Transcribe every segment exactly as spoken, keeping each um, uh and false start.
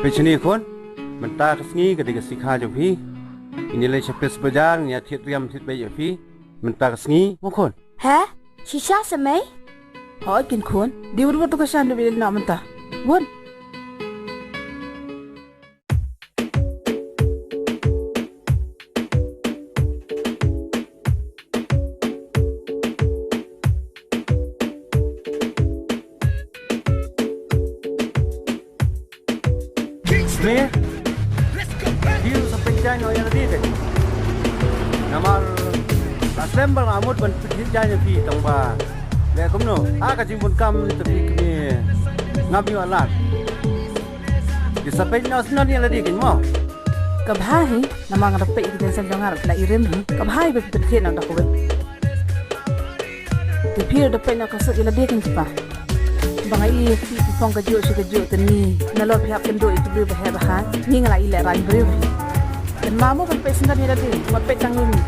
Peit shane khun, mynta ka sngi ka dei ka sngi kha jong phi. Ngin ïa leit sha Police Bazar, ngin ïa thied riam thied beit ïa phi mynta ka sngi, mo khun. He? Shisha sa mei? Hooid kin khun, dei wut wut to ka shan dei beit noh mynta. Wut. Me, phi sa pynjah noh ïa lade te. Namar la slem ba nga mut ban pynjah noh ïa phi tang ba leh kumno. Ha ka jingbun kam te phi kmie ngam ïoh lad. Phi sa pynjah noh ïa lade kein mo. Ka bha hi, namar nga da peit ïa ki jaiñsem jong nga la i rim hi. Ka bha hi ba phi pynjah noh da kawei. Te phi da peit noh ka suk ïa lade kein pa. Ba nga ïohi phi phong kajuh sha kajuh te ni. Nalor phi hap kynduh ïa ki briew ba heh ba haiñ. Ni nga la ïohi lehrain briew. Te ma mo ban peit sngewbha ïa lade, ban peit tang ïa ngi.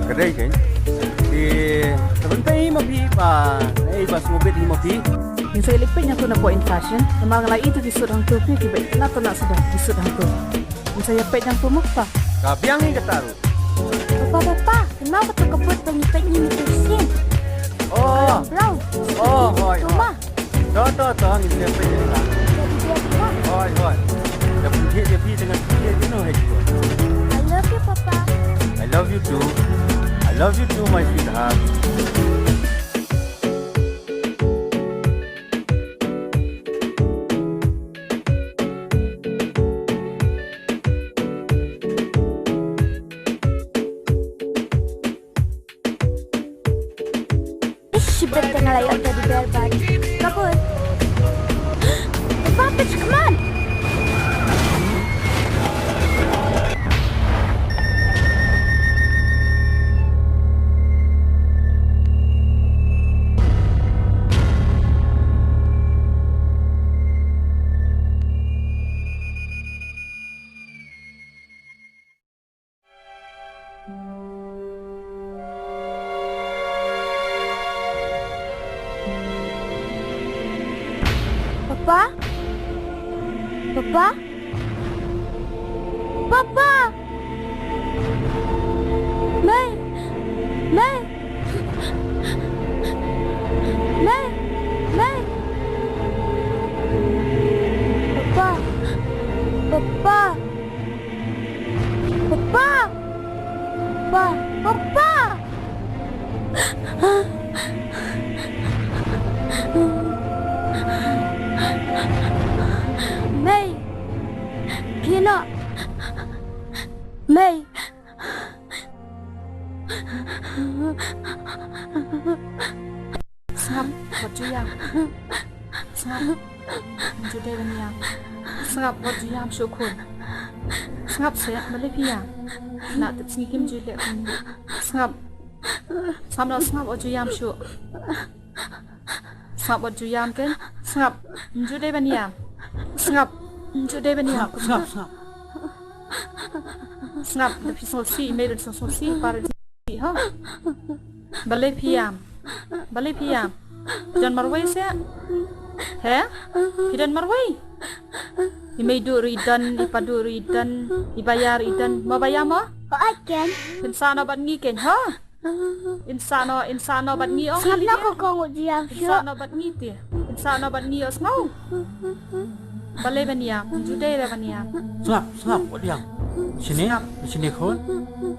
Ka dei kein. Te ban peit ma phi ba ei ba sngewbha ïa ma phi. Ngin sa ïa leit peit ïa tu na point fashion. Namar nga la ïohi tu ki suit hangtu phi kiba itynnat tynnat suda ki suit hangtu. Ngin sa ïa peit ïa tu mo pa. Ka biang hi kata ruh. Papa, papa, kynmaw kata ka boot ba ngi peit ïa ngi tu shisien. Oh. Brown. Oh, hooid, hooid. To, to, to, ngin ïa peit ïa ka. Jadi dia tu, pa. Hooid, hooid. Ïa pynthik ïa phi tang phi ïa phi noh, hei. I love you, papa. I love you too. I love you too, my sweetheart. Ish, shibit te nga la ïoh teddy bear bad. Kabun. Papa, come on. Papa? Papa? Papa! Mei! Mei! Mei! Mei! Papa! Papa! Papa! Pa, papa! Mei! Phi noh! Mei! Sngap, wat ju ïam. Sngap. Ym ju dei ban ïam. Sngap, wat ju ïam shuh khun. Sngap seh, balei phi ïam? Na tip sngi kim ju leh khun. Sngap. Sngap noh, sngap, wat ju ïam shuh. Sngap, wat ju ïam kein. Sngap. Ym ju dei ban ïam. Sngap. Ym ju dei ban ïam. Sngap, sngap, sngap. Sngap, da phi sngewsih, i mei ruh sngewsih, i pa ruh sngewsih, ha? Balei phi ïam? Balei phi ïam? Phi don marwei seh? He? Phi don marwei? I mei duh ruh i don, i pa duh ruh i don, i baya ruh i don. Mo baya mo? Hooid kein. Phin sah noh bad ngi kein, ha? Phin sah noh, phin sah noh bad ngi ong. Sngap noh ko kong, wat ju ïam shuh. Phin sah noh bad ngi te. Phin sah noh bad ngi ong sngew. Balei ban ïam, ym ju dei re ban ïam. Sngap, sngap, wat ïam. Shane, shane khun.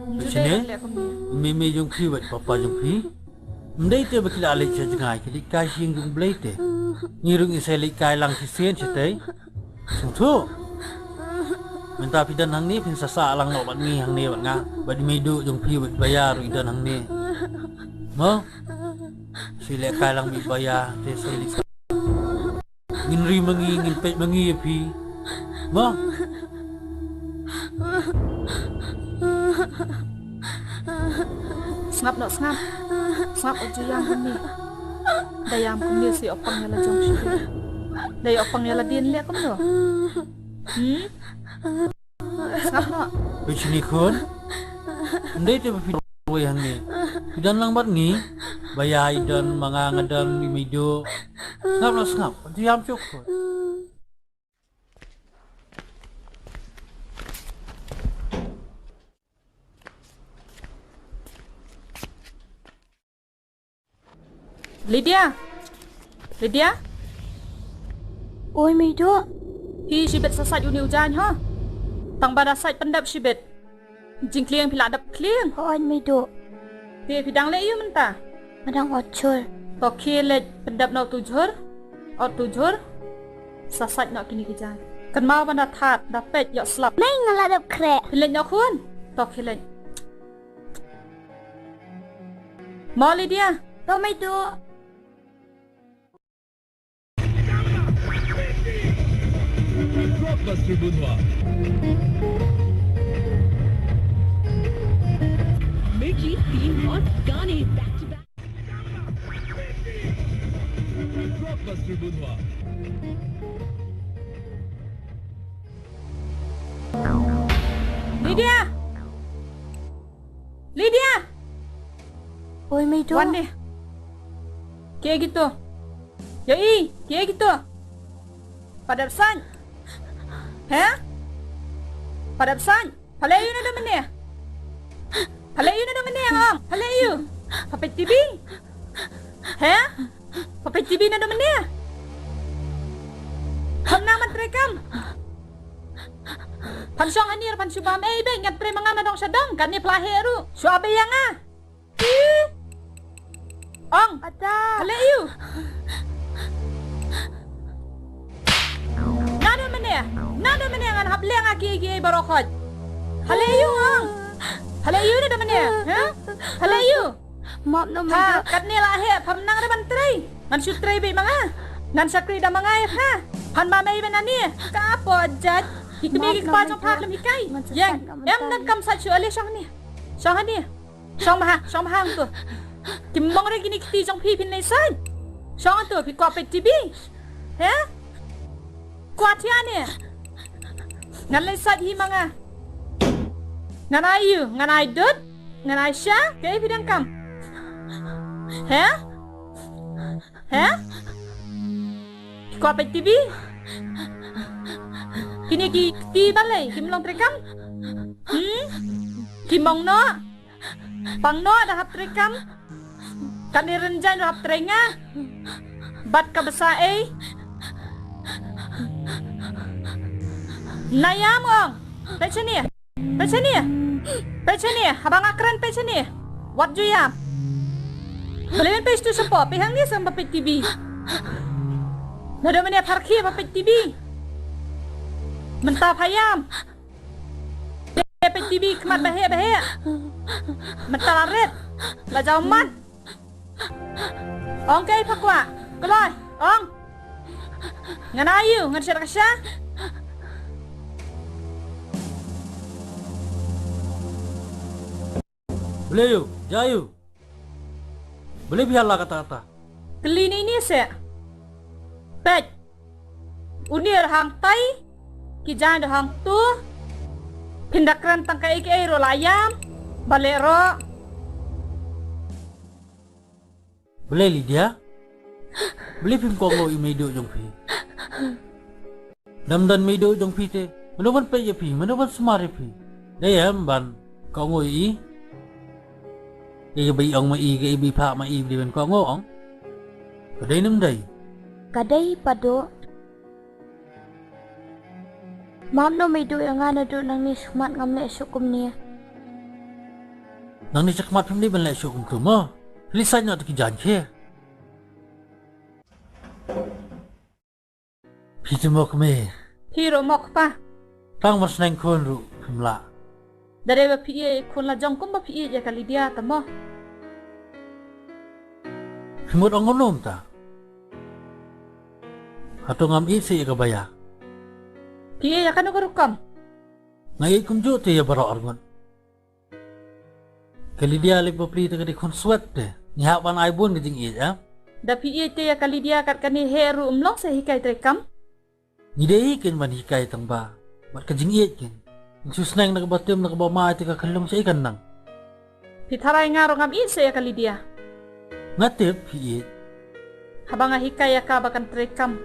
Ym ju dei re ban leh kumne. Mei mei jong phi bad papa jong phi. Ym dei te ba ki la leit sha jngai, ki leit kai sha ïing jong U Blei te. Ngi ruh ngin sa leit kai lang shisien shatei. Sngewthuh. Mynta phi don hangne phin sa sah lang noh bad ngi hangne bad nga. Bad i mei duh jong phi bad baya ruh i don hangne. Mo? Sa leit kai lang bad baya te sa leit. Ngin ri ma ngi, ngin peit ma ngi ïa phi. Mo? Sngap noh, sngap. Sngap, wat ju ïam kumne. Da ïam kumne sa ïoh pang ïa la jong shuh. Da ïoh pang ïa la dien leh kumno. Hmm? Sngap noh. Peit shane khun. Ym dei te ba phi wei hangne. Phi don lang bad ngi. Baya i don, ma nga nga don, i mei duh. Sngap noh, sngap. Wat ju ïam shuh khun. Lydia. Lydia. Oi, Meidu. Phi shibit sa sait une u jaiñ ho. Tang ba da sait pyndep shibit. Jingklieng phi la dep klieng. Hooid, Meidu. Te phi dang leh aiu mynta? Nga dang ot jhur. To khie leit pyndep noh utu u jhur. Ot utu u jhur. Sa sait noh kine ki jaiñ. Kynmaw ban da thad, da peit ïoh slap. Mei, nga la dep khreh. Phi leit noh khun. To khie leit. Mo Lydia. To, Meidu. Blockbuster Budhwa. मिर्ची तीन हॉट गाने back to back. Blockbuster Budhwa. Lydia! Lydia! Oi, Meidu. Wan deh. Kiei kito? Ïohi, kiei kito? Pha dep sait? He? Pha dep sait? Pha leh aiu naduh mynne? Pha leh aiu naduh mynne, ong? Pha leh aiu? Pha peit TV? He? Pha peit TV naduh mynne? Pham nang ban trei kam? Phan shong hangne, phan shu bam ei beit, ngat trei ma nga na dong sha dong, kane pha la heh ruh. Shu ap ïa nga. Ih. Ong. Ata. Pha leh aiu? Naduh mynne, naduh mynne ngan hap leh nga kiei kiei baroh khoit. Pha leh aiu, ong? Pha leh aiu naduh mynne? Ha? Pha leh aiu? Map no. Ha, mynta katne la heh, pham nang ruh ban trei. Ngan shu trei beit ma nga. Ngan shakri da ma nga ïa pha. Phan bam ei beit nangne. Ka por jait. Ki kmie ki kpa jong pha khlem hikai. Ïeng. Em, nang kam sait shuh, ale shong hangne. Shong hangne. Shong bha, shong bha hangto. Kim mong re kine ki kti jong phi, phin leit sait. Shong hangto, phi kwah peit TV? He? Kwah thiah ne? Ngan leit sait hi ma nga. Ngan ai ïu, ngan ai dud, ngan ai sha, kaei phi donkam? He? He? Kwah peit TV? Kine ki kti balei, kim long treikam? Hmm? Kim mong noh? Pang noh da hap treikam. Kane rynjang da hap trei nga. Bad ka bsa ei. Nai ïam ong. Peit shane. Peit shane. Peit shane. Haba nga kren peit shane. Wat ju ïam. Balei men peit tu shapoh, peit hangne sa ba peit TV. Naduh mynne pharkhie ba peit TV. Mynta pha ïam. Peit TV khmat ba heh ba heh. Mynta la rit. La jaw mat. Ong kaei pha kwah. Kloi. Ong. Ngan ai ïu, ngan shet ka sha. Balei ïu, jia ïu. Balei phi ïa la katta katta? Kylli ine ine seh. Peit. Une ruh hangtai. Ki jaiñ ruh hangto. Phin da kren tang kaei kaei ruh la ïam. Balei ruh. Balei Lydia? Balei phim kohnguh ïa i Meidu jong phi? Dam don i Meidu jong phi te, mano ban peit ïa phi, mano ban sumar ïa phi? Dei em ban kohnguh ïa i? Ïa kaba i ong ma i, kaba i phah ma i, dei ban kohnguh ong? Ka dei ne ym dei? Ka dei Padu. Map noh Meidu ïa nga naduh nangne shakhmat ngam leh shuh kumne. Nangne shakhmat phim dei ban leh shuh kumto mo. Phi leit sait noh ïa ki jaiñ khie. Phi te mo kmie. Phi ruh mo kpa. Tang ban sneng khun ruh phim lah. Da dei ba phi ïeit khun la jong kumba phi ïeit ïa ka Lydia te mo. Phi mut ong kumno mynta? Hato ngam ïeit seh ïa ka Baya? Phi ïeit ïa kano ka rukom? Nga ïeit kumjuh te ïa baroh arngut. Ka Lydia leit bapli te ka dei khun swet te. Ngi hap ban ai bun ka jingïeit, eh? Da phi ïeit te ïa ka Lydia kat kane heh ruh ym long sa hikai treikam. Ngi dei hi kein ban hikai tang ba bad ka jingïeit kein. Ngi shu sneng na kaba tim na kaba mai te ka khyllung shaei kan nang. Phi tharai nga ruh ngam ïeit seh ïa ka Lydia. Nga tip phi ïeit. Haba nga hikai ïa ka ba kan treikam.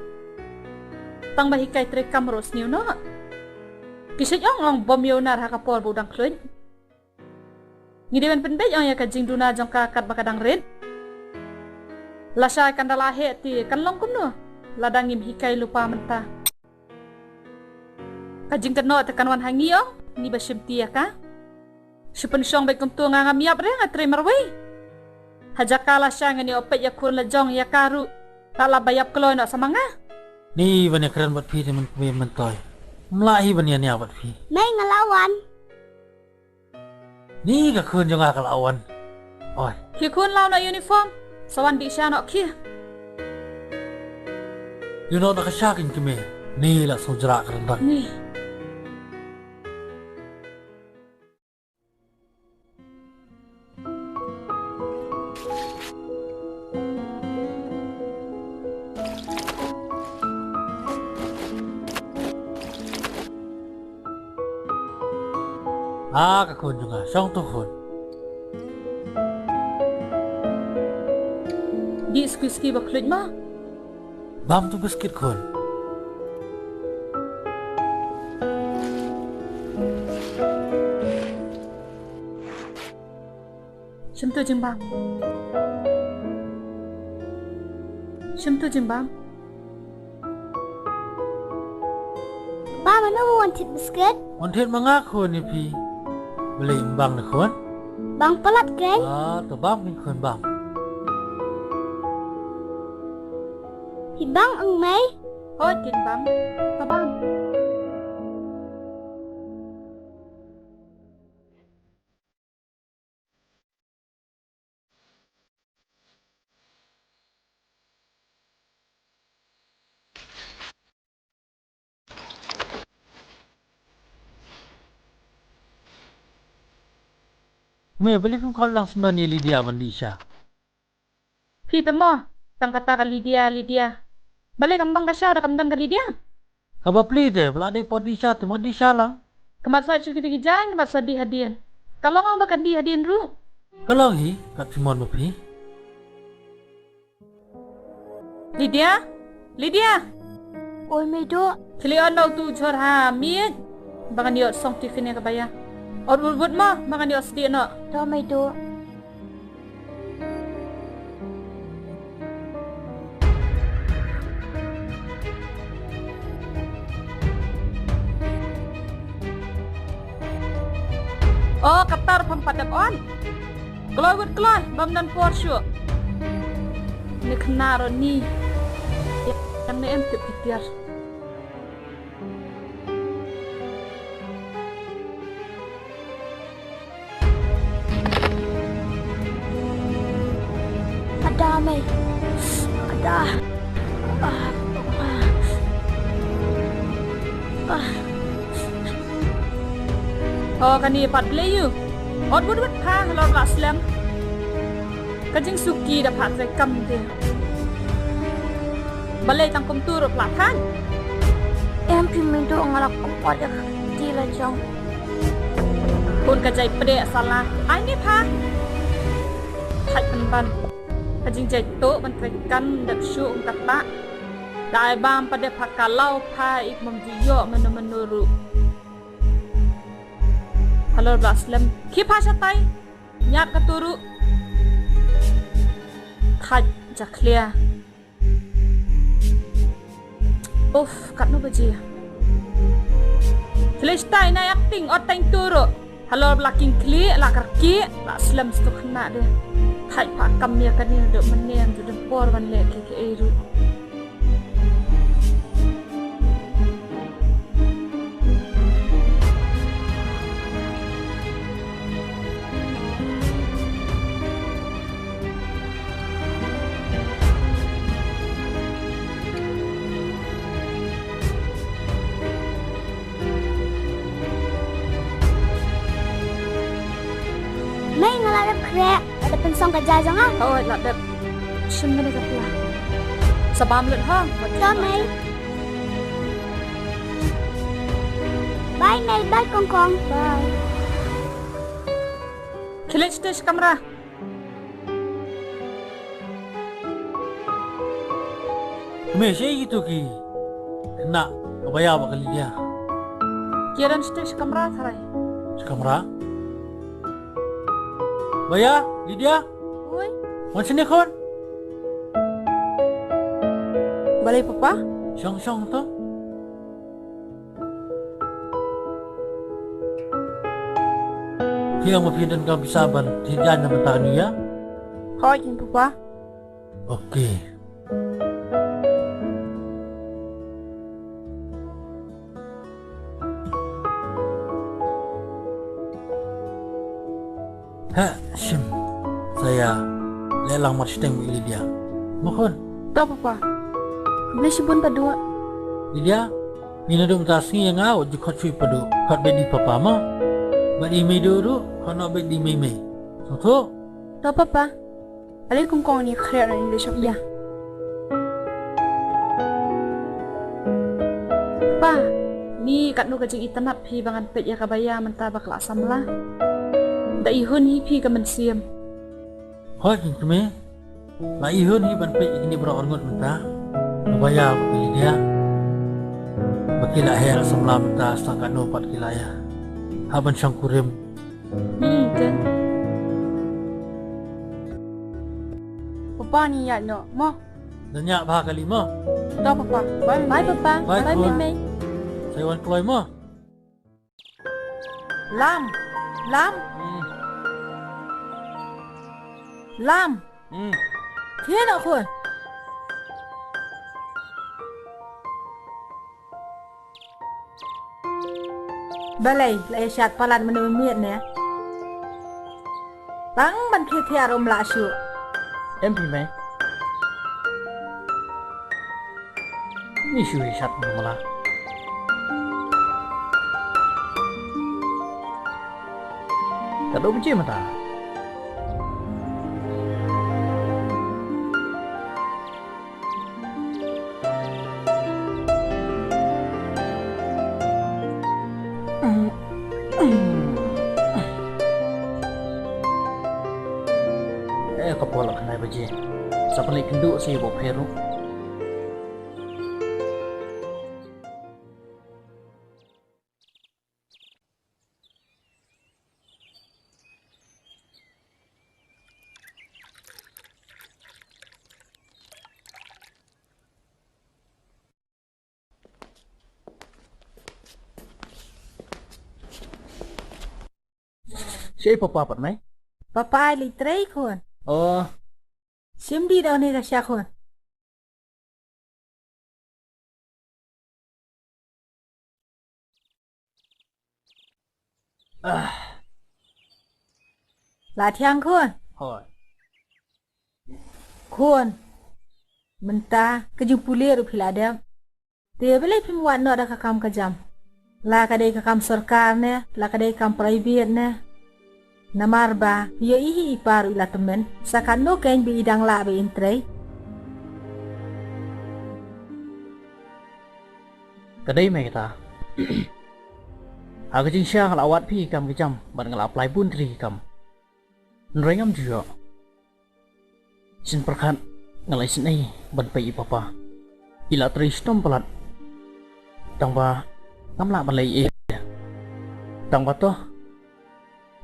Tang ba hikai treikam ruh sniew noh. Ki shait ong ong bym ïoh nar ha ka por ba u dang khluit. Ngi dei ban pynbeit ong ïa ka jingduna jong ka katba ka dang rit. Lashai kan da la heh te kan long kumno lada ngim hikai lypa mynta. Ka jingkynnoh te kan wan ha ngi ong, ngi ba shim ti ïa ka. Shu pynshong beit kumto nga ngam ïap re, nga trei marwei. Ha jaka lashai ngan ïoh peit ïa khun la jong ïa ka ruh. Ka la ba ïap kloi noh sa ma nga. Ni ban ïakren bad phi te mynkmie myntoi. Ym lah hi ban ïania bad phi. Mei, nga la wan. Ni ka khun jong nga ka la wan. Oi. Khie khun, law noh uniform. Sa wan dih sha noh khie. Ïa noh na ka sha, kynja kmie. Ni la sngewjrah ka ryndang. Ni. Ah, ka khun jong nga, shong tu khun. Dih suki suki ba khluit ma. Bam tu biskit khun. Shim tu jingbam. Shim tu jingbam. Ba, mano ba wan thied biskit? Wan thied ma nga khun ïa phi. Balei ym bang ne khun? Bang palat keiñ. Ah, to bam keiñ khun, bam. Phi bang ong mei? Hooid keiñ bam. To bam. Me, balei phim call lang shen ïa Lydia ban dih sha? Phi te mo, tang kata ka Lydia, Lydia. Balei kam bang ka sha da kam don ka Lydia? Kaba plie te, ba la dei por dih sha te, mo dih sha lang. Ka mat sa shu kiti ki jaiñ, ka mat sa dih hadien. Ka long ba ka dih hadien ruh. Ka long hi, kat phi mon ma phi. Lydia? Lydia? Oi, Meiduh. Khlieh noh utu u jhur ha miej. Ba ngan ïoh song tiffin ïa ka Baya. Ot wut wut mo, ba ngan ïoh sdieh noh. To, Meiduh. O, katta ruh phim pat dep on. Kloi wut kloi, bym don por shuh. Ni khynnah ruh ni. Ïa, ïa ne em tip ki tiar. Ada mei. Ada. Ah. Ah. Ah. Oh, kane pat blei ïa u. Ot wut wut pha halor ba la slem. Ka jingsuki da pha trei kam te. Balei tang kumtu ruh pla phan? Em phi Meiduh, nga la kum ot ïa ka kti la jong. Khun ka jai pdeh sala. Ai ni pha. Thait pynban. Ka jingjai tuh ban trei kam dep shuh ong kata. Dei bam pat dep pha ka law pha ik mem ju ïoh mano mano ruh. Halor ba la slem. Khie pha shatai. Ñiad katu ruh. Thait jakhlia. Uff, katno baje. Khlieh shatai, nai acting ot tang tu ruh. Halor ba la king khlieh, la kyrkieh, la slem stuk khynnah de. Thait pha kam ïa kane, dep mynne ju don por ban leh kiei kiei ruh. Mei, nga la dep khreh, la dep pynsong ka ja jong nga. Hooid, la dep. Shim mane ka pla. Sa bam lut ha. To Mei. Bye Mei, bye Kongkong. Bye. Khlieh shatai sha kamra. Me, shaei kitu ki khynnah ka Baya bad ka Lydia? Ki don shatai sha kamra tharai. Sha kamra? Baya, Lydia? Oi. Wan shane khun. Balei papa? Shong shong to. Phi ong ba phi donkam pisa ban thied jaiñ na bynta kane ïa? Hooid papa. Okay. Ha, shim. Sa ïa leh lang mar shiteng bad i Lydia. Mo khun. To papa. Khublei shibun Paduh. Lydia, ngi naduh mynta sngi ïa nga wat ju khot shuh i Paduh, khot beit da i papa mo. Bad i Meiduh ruh khot noh beit da i Meimei. Sngewthuh? To papa. Ale kong kong, ngi khriat ngi leit shop ïa. Pa, ni katno ka jingitynnat phi ba ngan peit ïa ka Baya mynta ba ka la samla? Da ihun hi phi ka mynsiem. Hooid kong kmie, la ihun hi ban peit ïa kine baroh arngut mynta. Ka Baya bad ka Lydia ba ki la heh la samla mynta, sa katno pat ki la ïa hap ban shong kurim. Hmm, jen. Papa, ngi ïaid noh mo. Ngan ïaid bha kali mo. To papa. Bye, bye papa. Bye, bye khun. Mei mei. Sa wan kloi mo. Lam. Lam. Hmm. Lam. Hmm. Thied noh khun. Balei la ïa shad palat mynne mynmiet ne? Tang ban khie thiar um lah shuh. Em phi mei. Ni shu ïa shad mynne mala. Ka dum chi mynta. Eh, ka por la khyndai baje. Sa pynleit kynduh sa ïa bok pher ruh. Shaei papa pat mei? Papa ai leit trei khun. Oh. Shim dih da une ka sha khun. Ah. La thiang khun. Hooid. Khun. Mynta ka jingpule ruh phi la dep. Te balei phim wad noh da ka kam ka jam? La ka dei ka kam sorkar ne, la ka dei ka kam private ne. Namar ba ïohi hi i pa ruh i la tymmen, sa katno kein ba i dang lah ba in trei. Ka dei mei kata? Ha ka jingshisha nga la wad phi ki kam ki jam bad nga la apply bun tylli ki kam. Hynrei ngam ju ïoh. Sien pyrkhat nga la isynei ban peit i papa. I la trei shitom palat. Tang ba ngam lah ban leh ei ei. Tang ba to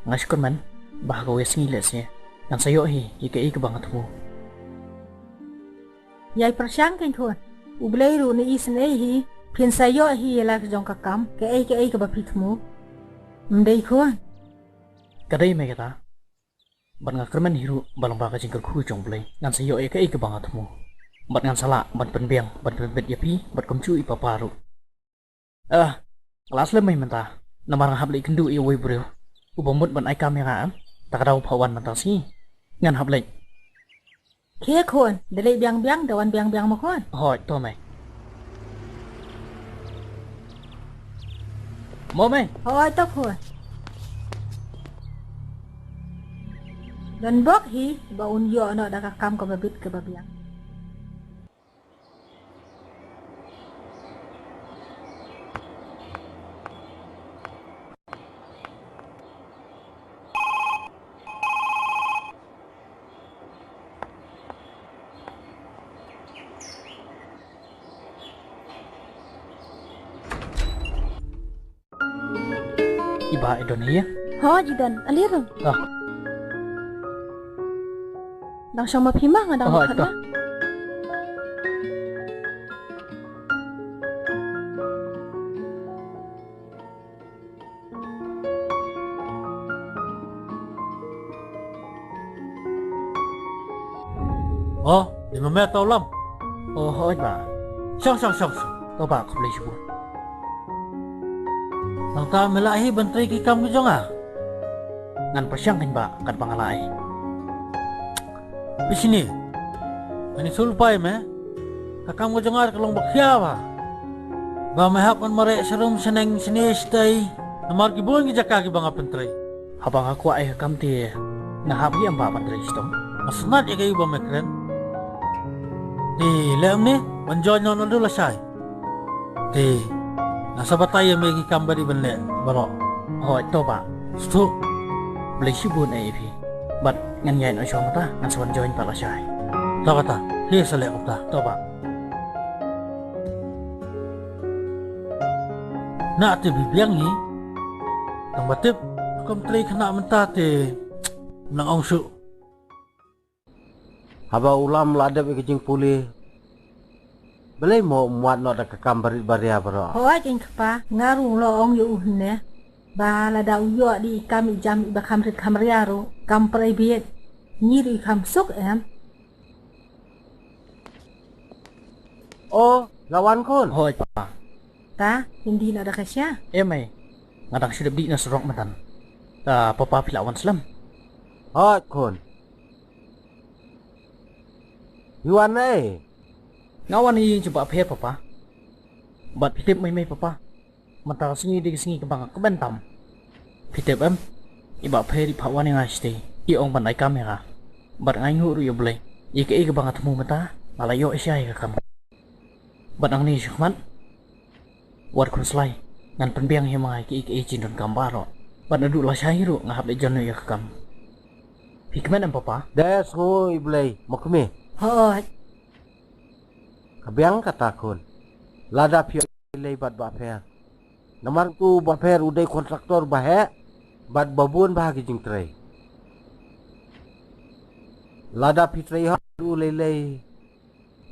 nga shu kyrmen ba ha kawei ka sngi lehse ngan sa ïoh hi ïa kaei kaba nga thmu. Ïai pyrshang kein khun. U Blei ruh un isynei hi. Phin sa ïoh hi ïa la ka jong ka kam, kaei kaei kaba phi thmu. Ym dei khun? Ka dei mei kata? Bad nga kyrmen hi ruh ba lyngba ka jingkyrkhu jong U Blei ngan sa ïoh ïa kaei kaba nga thmu. Bad ngan sa lah ban pynbiang, ban pynbit ïa phi bad kumjuh i papa ruh. Ah, nga la slem mei mynta. Namar nga hap leit kynduh ïa uwei u briew uba mut ban ai kam ïa nga, em. Ta ka daw pha wan mynta sngi. Ngan hap leit. Khie khun, da leit biang biang, da wan biang biang mo khun. Hooid, to mei. Mo mei. Hooid, to khun. Don bok hi ba un ïoh noh da ka kam kaba bit kaba biang. I Bah i don hi ïa? Hooid i don, ale rung. Ah. Dang shong ma phi ma, nga dang. Hooid, khat to. Na. Oh, dei ma me uta u Lam? Oh, hooid bah. Shong, shong, shong, shong. To bah, khublei shibun. Nangta me lah hi ban trei ki kam ki jong nga? Ngan pyrshang kein bah, katba nga lah hi. Phi shini. Ngan ïathuh lypa ïa me. Ka kam ka jong nga ka long ba khia bha. Ba me hap ban mareh sharum shaneng shane shatei. Namar ki bun ki jaka kiba nga pyntrei. Haba nga kwah ïa ka kam te nga hap hi em bah ban trei shitom? Nga sngewtynnat ïa kaei ba me kren. Te leh kumne, ban join noh naduh lashai. Te nga sa batai ïa me ki kam ba dei ban leh baroh. Hooid, to bah. Sngewthuh. Khublei shibun eh ïa phi. Bad ngan ïaid noh shuwa mynta, ngan sa wan join pat lashai. To kata, phi sa leh kumta. To bah. Na te bibiang hi. Tang ba tip, kum trei khynnah mynta te, nang ong shuh. Haba u Lam la dep ïa ka jingpule, balei mo um wad noh da ka kam barit baria baroh? Hooid keiñ kpa, nga ruh nga la ong ïa u hynne. Ba lada u ïoh dei i kam i jam iba kham rit kham ria ruh, kam private, ngi ruh i kham suk em. O, la wan khun. Hooid papa. Ta, phin dih noh da ka sha? Em mei. Nga dang shu dep dih na surok mynta. Ta papa phi la wan slem? Hooid khun. Phi wan ei? Nga wan ïing jong Bah Pher papa. Bad phi tip mei mei papa. Mynta ka sngi dei ka sngi kaba nga kmen tam. Phi tip em? I Bah Pher i phah wan ïa nga shatei. I ong ban ai kam ïa nga. Bad nga ainguh ruh ïa U Blei. Ïa kaei kaba nga thmu mynta nga la ïoh shisha ïa ka kam. Bad nangne shakhmat wat khun Slai, ngan pynbiang ïa ma nga ïa kaei kaei jingdonkam baroh. Bad naduh lashai ruh nga hap leit join ïa ka kam. Phi kmen em papa? Dei, sngew ïa U Blei, ma kmie. Hooid. Ka biang kata khun. Lada phi ïoh lei bad Bah Pher. Namar utu Bah Pher u dei kontraktor ba heh bad ba bun bha ki jingtrei. Lada phi trei hok u lei lei,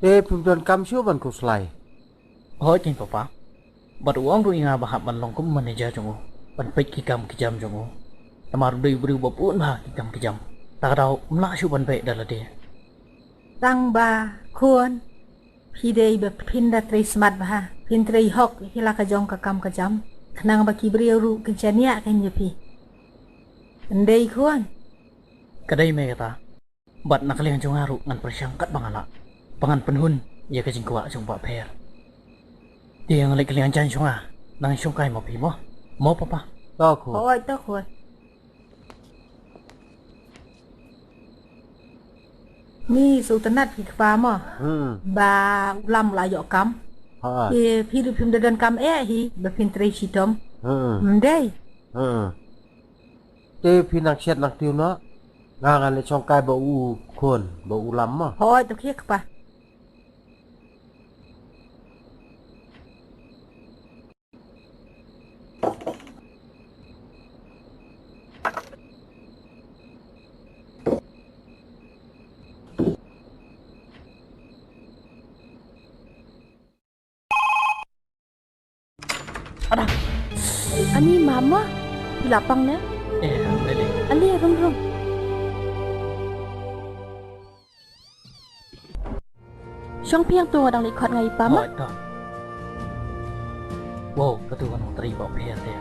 te phim donkam shuh ban khuslai. Hooid keiñ papa. Bad u ong ruh ïa nga ba hap ban long kum manager jong u, ban peit ki kam ki jam jong u. Namar u dei u briew ba bun bha ki kam ki jam. Ta ka daw um lah shuh ban beh da lade. Tang ba khun, phi dei ba phin da trei smat bha, phin trei hok ïa la ka jong ka kam ka jam, khnang ba ki briew ruh kin shaniah keiñ ïa phi. Ym dei khun? Ka dei mei kata. Bad na ka liang jong nga ruh ngan pyrshang katba nga lah ba ngan pynhun ïa ka jingkwah jong Bah Pher. Te nga leit ka liang jaiñ jong nga, nang shongkai mo phi mo. Mo papa? To khun. Hooid to khun. Ni sngewtynnat phi kpa mo. Hmm. Ba u Lam u la ïoh kam. Ha. Te phi ruh phim da donkam eh hi ba phin trei shitom. Hmm. Ym dei? Hmm. Te phi nang shet nang tiew noh. Nga ngan leit shongkai bad u khun, bad u Lam mo. Hooid to khie kpa. Ada. Ani mama, phi la pang ne? Eh, lele. Ali rum rum. Shong phi ïa to, nga dang leit khot nga ïa i pa ma. Hooid to. Wow, katu ka nongtrei Bah Pher te.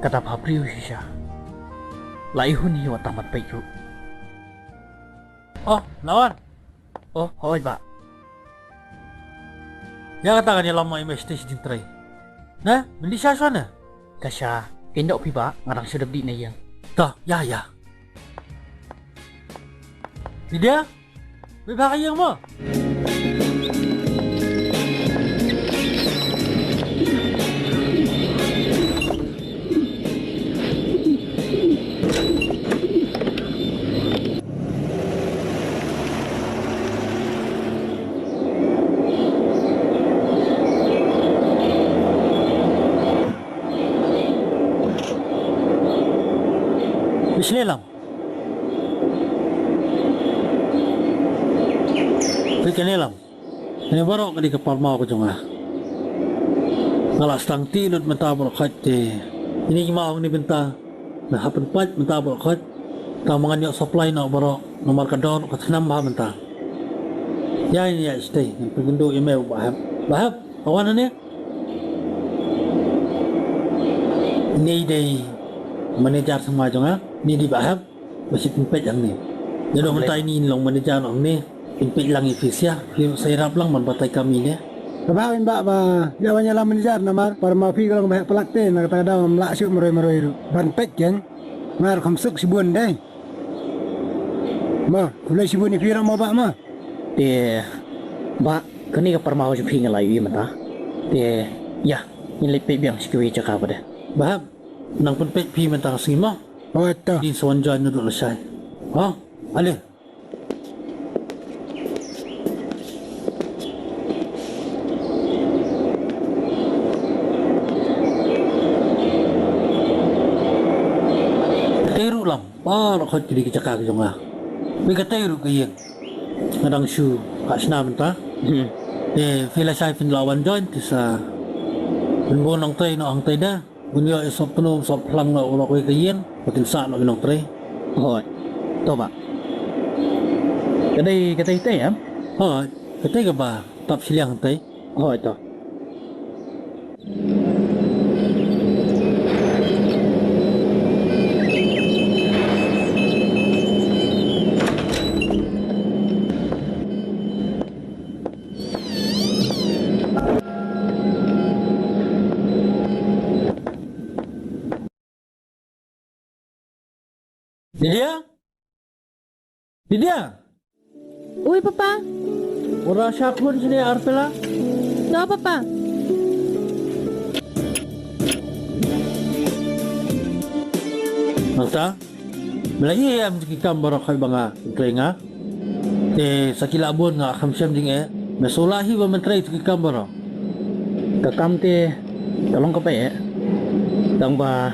Ka dap ha briew shisha. La i hun hi wat tang ban peit ruh. Oh, la wan. Oh, hooid bah. Ïa kata kan ïalam ma i mei shatei sha jingtrei. Ne, mynta sha shuwa ne? Ka sha, kein doh phi bah, nga dang shu dep dih na ïing. To, ïa, ïa. Lydia, mei bha ka ïing mo. Phi shane lam. Phi kane lam. Kane baroh ka dei ka parmaw ka jong nga. Nga la sdang ti lut mynta baroh khoit te. Ine i maw ine bynta. Nga hap pynpait mynta baroh khoit. Tang ba ngan ïoh supply noh baroh namar ka dor ka thnam bha mynta. Ïa ïa stay ngan pynkynduh ïa me u Bah Hep. Bah Hep, ka wan hangne. Ni dei manager thymmai jong nga, ni dei Bah Hep. Ba shu pynpeit hangne. Ïa dong mynta ini long manager noh hangne. Pynpeit lang ïa phi sha, phi ruh sa ïarap lang ban batai kam ïa ngi. Kaba hap ïa ba ba ïa wan ïalam manager namar para ma phi ka long ba heh palat te na kata ka daw ngam lah shuh marwei marwei ruh. Ban peit keiñ. Nga ruh kham suk shibun dei. Ma, khublei shibun ïa phi ruh ma Bah ma. Te Bah, kane ka para ma jong phi nga la ïohi mynta. Te ïa, ngin leit peit biang sha kiwei jaka pat de. Bah, nang pynpeit phi mynta ka sngi ma. Oh, to. Din sa wan join naduh lashai. Ha? Ale. Katei ruh lam. Baroh khoit ki dei ki jaka ki jong nga. Phi katei ruh ka ïing. Nga dang shu ka shna mynta. Hmm. Te phi lashai phin la wan join te sa pynbun nongtrei noh hangtei da. Un ïoh ïa sop tnum sop phlang noh u lok wei ka ïing ba kin sah noh ki nongtrei. Hooid. To Bah. Ka dei katei tei em? Hooid. Katei kaba tap shiliang tei. Hooid to. Lydia? Lydia? Ui, Papa. Ora sha khun shane ar pela. To, Papa. Nangta? Me la ïohi em ki kam baroh khoit ba nga kyntrei nga. Te sa ki la bun nga kham shem jingeh. Me shu la hi ba men trei tu ki kam baroh. Ka kam te ka long kaba eh. Tang ba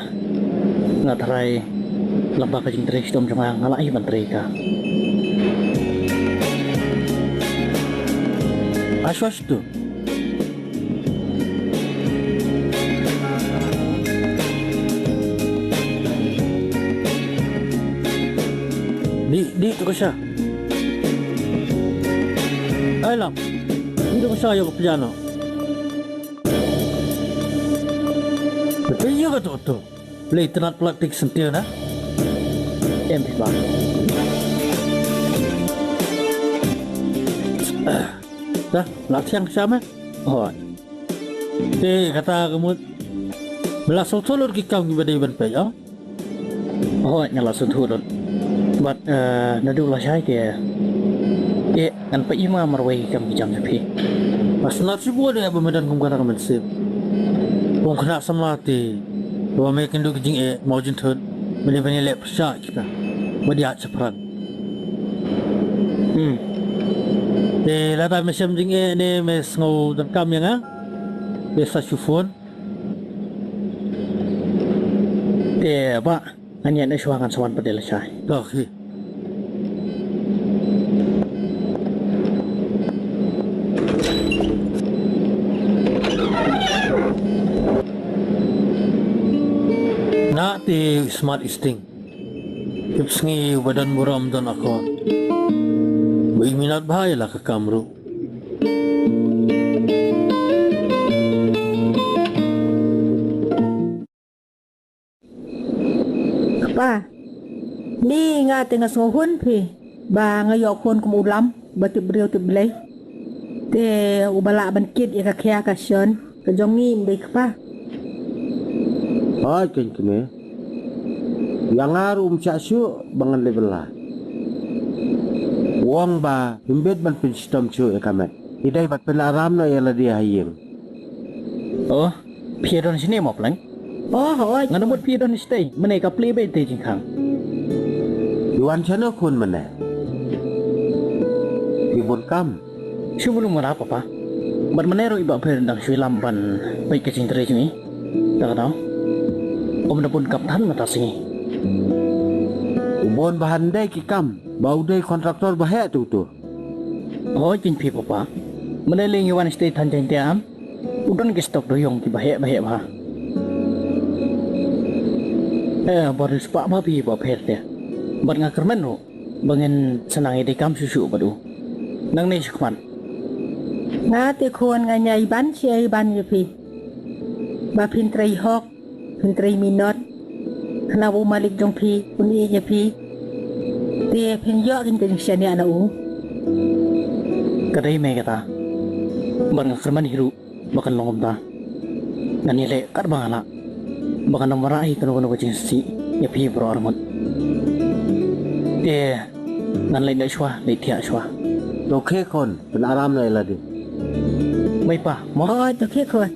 nga tharai laba ka jingtrei shitom jong nga nga la hi ban trei ka. Ashwa shitu. Di, di tu ka sha. Ai lam. Di tu ka sha ïa ka piano. Betul ïa ka tu tu. Play tenat plastik sentil na. Em phi ba. Dah, la thiang sha me. Hooid. Te kata ka mut. Me la sngewthuh lut ki kam kiba dei ban peit, oh? Hooid, nga la sngewthuh lut. Bad, eh, naduh lashai te, te ngan peit ïa ma marwei ki kam ki jam jong phi. Nga sngewtynnat shibun ïa ba me don kum kata ka mynsiem. Kum khynnah samla te, ba me kynduh ki jingeh mawjynthut, me dei ban ïaleh pyrshah kita. Bad ïa shaphrang. Hmm. Te lada me shem jingeh ne me sngew donkam ïa nga. Te sa shu phone. Te Bah, ngan ïaid na shuwa ngan sa wan pat de lashai. Okay. Na te Smart Easting. Tip sngi uba don burom don akor. Ba i minot bha ïa la ka kam ruh. Kpa, ni nga te nga sngewhun phi ba nga ïoh khun kum u Lam ba tip briew tip Blei. Te uba lah ban kit ïa ka khia ka shon. Ka jong ngi ym dei kpa. Hooid keiñ kmie. Ïa nga ruh um shah shuh ba ngan leh bylla. U ong ba ym bit ban pynshitom shuh ïa ka met. Ki dei ban pynaram noh ïa lade ha ïing. Oh, phi don shane mo pleng? Oh, hooid. Nga mut phi don shatei, mynne ka plie beit te jingkhang. Phi wan shano khun mynne? Phi bun kam. Shu bun mara papa. Bad mynne ruh i Bah Pher dang shu lam ban peit ka jingtrei jong i. Ta ka daw. Ym da bun kam than mynta sngi. U bun ba han dei ki kam ba u dei kontraktor ba heh tu tu. Hooid keiñ phi papa. Mynne lei ngi wan shatei than jaiñ te am. U don ki stok duriong kiba heh ba heh bha. Eh, ba riewspah bha phi Bah Pher te. Bad nga kyrmen ruh ba ngin sa nang ïadei kam shuh shuh bad u. Nangne shakhmat. Nga te khun nga ïai ban shi ïai ban ïa phi. Ba phin trei hok, phin trei minot. Khnang ba u malik jong phi un ïeit ïa phi. Te phin ïoh kin kin shaniah na u. Ka dei me kata. Bad nga kyrmen hi ruh ba kan long kumta. Ngan ïaleh katba nga lah ba ngan ym wanrah hi kano kano ka jingsngewsih ïa phi baroh arngut. Te ngan leit noh shuwa, leit thiah shuwa. To khie khun, pyn aram noh ïa lade. Bye pa, mo. Oh, to khie khun.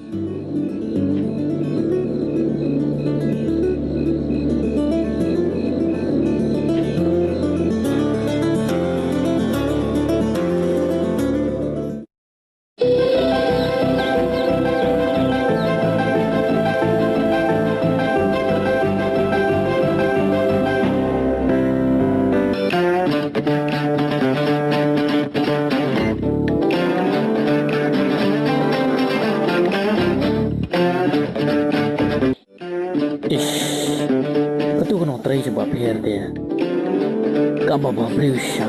Ish. Katu ka nongtrei jong Bah Pher te ka ba ba briew shisha.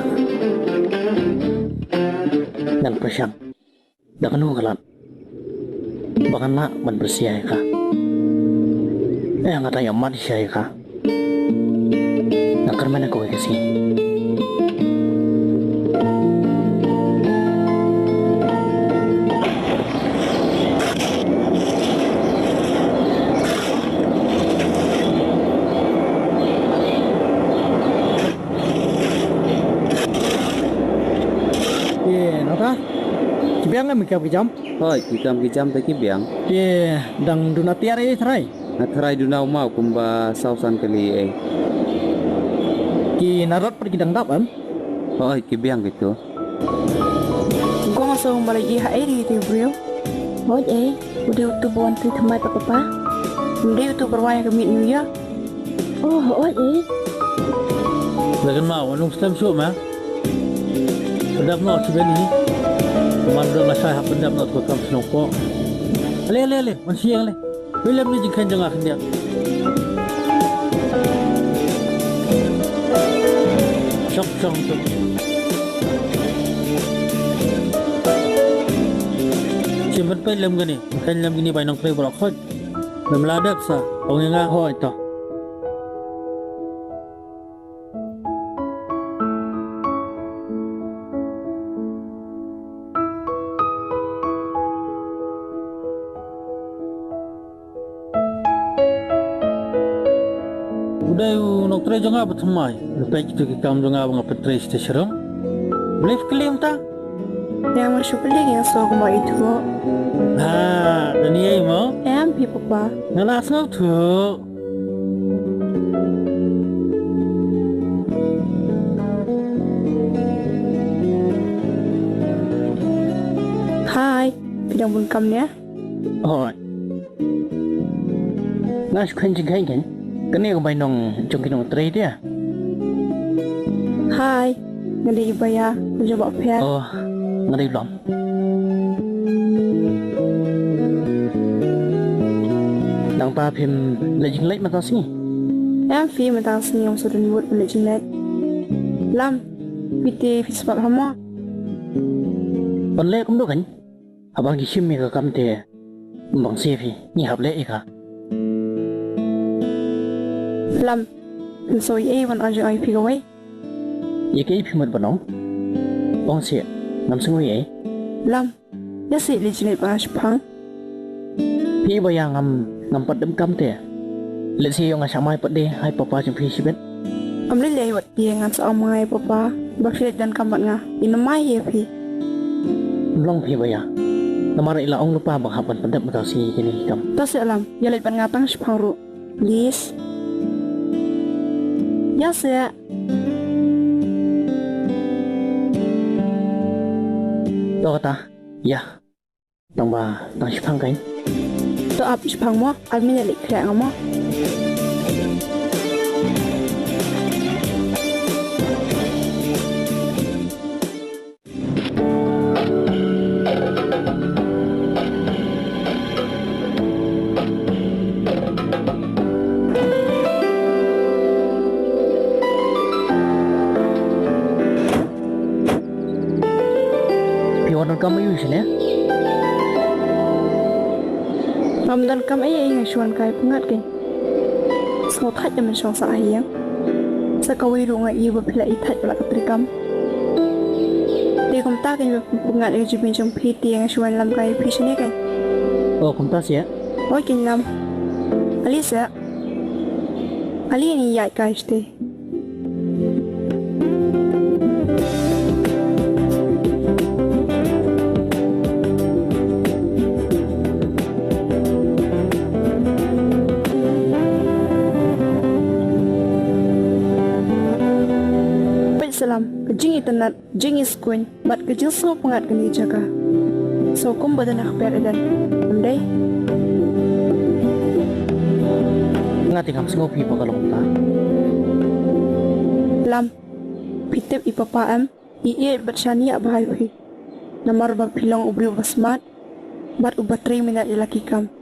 Ngan pyrshang da kano ka lad ba ngan lah ban pyrshah ïa ka. Eh, nga dang ïa mad shisha ïa ka. Nga kyrmen ïa kawei ka sngi. Te nangta ki biang em ki kam ki jam? Hooid, ki kam ki jam te ki biang. Te dang duna tiar ei tharai? Nga tharai duna u maw kumba saw san kali ei. Ki narot pat ki dang dap em? Hooid, ki biang kito. Kong sa ong ba la ïa ha ei ri te briew. Hooid ei, u dei utu ba wan trei thymmai pat papa. U dei utu ba rwai ha ka miet New Year. Oh, hooid ei. Lagan ma wan ung slem shuh ma. Pyndap noh ki beni. Man dang la shai hap pyndap noh tu kam shnong ko. Ale ale ale, wan shi ale. William ni jingkhen jong nga khyndiat. Shong shong tu. Shim ban peit lem kane, khen lem kane bai nongtrei baroh khoit. Lem la dep sa, ong ïa nga hoi to. U dei u nongtrei jong nga ba thymmai. Peit kito ki kam jong nga ba nga pyntrei shisha shrong. Blei kylli mynta. Ïa ma shu kylli ïa nga sngewthuh kumba ithuh. Ha, da ni ei mo? Em phi papa. Nga la sngewthuh. Hai, phi dang bun kam ne? Hooid. Nga shu khein jingkhein khein. Kane ka bai nong jong ki nongtrei te. Hai, nga dei i Baya, ka jong Bah Phiar. Oh, nga dei Lom. Nangta phim leit jingleit mynta sngi? Em phi, mynta sngi ngam shu don mood ban leit jingleit. Lom, phi te phi sngap ha mo? Ban leh kumno khein? Haba ngi shim ïa ka kam te, bang seh phi, ngi hap leh ïa ka. Lom, phin sngew ei ei ban ong jingong ïa phi kawei? Ïa kaei phi mut ban ong? Ong seh, ngam sngew ei ei. Lom, ïa seh leit jingleit bad nga shipang. Phi ba ïa ngam, ngam pat dem kam te. Leit seh ïoh nga shah mai pat de ha i papa jong phi shibit. Ngam leit lei wat. Ïa ngan sa ong ma nga ïa papa ba phi leit donkam bad nga. Ïa namar ïa phi. Ym long phi ba ïa. Namar i la ong lypa ba hap ban pyndep mynta sngi kine ki kam. To seh Lom, ïa leit bad nga tang shipang ruh. Please. Ïa seh. To kata. Ïa. Tang ba, tang shipang kein. To ap shipang mo, ar minit leit khriah nga mo. Kam aiu shane? Ngam don kam ei ei nga shu wan kai pyngngad kein. Sngewthait ïa mynshong sa ha ïing. Sa kawei ruh nga ïohi ba phi la ïeit thait la ka treikam. Te kumta kein ba pyngngad ïa ka jingmut jong phi te nga shu wan lam kai phi shane kein. Oh, kumta seh. Hooid kein lam. Ale seh. Ale ngi ïaid kai shatei. Peit sa Lam, ka jingitynnad, jingiskuin bad ka jingsngewpyngngad kane ka jaka. So kumba dang hap ïa ka dang. Ym dei? Nga te ngam sngewphi ba ka long kumta. Lam, phi tip i papa em, i ïeit bad shaniah bha ïa phi. Namar ba phi long u briew ba smat bad uba trei minot ïa la ki kam.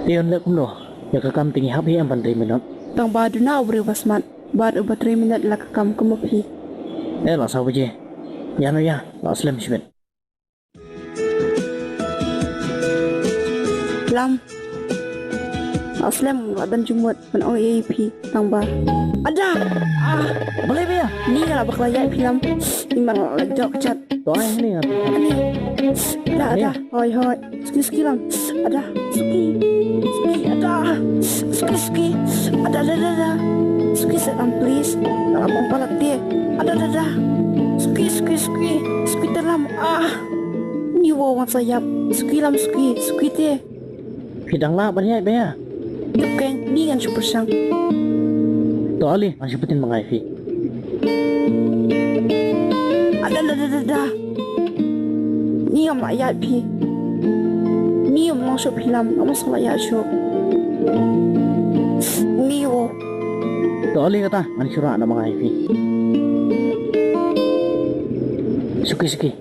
Te yn leh kumno ïa ka kam te ngi hap hi em ban trei minot? Tang ba duna u briew ba smat bad uba trei minot ïa la ka kam kum ma phi. Eh, la saw baje. Ïa no ïa, la slem shibit. Lam. La slem, la dang jingmut ban ong ïa phi tang ba. Ada. Ah, balei ba ïa? Ni nga la bakla ïa phi Lam. Ni man la jok chat. To ai ni nga. Ani. Ada, ada. Hoi, hoi. Suki, suki Lam. Ada. Suki. Suki, ada. Suki, suki. Ada, ada, ada, ada. Suki seh Lam, please. Nga la bang palat te. Ada, ada, ada. Suki, suki, suki. Suki te Lam. Ah. Ni wow wan sa ïap. Suki Lam, suki. Suki te. Phi dang lah ban ïaid ba ïa? Tip kein, ni ngan shu pyrshang. To ale, ngan shu pyntin ma nga ïa phi. Ada, ada, ada, ada. Ni ngam lah ïaid phi. Ni ngam lah shuh phi Lam, ngam lah ïaid shuh. Ni wo. To ale kata, ngan shu rah na ma nga ïa phi. Suki, suki.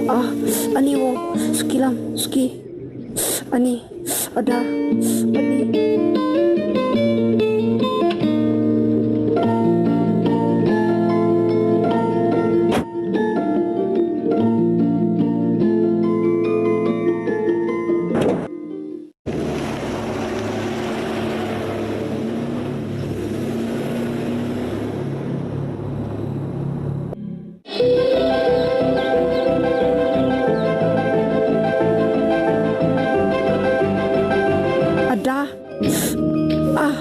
Ah, ani wo, suki Lam, suki. Ani, ada, ani. Ada. Ah.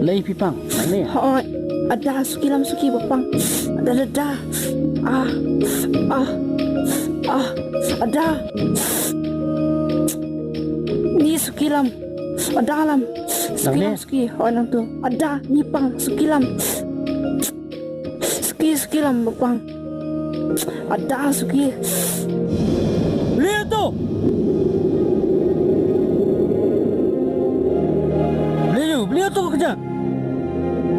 Lei phi pang, nang ne? Hoi. Ada, suki Lam, suki ba pang. Ada, ada, ada. Ah. Ah. Ah. Ada. Ni suki Lam. Ada Lam. Suki Lam, suki. Hoi nang tu. Ada, ni pang, suki Lam. Suki, suki Lam ba pang. Ada suki. Beli tu. Beli tu, beli tu kejap.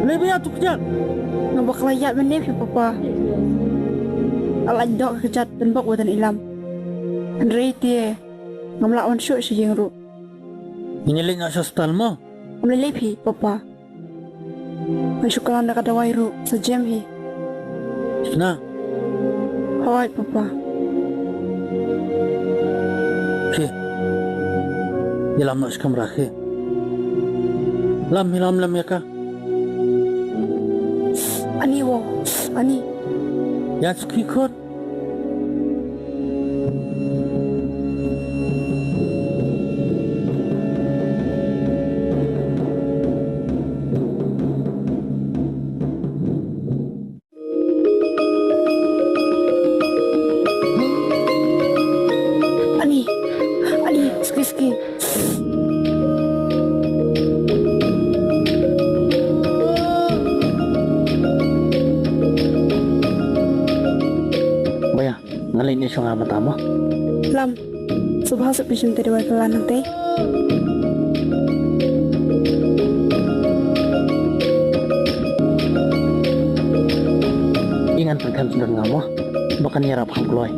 Beli beli tu kejap. Nga bakla ïaid mynne phi papa. Nga la dok kejat tang bok wadan i Lam. Hynrei te ngam lah wan shuh sha ïing ruh. Ngin ïa leit noh sha hospital mo. Ngam lei lei phi papa. Ngan shu kylla da ka dawai ruh sa jem hi. Shna. Hooid papa. Phi. Ïalam noh shi kamra phi. Lam hi lam lam ïa ka. Ani wo. Ani. Ïa suki khot. Ani, ani, suki, suki. Ba ïa, nga leit ne shong ha mata mo. Lam. To bha suk phi shim te dawai ka lan nangte. Ïa ngan pynkhem sdang nga mo. Ba kan ïarap kham kloi.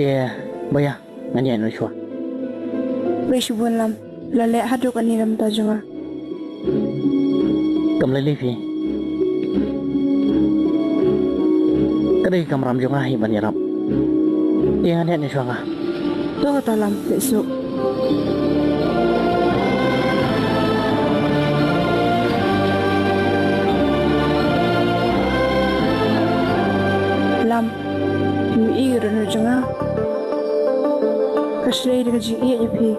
Te, ba ïa, ngan ïaid noh shuwa. Khublei shibun Lam, la leh haduh kane ka bynta jong nga. Kam lei lei phi. Ka dei ka kamram jong nga hi ban ïarap. Ïa, ngan ïaid noh shuwa nga. To kata Lam, leit suk. Lam, phim ïohi ïa ka dohnud jong nga. Ka shlei da ka jingïeit ïa phi.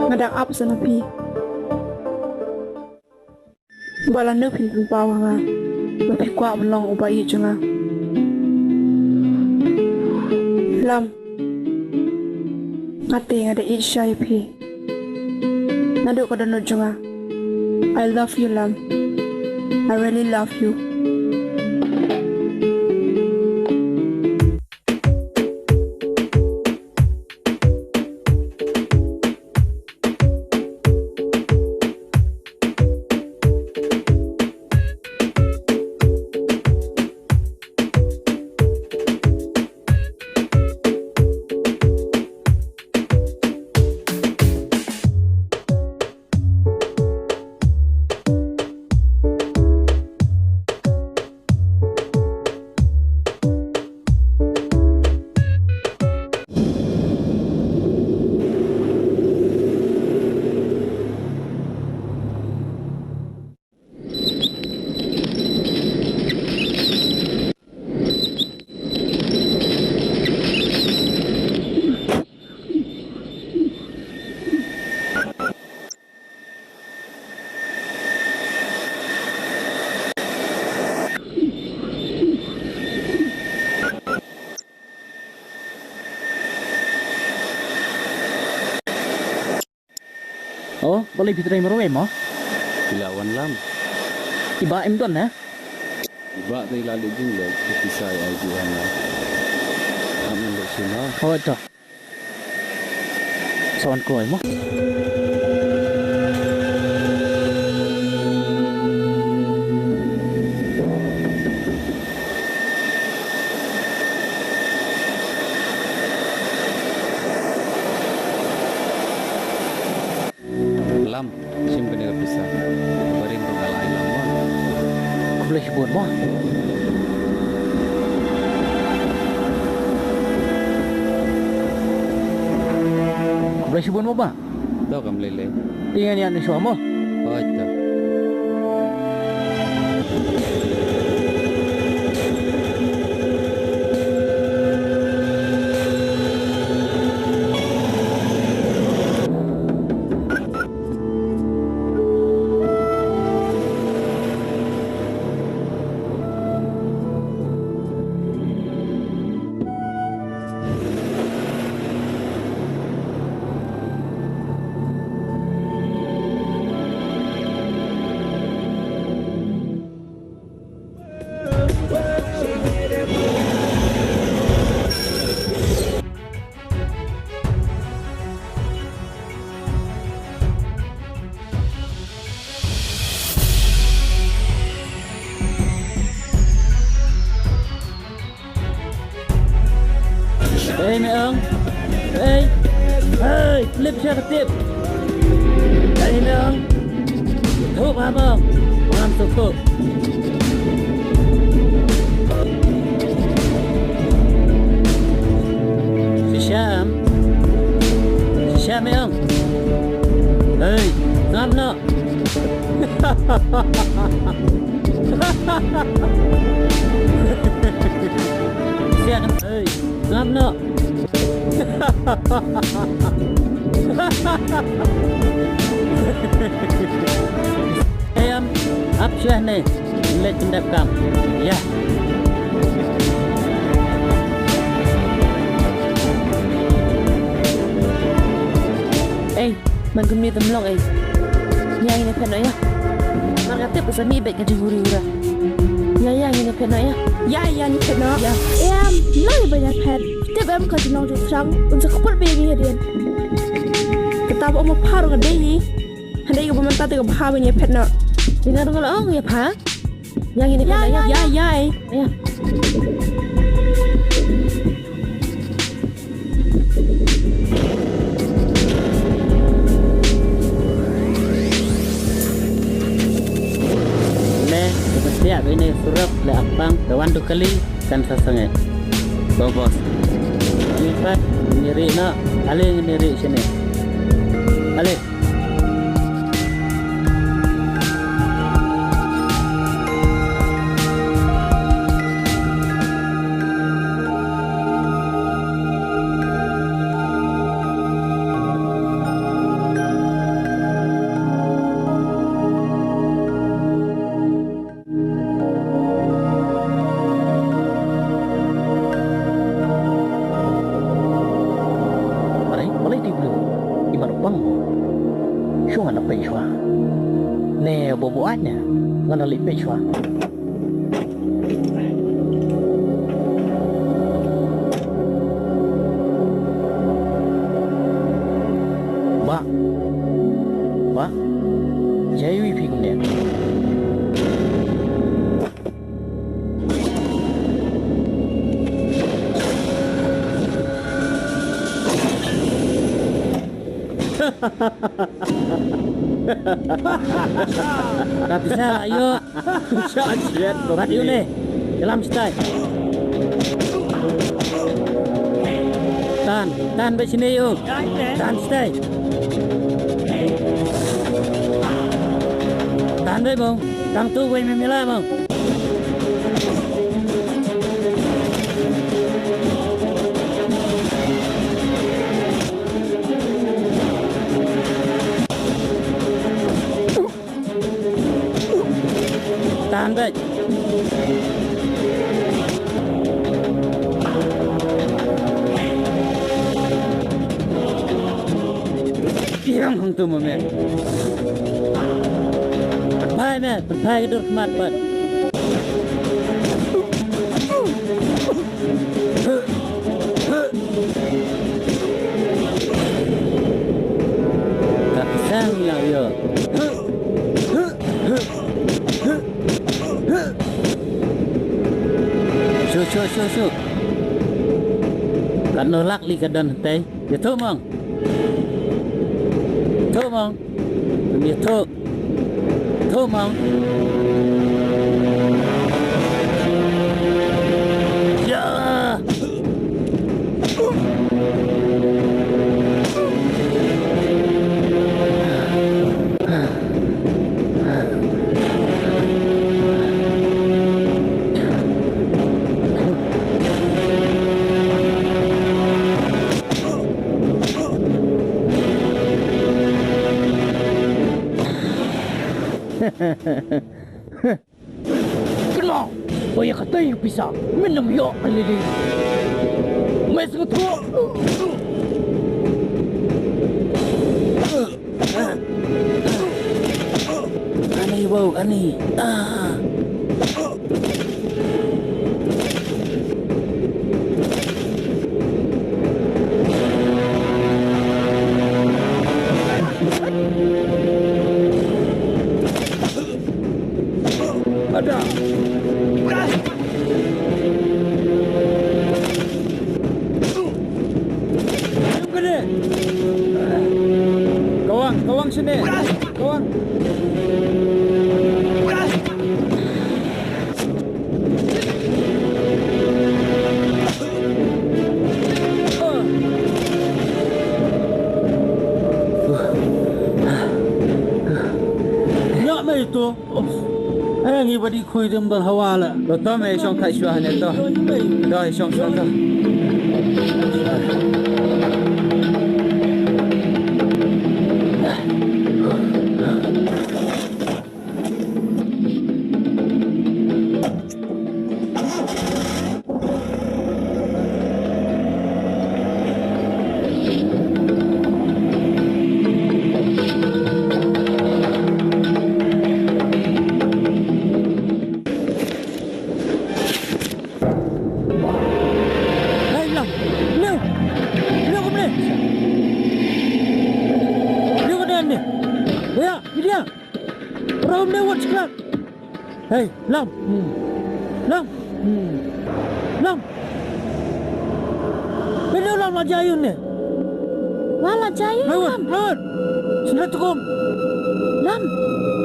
Nga dang ap sa na phi. Ba lano phin pynpaw ha nga ba phi kwah ban long u ba ïeit jong nga. Lam, nga te nga da ïeit shisha ïa phi. Naduh ka dohnud jong nga. I love you Lam. I really love you. Oh, balei phi trei marwei mo? Phi la wan Lam? I bah im don eh? I bah te i la leit jingleit, te pisa i ai ju hana. Am in leit shuwa. Oh, to. Sa wan kloi mo. Lam, shim kane ka pisa. Barim ruh nga la ai Lam mo. Khublei shibun mo. Khublei shibun mo bah. To kam lei lei. Te ngan ïaid noh shuwa mo. Hooid to. Ei, me ong. Ei. Ei, flip sha ka tip. Ei, me ong. Thup ha mo. Ngam thup thup. Shisha am. Shisha me ong. Ei, ngam noh. Siang, ei, ngam noh. Em, ap shuwa ne, leh pyndep kam. Ya. Ei, man kumne te mlong ei. Ïa ngin ïa phet noh ïa. Mar ka tip ka sa mih beit ka jinghuri hura. Ïa ïa ngin ïa phet noh ïa. Ïa ïa ngin phet noh. Ïa. Em, mlong ïa ba ïa phet. Tip em ka jinglong jong thrang. Un sa kput beit ïa ngi hadien. Kata ba ong ma pha ruh ka dei hi. Hadien ka ba mynta te ka bha ba ngin ïa phet noh. Ïa nga ruh nga la ong ïa pha. Ïa ngin ïa phet noh ïa. Ïa ïa ei. Ïa. Ne, ka pyntiah ba ine surok le apang, ka wan tu kali, kan sa sangeh. Bobos. Ni pat, ni ri na, ale ni ri sini. Ale. Balei, balei te blue? I mar pang. Shu ngan peit shuwa. Ne bobo anya. Ngan leit peit shuwa. Bah. Bah. Jai wi phi kumne. Ka pisa ayo. Shah shet ko. Rat yu ne. Jalam stai. Tan, tan ba sini yu. Tan stai. Tan ba bong. Tang tu wei me mila bong. Tahan beit. Ïang hangtu ma me. Pynphai me, pynphai ka dur khmat pat. Ka pisa ïa ïa. Shu, shu, shu, shu. Katno lak li ka don hangtei. Ïathuh mong. Thuh mong. Ïathuh. Thuh mong. Ïa. Kynmaw ba ïa katei ka pisa men ym ïoh ka lili. Me sngewthuh. Ani bau ani. Ah. Ada. Kawang, kawang sini. Kawang. Ïa me ito. Ai ngi ba dih khui dem dal hawa la. To to me shong thait shuwa ne to. To shong shuwa to. Hei, Lam. Leo. Leo kumne. Leo kumne ne. Oya, Lydia. Ram ne wat sklat. Hei, Lam. Hmm. Lam. Hmm. Lam. Pynlong Lam la jai ïa une. Wa la jai ïa Lam. Lam. Sngewthuh kum. Lam.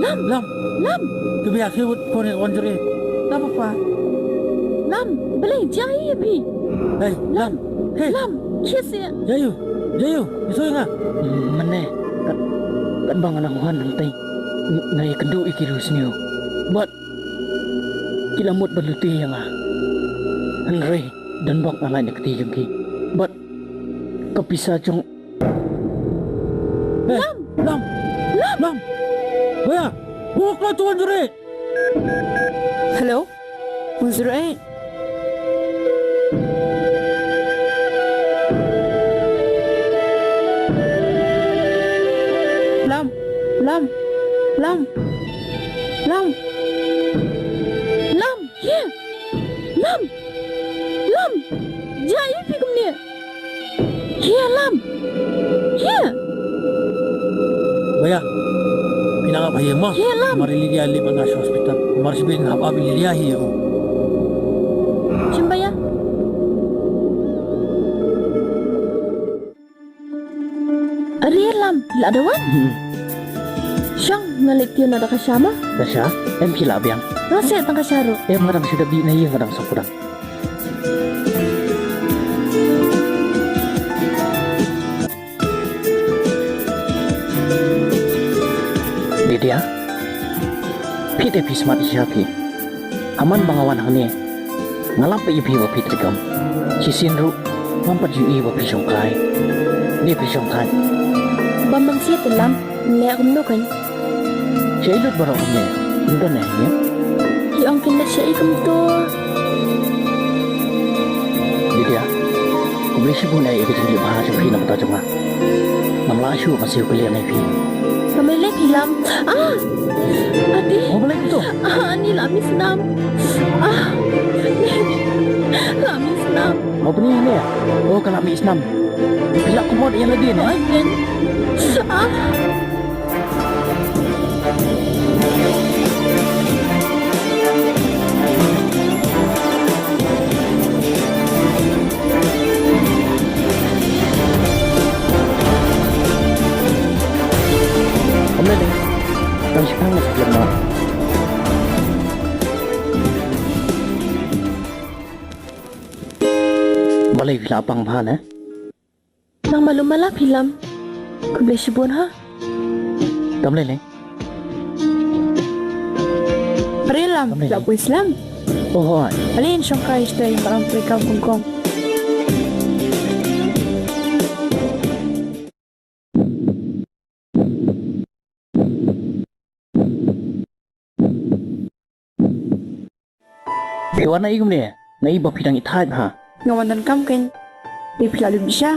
Lam. Lam. Lam. Ka biang hi wut pone wan jure. Lam apa? Lam. Balei jai ïa phi? Hei, Lam. Lam. Hei. Lam. Kiss ya. Jai ïa u. Jai ïa u. Ito ïa nga. Mane. Kat, katba nga nang wan hangtei. Nga ïakynduh ïa ki riewsniew. Bad ki la mut ban lute ïa nga. Hynrei don bok nga lait na kti jong ki. Bad ka pisa jong. Hei, Lam. Lam. Lam. Lam. Oya. Bok la tuan jure. Hello. One zero eight. Lam, Lam, Lam, Lam, Lam, yeah, Lam, Lam, jia ïa phi kumne. Hiya Lam. Hiya. Baya. Phi nang ap ha ïing mo. Hiya Lam. Mar Lydia lip nga sha hospital. Mar sibin hap ap Lydia hi u. Shim baya. Ari Lam, la da wan. Hmm. Shong nga leit ïa na da ka sha ma. Da sha, em phi la biang. Nga se tang ka sha ruh. Em nga dang shu dap dih na ïing nga dang sngewkordor. Lydia, phi te phi smat ïa phi. Haman ba nga wan hangne, nga lap ïa phi ba phi trei kam. Shisien ruh, ngam pat ju ïohi ba phi shongkai. Ne phi shongkai. Bam bam shisien te Lam, leh kumno kan. Shaei lut baroh kumne. Ym don eh, ïa? Phi ong kin leit shaei kumto. Lydia, khublei shibun eh ïa ka jingleh bha jong phi na ka bynta jong nga. Ngam lah shuh ban siew kylliang ïa phi. Ka mei leh phi Lam. Ah! Ati. Mo balei kumto? Ah, ani la mih snam. Ah! Ani la mih snam. Mo bni ne? Oh, ka la mih snam. Phi la kumot ïa lade ne? Oh, ïa. Ah! Ym lei lei. Tang shipang na satlem noh. Balei phi la pang bha ne? Nang malu mala phi Lam. Khublei shibun ha. Kam lei lei. Are Lam, kam lei la lei. Poi slem. Oh hoi. Ale in shongkai shtei marang prekam kongkong. Phi wan na i kumne, na i ba phi dang i thait ha. Nga wan donkam kein. Te phi la lut sha.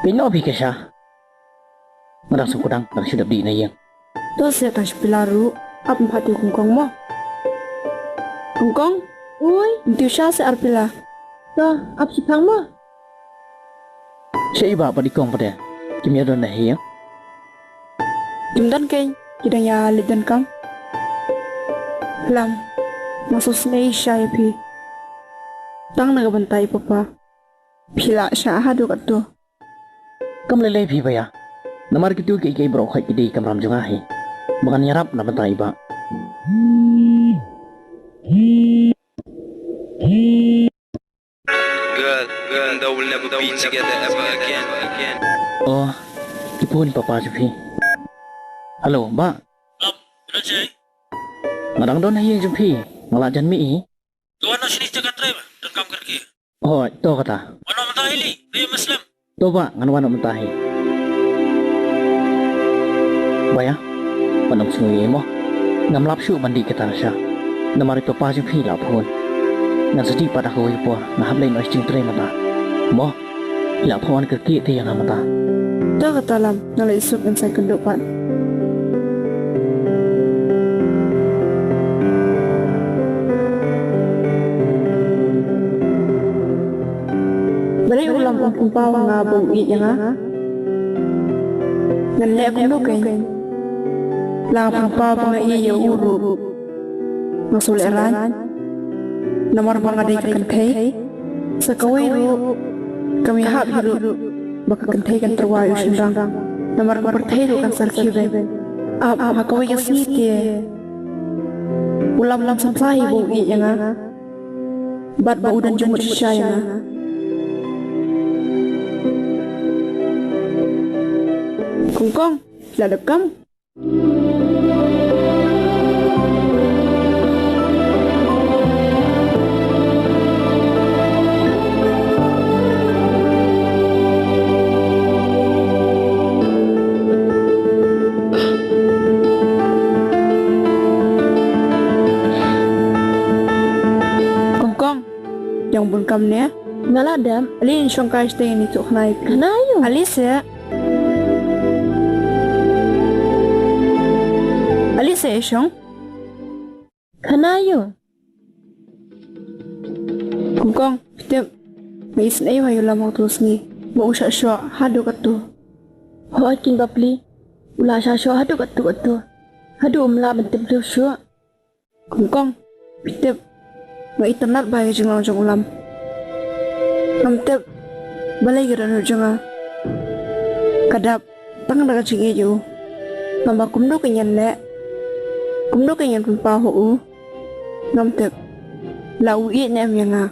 Phi noh phi ke sha. Nga dang sngewkordang, dang shu dap dih na ïing. To se tang shu phi la ruh, ap ym phat ïa u kongkong mo. Kongkong? Ui. Ym tip sha se ar phi la. To, ap shipang mo. Shaei ba pat i kong pat de. Kim ïa don na hi ïa. Kim don kein, ki dang ïa leit donkam. Lam, nga sngewsynei shisha ïa phi. Tang na ka bynta i papa. Phi lah shah haduh katto. Kam lei lei phi Baya. Namar kito kiei kiei baroh khoit ki dei ki kamram jong nga hi. Ba ngan ïarap na bynta i bah. Girl, girl, and I will never be together ever again. Oh, ki phone papa jong phi. Hello, bah. Ap, ina jai? Nga dang don ha ïing jong phi. Nga la jan mih hi. Tuan na Shini jaka trei ba, donkam kyrkieh. Hooid, to kata. Wan noh mynta hi Li, dei Muslim. To bah, ngan wan noh mynta hi. Bah ïa, wan ym sngew ei mo. Ngam lap shuh ban dih kita sha. Namar i papa jong phi i la phone. Ngan sa dih pat ha kawei ka por, nga hap leit noh sha jingtrei mynta. Mo. I la phone kyrkieh te ïa nga mynta. To kata Lam, nga leit suk, ngan sa ïakynduh pat. Balei u Lam um pynpaw ha nga ba u ïeit ïa nga? Ngan leh kumno kein? La nga pynpaw ba nga ïeit ïa u ruh, nga shu lehraiñ. Namar ba nga dei ka kynthei. Sa kawei ruh, kam ïahap hi ruh ba ka kynthei kan tyrwa ïa u shynrang. Namar ka pyrthei ruh kan sa rkhie beiñ. Ap, ha kawei ka sngi te u Lam um saphla hi ba u ïeit ïa nga. Bad ba u don jingmut shisha ïa nga. Kong Kong, la dep kam? Kong Kong, jong bun kam ne? Nga la dep. Ale in shong kai shatei ni tu khnai. Khana ïa u. Ale se. Ale se shong. Khana ïa u. Kong Kong, phi tip, nga isynei ïa u Lam ha utu u sngi ba u shah shoh haduh katto. Hooid keiñ bapli, u la shah shoh haduh katto katto. Haduh um lah ban tip briew shuh. Kong Kong, phi tip, nga itynnad bha ïa ka jinglong jong u Lam. Ngam tip balei ka dohnud jong nga ka dap tang da ka jingïeit ïa u. Tangba kumno kein ngan leh, kumno kein ngan pynpaw ha u? Ngam tip la u ïeit ne em ïa nga.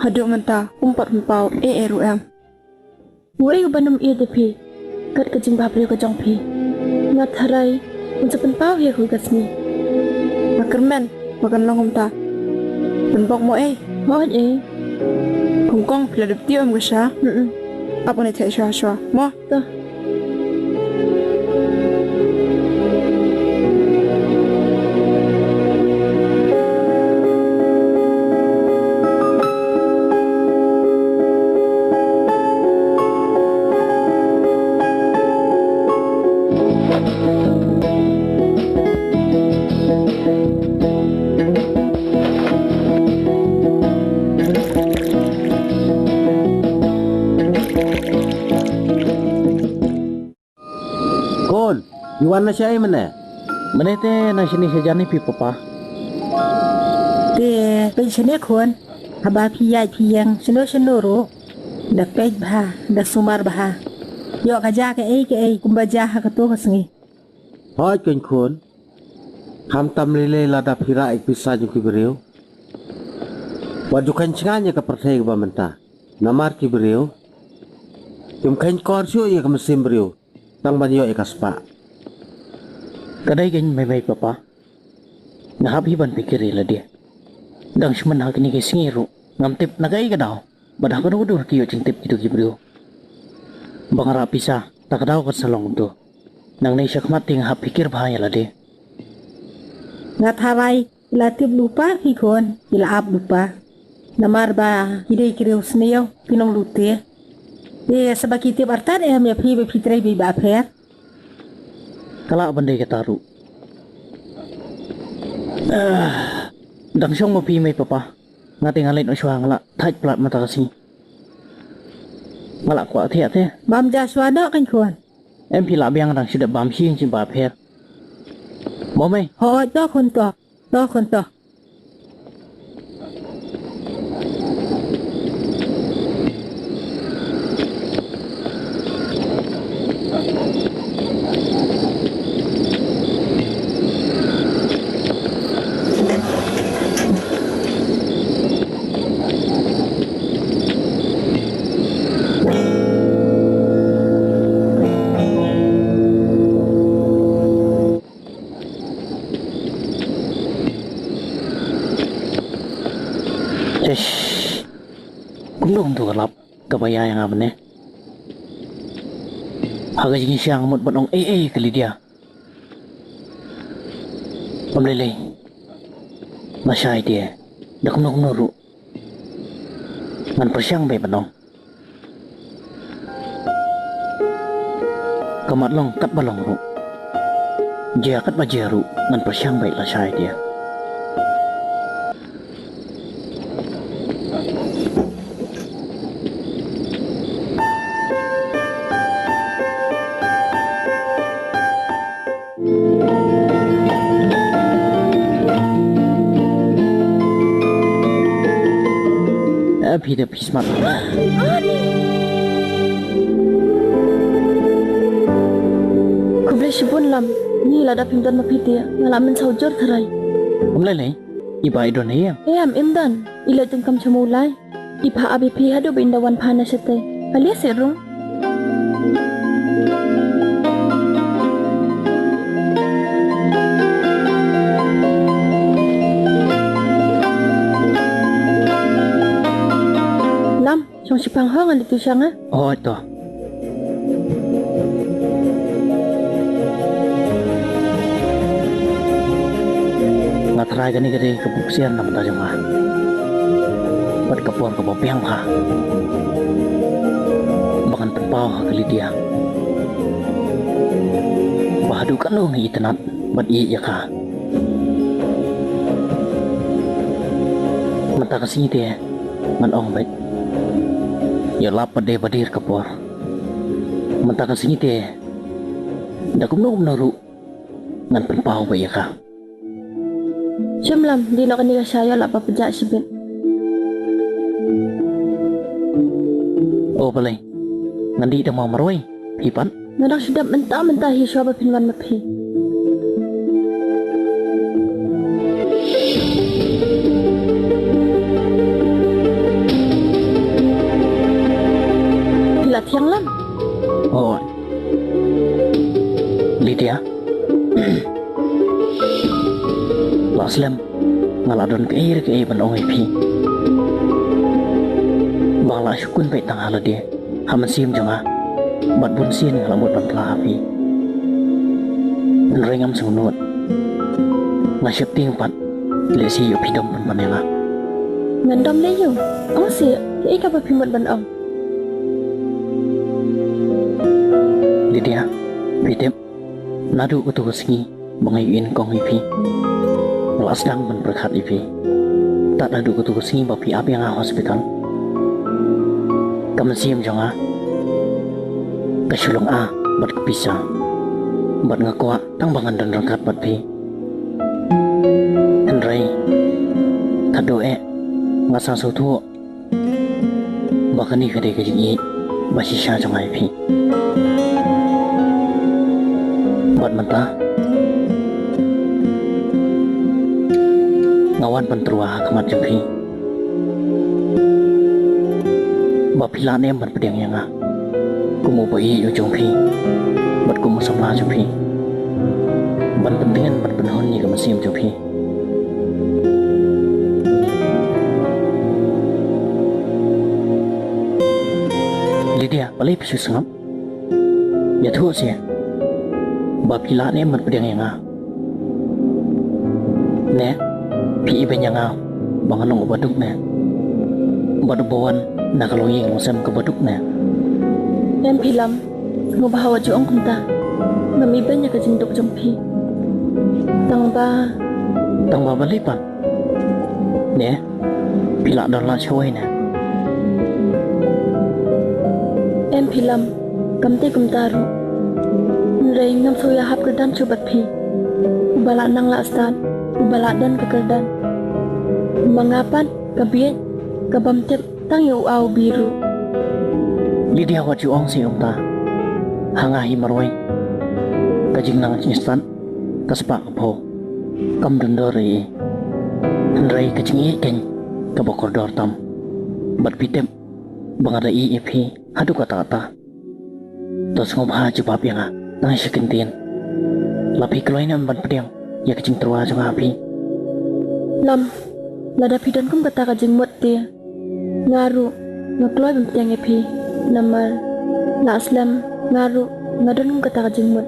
Haduh mynta um pat pynpaw ei ei ruh em. Uei uba nym ïeit ïa phi kat ka jingbhabriew ka jong phi? Nga tharai un sa pynpaw ïa ka sngi. Nga kyrmen ba kan long kumta. Pyn bok mo ei. Hooid ei. Kong Kong, phi la dep tip em ka sha? Mm. Ap ngan ïa theh shuwa shuwa mo. To. Khun, ngi wan na shaei mynne? Mynne te na shane shajan ïa phi papa. Te peit shane khun, haba phi ïaid phi ïeng shano shano ruh, da peit bha, da sumar bha. Ïoh ka jia kaei kaei kumba jia ha kato ka sngi. Hooid keiñ khun. Khamtam lei lei lada phi rah ïa ka pisa jong ki briew. Wat ju kheiñ shngaiñ ïa ka pyrthei kaba mynta. Namar ki briew kim kheiñ kor shuh ïa ka mynsiem briew tang ban ïoh ïa ka spah. Ka dei keiñ mei mei papa. Nga hap hi ban phikir ïa lade. Dang shmen ha kine ki sngi ruh ngam tip na kaei ka daw bad ha kano ka dur ki ïoh jingtip kito ki briew. Ba nga rah pisa, ta ka daw kan sa long kumto. Nangne shakhmat te nga hap phikir bha ïa lade. Nga tharai ki la tip lypa phi khun, ki la ap lypa. Namar ba ki dei ki riew sniew, ki nonglute. Te sa ba ki tip artat em ïa phi ba phi trei beit ba pher. Ka lah ban dei kata ruh. Ah, dang shong ma phi mei papa. Nga te nga leit noh shuwa, nga la thait palat mynta ka sngi. Nga la kwah thiah te. Bam ja shuwa noh keiñ khun. Em phi lah biang, dang shu dep bam shisien ba pher. Mo mei. Hooid to khun to. To khun to. Kumno kumtu ka lap kaba ïa ïa nga mynne. Ha ka jingshisha nga mut ban ong ei ei ka Lydia. Ym lei lei. Nga shai te da kumno kumno ruh ngan pyrshang beit ban ong. Ka mat long katba long ruh, jia katba jia ruh, ngan pyrshang beit, la shai te. Eh, phi da phi smat. Khublei shibun Lam, ni lada phim don ma phi te nga la mynsaw jur tharai. Ym lei lei, i Bah i don ha ïing? Em, im don. I leit jingkam sha Mawlai. I phah ap ïa phi haduh ba in da wan phah na shatei. Ale seh rung. Lam, shong shiphang ho, ngan leit tu sha nga. Hooid to. Nga tharai kane ka dei ka buksiar na bynta jong nga bad ka por kaba biang bha ba ngan pynpaw ha ka Lydia ba haduh katno nga itynnad bad ïeit ïa ka. Mynta ka sngi te ngan ong beit. Ïa lap pat dei ba dei ka por. Mynta ka sngi te da kumno kumno ruh ngan pynpaw beit ïa ka. Shim Lam, dei noh kane ka sha ïa lap ba pjah shibit. O balei, ngan dih da ma Marwei, phi pat? Nga dang shu dep mynta mynta hi shuwa ba phin wan ma phi. Phi la thiang Lam? Hooid. Lydia. La slem nga la don kaei re kaei ban ong ïa phi. Ba nga la shu kun beit tang ha lade ha mynsiem jong nga. Bad bun sien nga la mut ban phla ha phi. Hynrei ngam sngewnud. Nga sheptieng pat lehse ïoh phi dom pynban ïa nga. Ngan dom leh ïoh. Ong seh, kaei kaba phi mut ban ong? Lydia, phi tip, naduh katu ka sngi ba nga ïohi nyngkong ïa phi, nga la sdang ban pyrkhat ïa phi. Tad naduh katu ka sngi ba phi ap ïa nga ha hospital, ka mynsiem jong nga ka shu long ah bad ka pisa. Bad nga kwah tang ba ngan don ryngkat bad phi. Hynrei khatduh eh nga sngewthuh ba kane ka dei ka jingïeit ba shisha jong nga ïa phi. Bad mynta nga wan pyntyrwa ha khmat jong phi ba phi lah ne em ban pdiang ïa nga kum u ba ïeit u jong phi bad kum u samla jong phi, ban pyntngen ban pynhun ïa ka mynsiem jong phi. Lydia, balei phi shu sngap? Ïathuh seh ba phi lah ne em ban pdiang ïa nga? Ne phi ibeiñ ïa nga ba ngan long u baduk ne, bad u ba wan na ka longïing longsem ka baduk ne? Em phi Lam, sngewbha wat ju ong kumta. Ngam ibeiñ ïa ka jingduk jong phi. Tang ba, tang ba balei pat? Ne phi lah don lad shawei ne? Em phi Lam, kam dei kumta ruh. Hynrei ngam sngewïahap kyrdan shuh bad phi. U ba lah nang lah stad, u ba lah don ka kyrdan. Ma nga pat ka bieit ka bym tip tang ïa u A u B ruh. Lydia, wat ju ong seh kumta ha nga hi Marwei. Ka jingnang jingstad ka spah ka phew, kam dondor ei ei. Hynrei ka jingïeit keiñ kaba kordor tam. Bad phi tip ba nga da ïeit ïa phi haduh katta katta. To sngewbha jubab ïa nga tang shi kyntien. La phi kloi ne em ban pdiang ïa ka jingtyrwa jong nga ha phi? Lam, Lada phi don kum kata ka jingmut te, nga ruh nga kloi ban pdiang ïa phi. Namar la slem nga ruh nga don kum kata ka jingmut.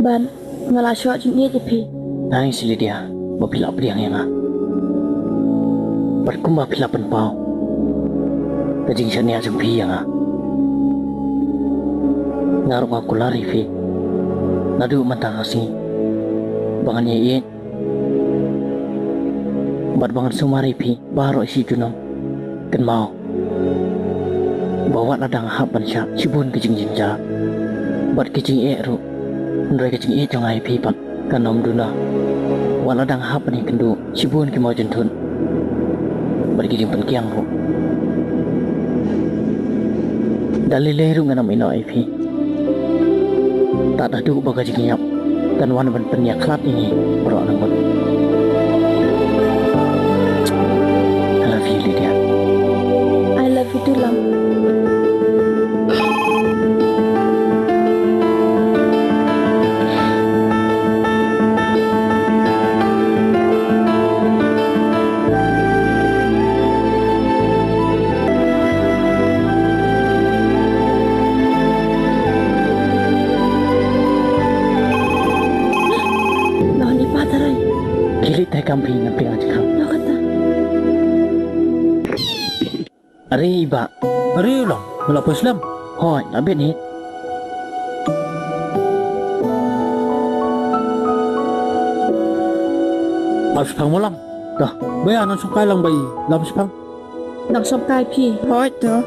Ban nga la shoh jingïeit ïa phi. Thanks Lydia, ba phi la pdiang ïa nga. Bad kumba phi la pynpaw ka jingshaniah jong phi ïa nga. Nga ruh nga kular ïa phi naduh mynta ka sngi ba ngan ïaieit bad ba ngan sumar ïa phi baroh shi junom. Kynmaw ba wat la dang hap ban shah shibun ki jingjynjar bad ki jingeh ruh, hynrei ka jingeh jong nga ïa phi pat kan ym duna. Wat la dang hap ban ïakynduh shibun ki mawjynthut bad ki jingpynkiang ruh. Da lei lei ruh ngan ym ïehnoh ïa phi. Tad haduh ba ka jingïap kan wan ban pynïakhlad ïa ngi baroh na mut. I love you, Lydia. I love you too, Lam. Noh ni pa tarai. Kili tai kam phi na ping aja kam. Noh kata. Are i bah. Are u Lam, me la poi slem? Hooid, la bit hi. Ap shipang mo Lam. Toh. Ba ïa nang shongkai lang ba i Lam shipang. Nang shongkai phi. Hooid toh.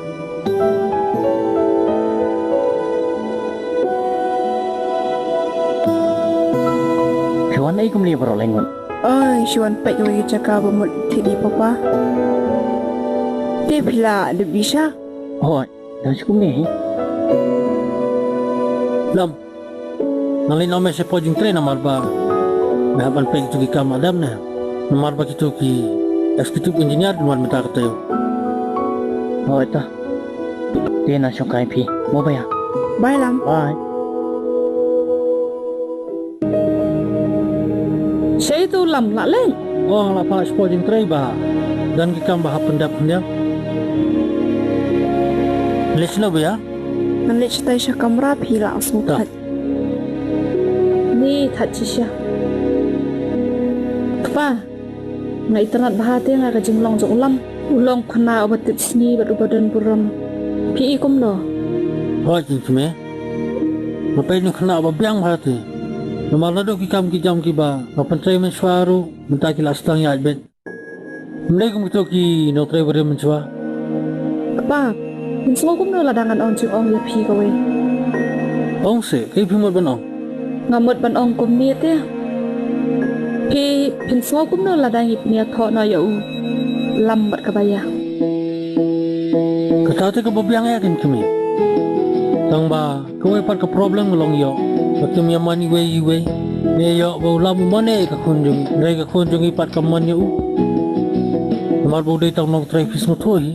Phi wan ei kumne baroh lai ngut? Oi, shu wan peit kawei ka jaka ba mut thied hi papa. Te phi la dep bishar? Hooid, dang shu kumne hi. Lam, nang leit noh me sha pdeng trei namar ba me hap ban peit kito ki kam adam ne. Namar ba kito ki executive engineer kin wan mynta ka taïew. Hooid ta. Te nang shongkai phi. Mo bye. Bye Lam. Bye. Shaei tu Lam, la leit? Oh, la phah sha pdeng trei ba don ki kam ba hap pyndep khyndiat. Leit shano bha ïa? Ngan leit shatai sha kamra phi la sngewthuh. Ni that shisha. Kpa, nga itynnad bha te nga ka jinglong jong u Lam. U long khynnah uba tipsngi bad uba don burom. Phi i kumno? Hooid kynthei me. Nga peit u khynnah uba biang bha te. Namar naduh ki kam ki jam kiba nga pyntrei mynshuwa ruh mynta ki la sdang ïaid beit. Ym dei kum kito ki nongtrei barim mynshuwa. Kpa, phin sngew kumno lada ngan ong jingong ïa phi kawei? Ong seh, kaei phi mut ban ong? Nga mut ban ong kumne te. Phi, phin sngew kumno lada ngi pynïathoh noh ïa u Lam bad ka Baya? Kata te kaba biang eh kynthei me. Tang ba kawei pat ka problem ka long ïoh ba kim ïa man iwei iwei. Ngi ïoh ba u Lam u man eh ïa ka khun jong ngi, hynrei ka khun jong ngi pat kam man ïa u. Namar ba u dei tang nongtrei, phi sngewthuh hi.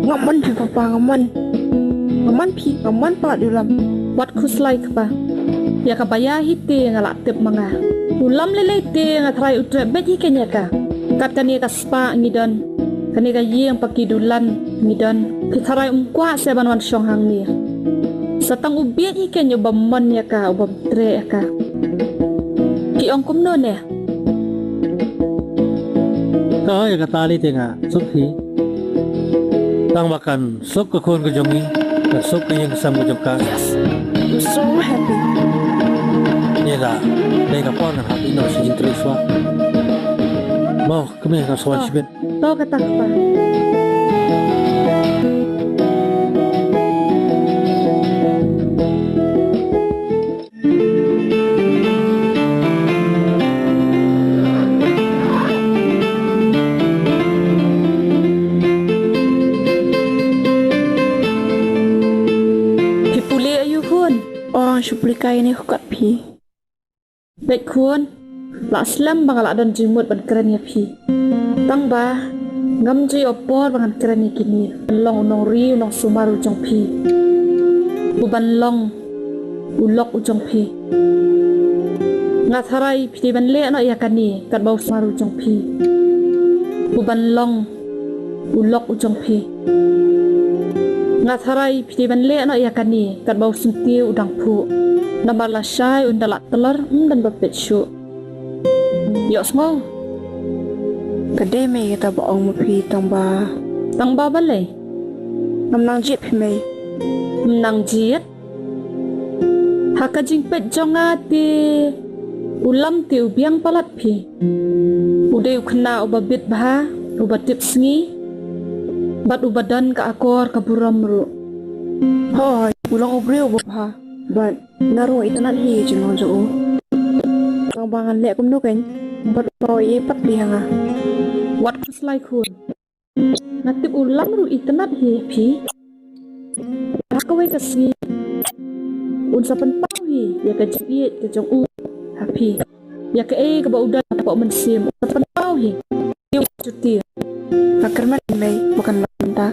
Nga man phi papa, nga man. Nga man phi, nga man palat ïa u Lam. Wat khuslai kpa. Ïa ka Baya hi te nga la tip ma nga. U Lam lei lei te nga tharai u treh beit hi kein ïa ka. Kat kane ka spah ngi don, kane ka ïing ba ki dulan ngi don. Phi tharai um kwah seh ban wan shong hangne? Sa tang u bieit hi kein uba mon ïa ka, uba treh ïa ka. Phi ong kumno ne? Ka ong ïa kata lei te nga suk hi. Tang ba kan suk ka khun ka jong ngi, kan suk ka ïing ka sem ka jong ka. Yes. I'm so happy. Ïa ka, dei ka por ngan hap ïehnoh sha jingtrei shuwa. Mo, kmie, ngan sa wan shibit. To kata kpa. Phi pule aïu khun? Oh, shu pule kai ne hukat phi. Bad khun, la slem ba nga la don jingmut ban kren ïa phi. Tang ba ngam ju ïoh por ba ngan kren ïa kine. Ban long u nongri u nongsumar u jong phi. U ban long u lok u jong phi. Nga tharai phi dei ban leh noh ïa kane katba u sumar u jong phi. u ban long u lok u jong phi. Nga tharai phi dei ban leh noh ïa kane katba u syntiew u dang phuh. Namar lashai un da lah tyllor ym don ba peit shuh. Ïohsngew. Ka dei mei kata ba ong ma phi tang ba. Tang ba balei? Ngam nang jied phi mei. Ym nang jied? Ha ka jingpeit jong nga te u Lam te u biang palat phi. U dei u khynnah uba bit bha, uba tip sngi, bad uba don ka akor ka burom ruh. Hooid, u long u briew uba bha. Bad nga ruh nga itynnad hi ïa ka jinglong jong u. Tang ba ngan leh kumno keiñ bad u paw ei ei pat phi ha nga. Wat khuslai khun. Nga tip u Lam ruh u itynnad hi ïa phi. Ha kawei ka sngi un sa pynpaw hi ïa ka jingïeit ka jong u ha phi. Ïa kaei kaba u don hapoh mynsiem un sa pynpaw hi. Ïa u juti. Nga kyrmen mei ba kan long mynta.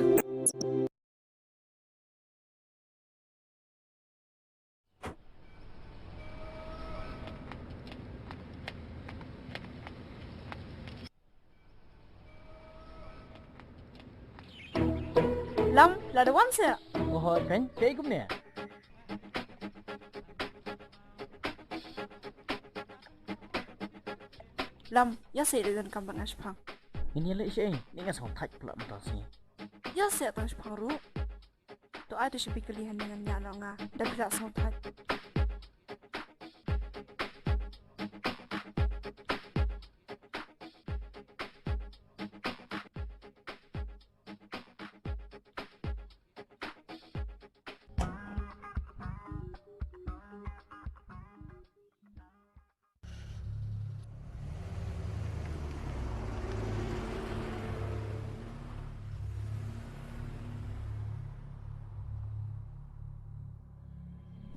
Lam, la da wan seh? Oho, kan, kaei kumne? Lam, ïa seh da don kam ban nga shipang. Ngin ïa leh seh, ni nga sngewthait pla mynta sngi. Ïa seh tang shipang ruh. To ai to shi bikali hangne ngan ñiah noh nga da phi la sngewthait.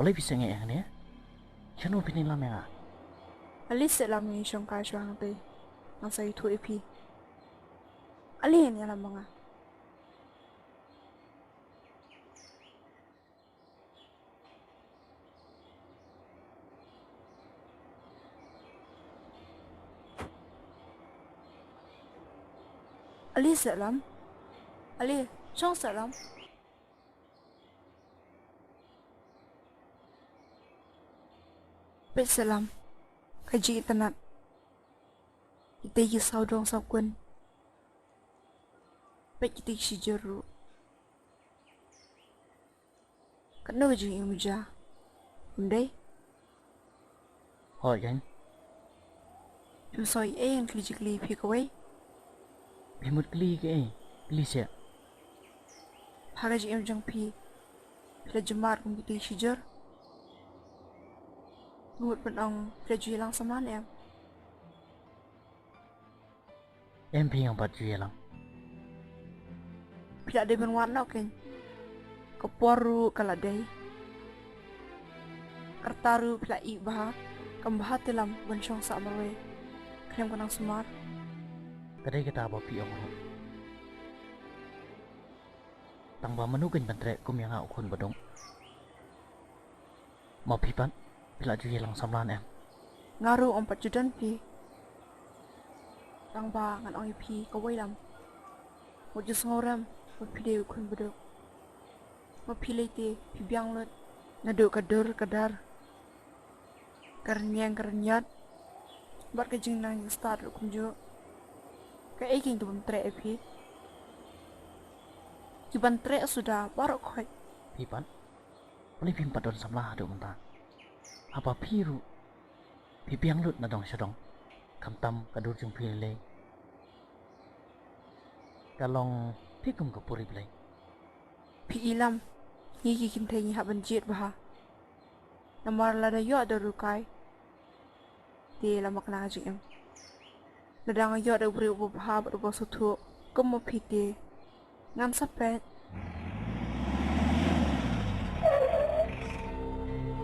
Balei phi sngewsih ïa nga ne? Shano phin ïalam ïa nga? Ale seh lam ngi shong kai shuwa hangtei. Ngan sa ïathuh ïa phi. Ale ngi ïalam ma nga. Ale seh lam. Ale, shong seh lam. Peit seh lam. Ka jingitynnad. Kitei ki saw dong saw kun. Peit kitei ki shijur ruh. Katno ka jingim u ja. Ym dei? Hooid kan. Em soi ei ngan kylli jingkylli phi kawei. Phi mut kylli kaei? Kylli seh. Ha ka jingim jong phi, phi la jemar kum kitei ki shijur? Nga mut ban ong phi la ju ïalang samla ne em? Em phi, ngam pat ju ïalang. Phi la dei ban wad noh keiñ. Ka por ruh ka la dei. Ka rta ruh phi la ih bha. Kam bha te lam ban shong sah marwei khlem ka nang sumar. Ka dei kata ba phi ong ruh. Tang ba mano keiñ ban treh kum ïa nga u khun baduk. Ma phi pat, phi la ju ïalang samla ne em? Nga ruh ym pat ju don phi. Tang ba ngan ong ïa phi kawei lam. Wat ju sngewrem ba phi dei u khun baduk. Ma phi lei te phi biang lut naduh ka dur ka dar, ka rynïeng ka rynïot, bad ka jingnang jingstad ruh kumjuh. Kaei keiñ ka bym treh ïa phi? Ki ban treh suda baroh khoit. Phi pat? Balei phim pat don samla haduh mynta? Haba phi ruh phi biang lut na dong sha dong, khamtam ka dur jong phi lei lei ka long phi kum ka puri Blei. Phi i lam, ngi ki kynthei ngi hap ban jied bha. Namar lada ïoh da u rukai, te la makna ka jingim. Lada nga ïoh da u briew uba bha bad uba sngewthuh kum ma phi te, ngan sa peit.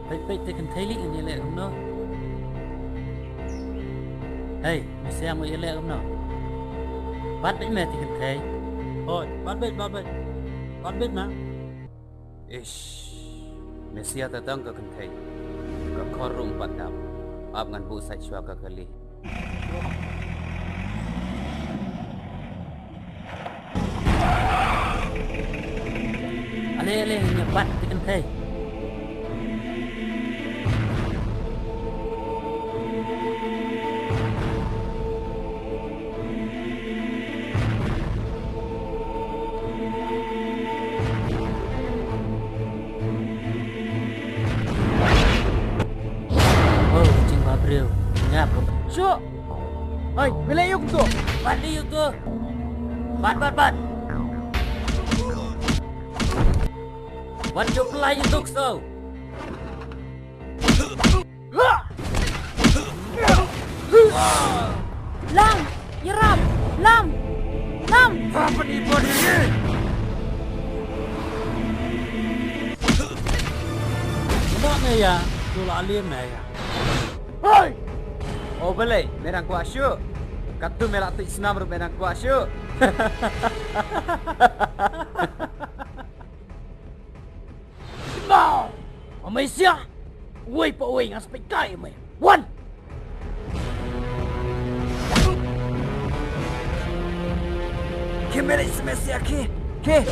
Peit peit te kynthei lei, ngan ïaleh kumno? Hei, me siang, me ïaleh kumno? Bat beit me te kynthei. Hooid, bat beit, bat beit. Bat beit ma. Ish. Me sia ta tang ka kynthei. Ka khor ruh ym pat dap. Ap ngan buh sait shuwa ka kali. Te leh ngi bat te kynthei. Oh, jingbabriew. Ngap. Shu. Hoi, beli yuk tu. Bat li yuk tu. Bat, bat, bat. Wan jop lai yuk tu so. Lam, ïarap, lam, lam. Apa ni buat ini? Kena me ya, tu la alim me ya. Hoi! Oh, balei, me dang kwah shuh. Katto me la tih snam ruh me dang kwah shuh. Mau! Amai sia! Uwei pa uwei nga sa peit kai amai. Wan! Ki meri semesia ki. Ki.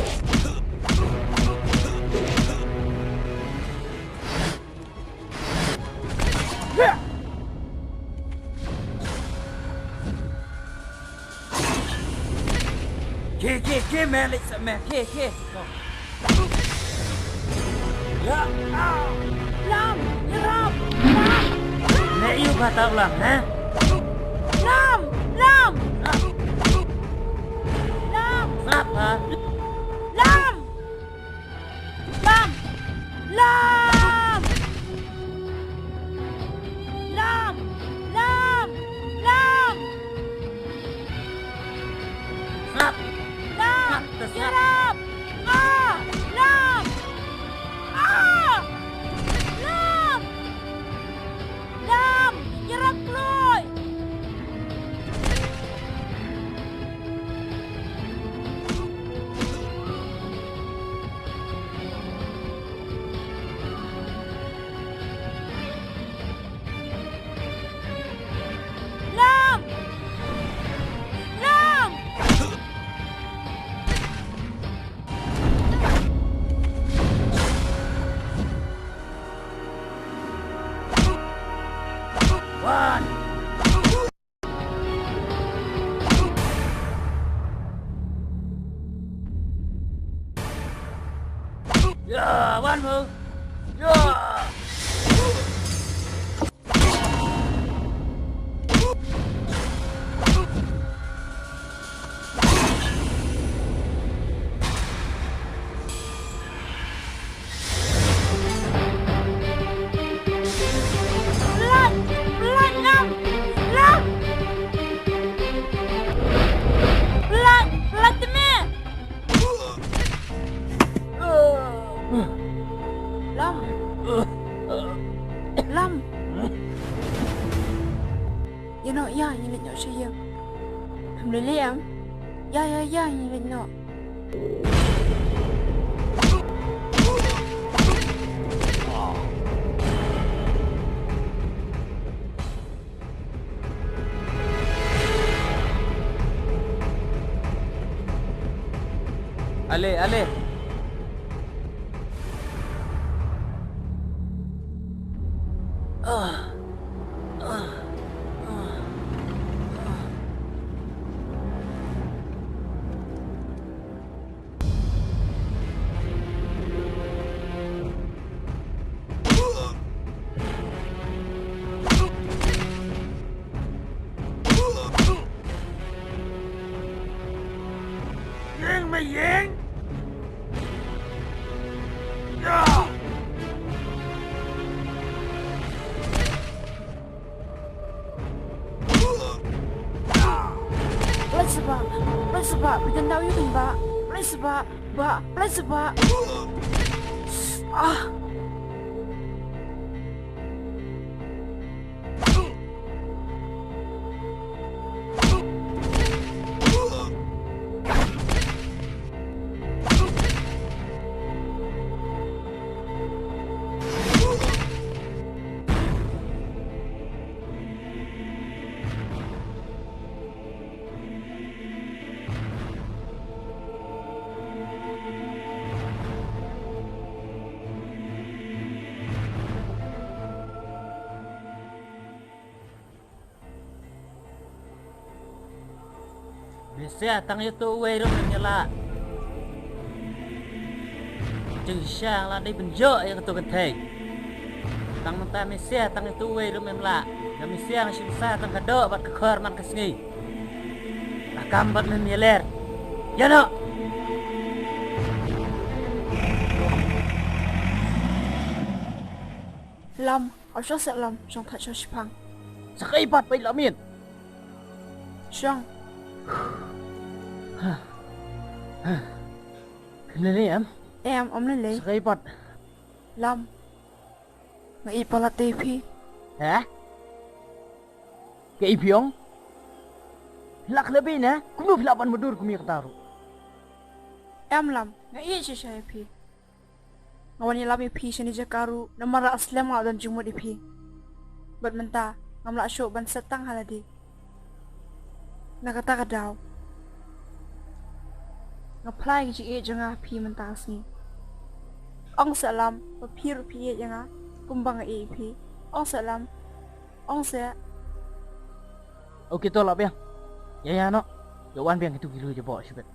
Ki, ki, ki, me, leit sa me, ki, ki. Ya, ah. Lam, ïarap, lam. Ne yu kata ulang, ha? Lam, lam. Lam. Sap, ha? Lam. Lam! Lam! Lam! Lam! Lam! Sap! Lam! Sap, sap. Ïarap! Ah! Lam! Ah! Lam! Lam! Ïarap kloi! Lam! Lam! Wan! Ya, wan mo. Ya. Pynlait! Pynlait, Lam! Lam! Pynlait! Pynlait te me! Lam! Lam! Ïa noh, ïa, ïa leit noh sha ïing. Phim lei lei em? Ïa, ïa, ïa, ïa leit noh. Ale, ale. Ah. Ah. Ah. Ah. Ïeng me ïeng. Ya. Pynlait seh bah, pynlait seh bah, phi dang daw ïa u bah, pynlait seh bah, bah, pynlait seh bah. Ah. Sia tang ïa utu uwei ruh mem ïa lah. Jingshisha nga la dei ban ïoh ïa katu ka thei. Tang mynta me sia tang ïa utu uwei ruh mem lah. Nga me sia nga shim sa tang ka doh bad ka khor man ka sngi. La kam bad mem ïa ler. Ïa noh. Lam, au shong seh Lam, shong thait shong shipang. Sa kaei pat peit la miet. Shong. Phim lei lei em? Em, ym lei lei. Sa kaei pat? Lam. Nga ïeit palat ïa phi. Heh? Kaei phi ong? Phi lah khlem beiñ ne? Kumno phi lah ban mudui kum ïa kata ruh? Em Lam, nga ïeit shisha ïa phi. Nga wan ïalam ïa phi shane jaka ruh namar la slem nga don jingmut ïa phi. Bad mynta ngam lah shuh ban set tang ha lade. Na kata ka daw nga phla ïa ka jingïeit jong nga ha phi mynta ka sngi. Ong seh Lam ba phi ruh phi ïeit ïa nga kumba nga ïeit ïa phi. Ong seh Lam. Ong seh. Okay to lah biang. Ïa ïa noh. Ïa wan biang kitu ki lui jaboh shibit.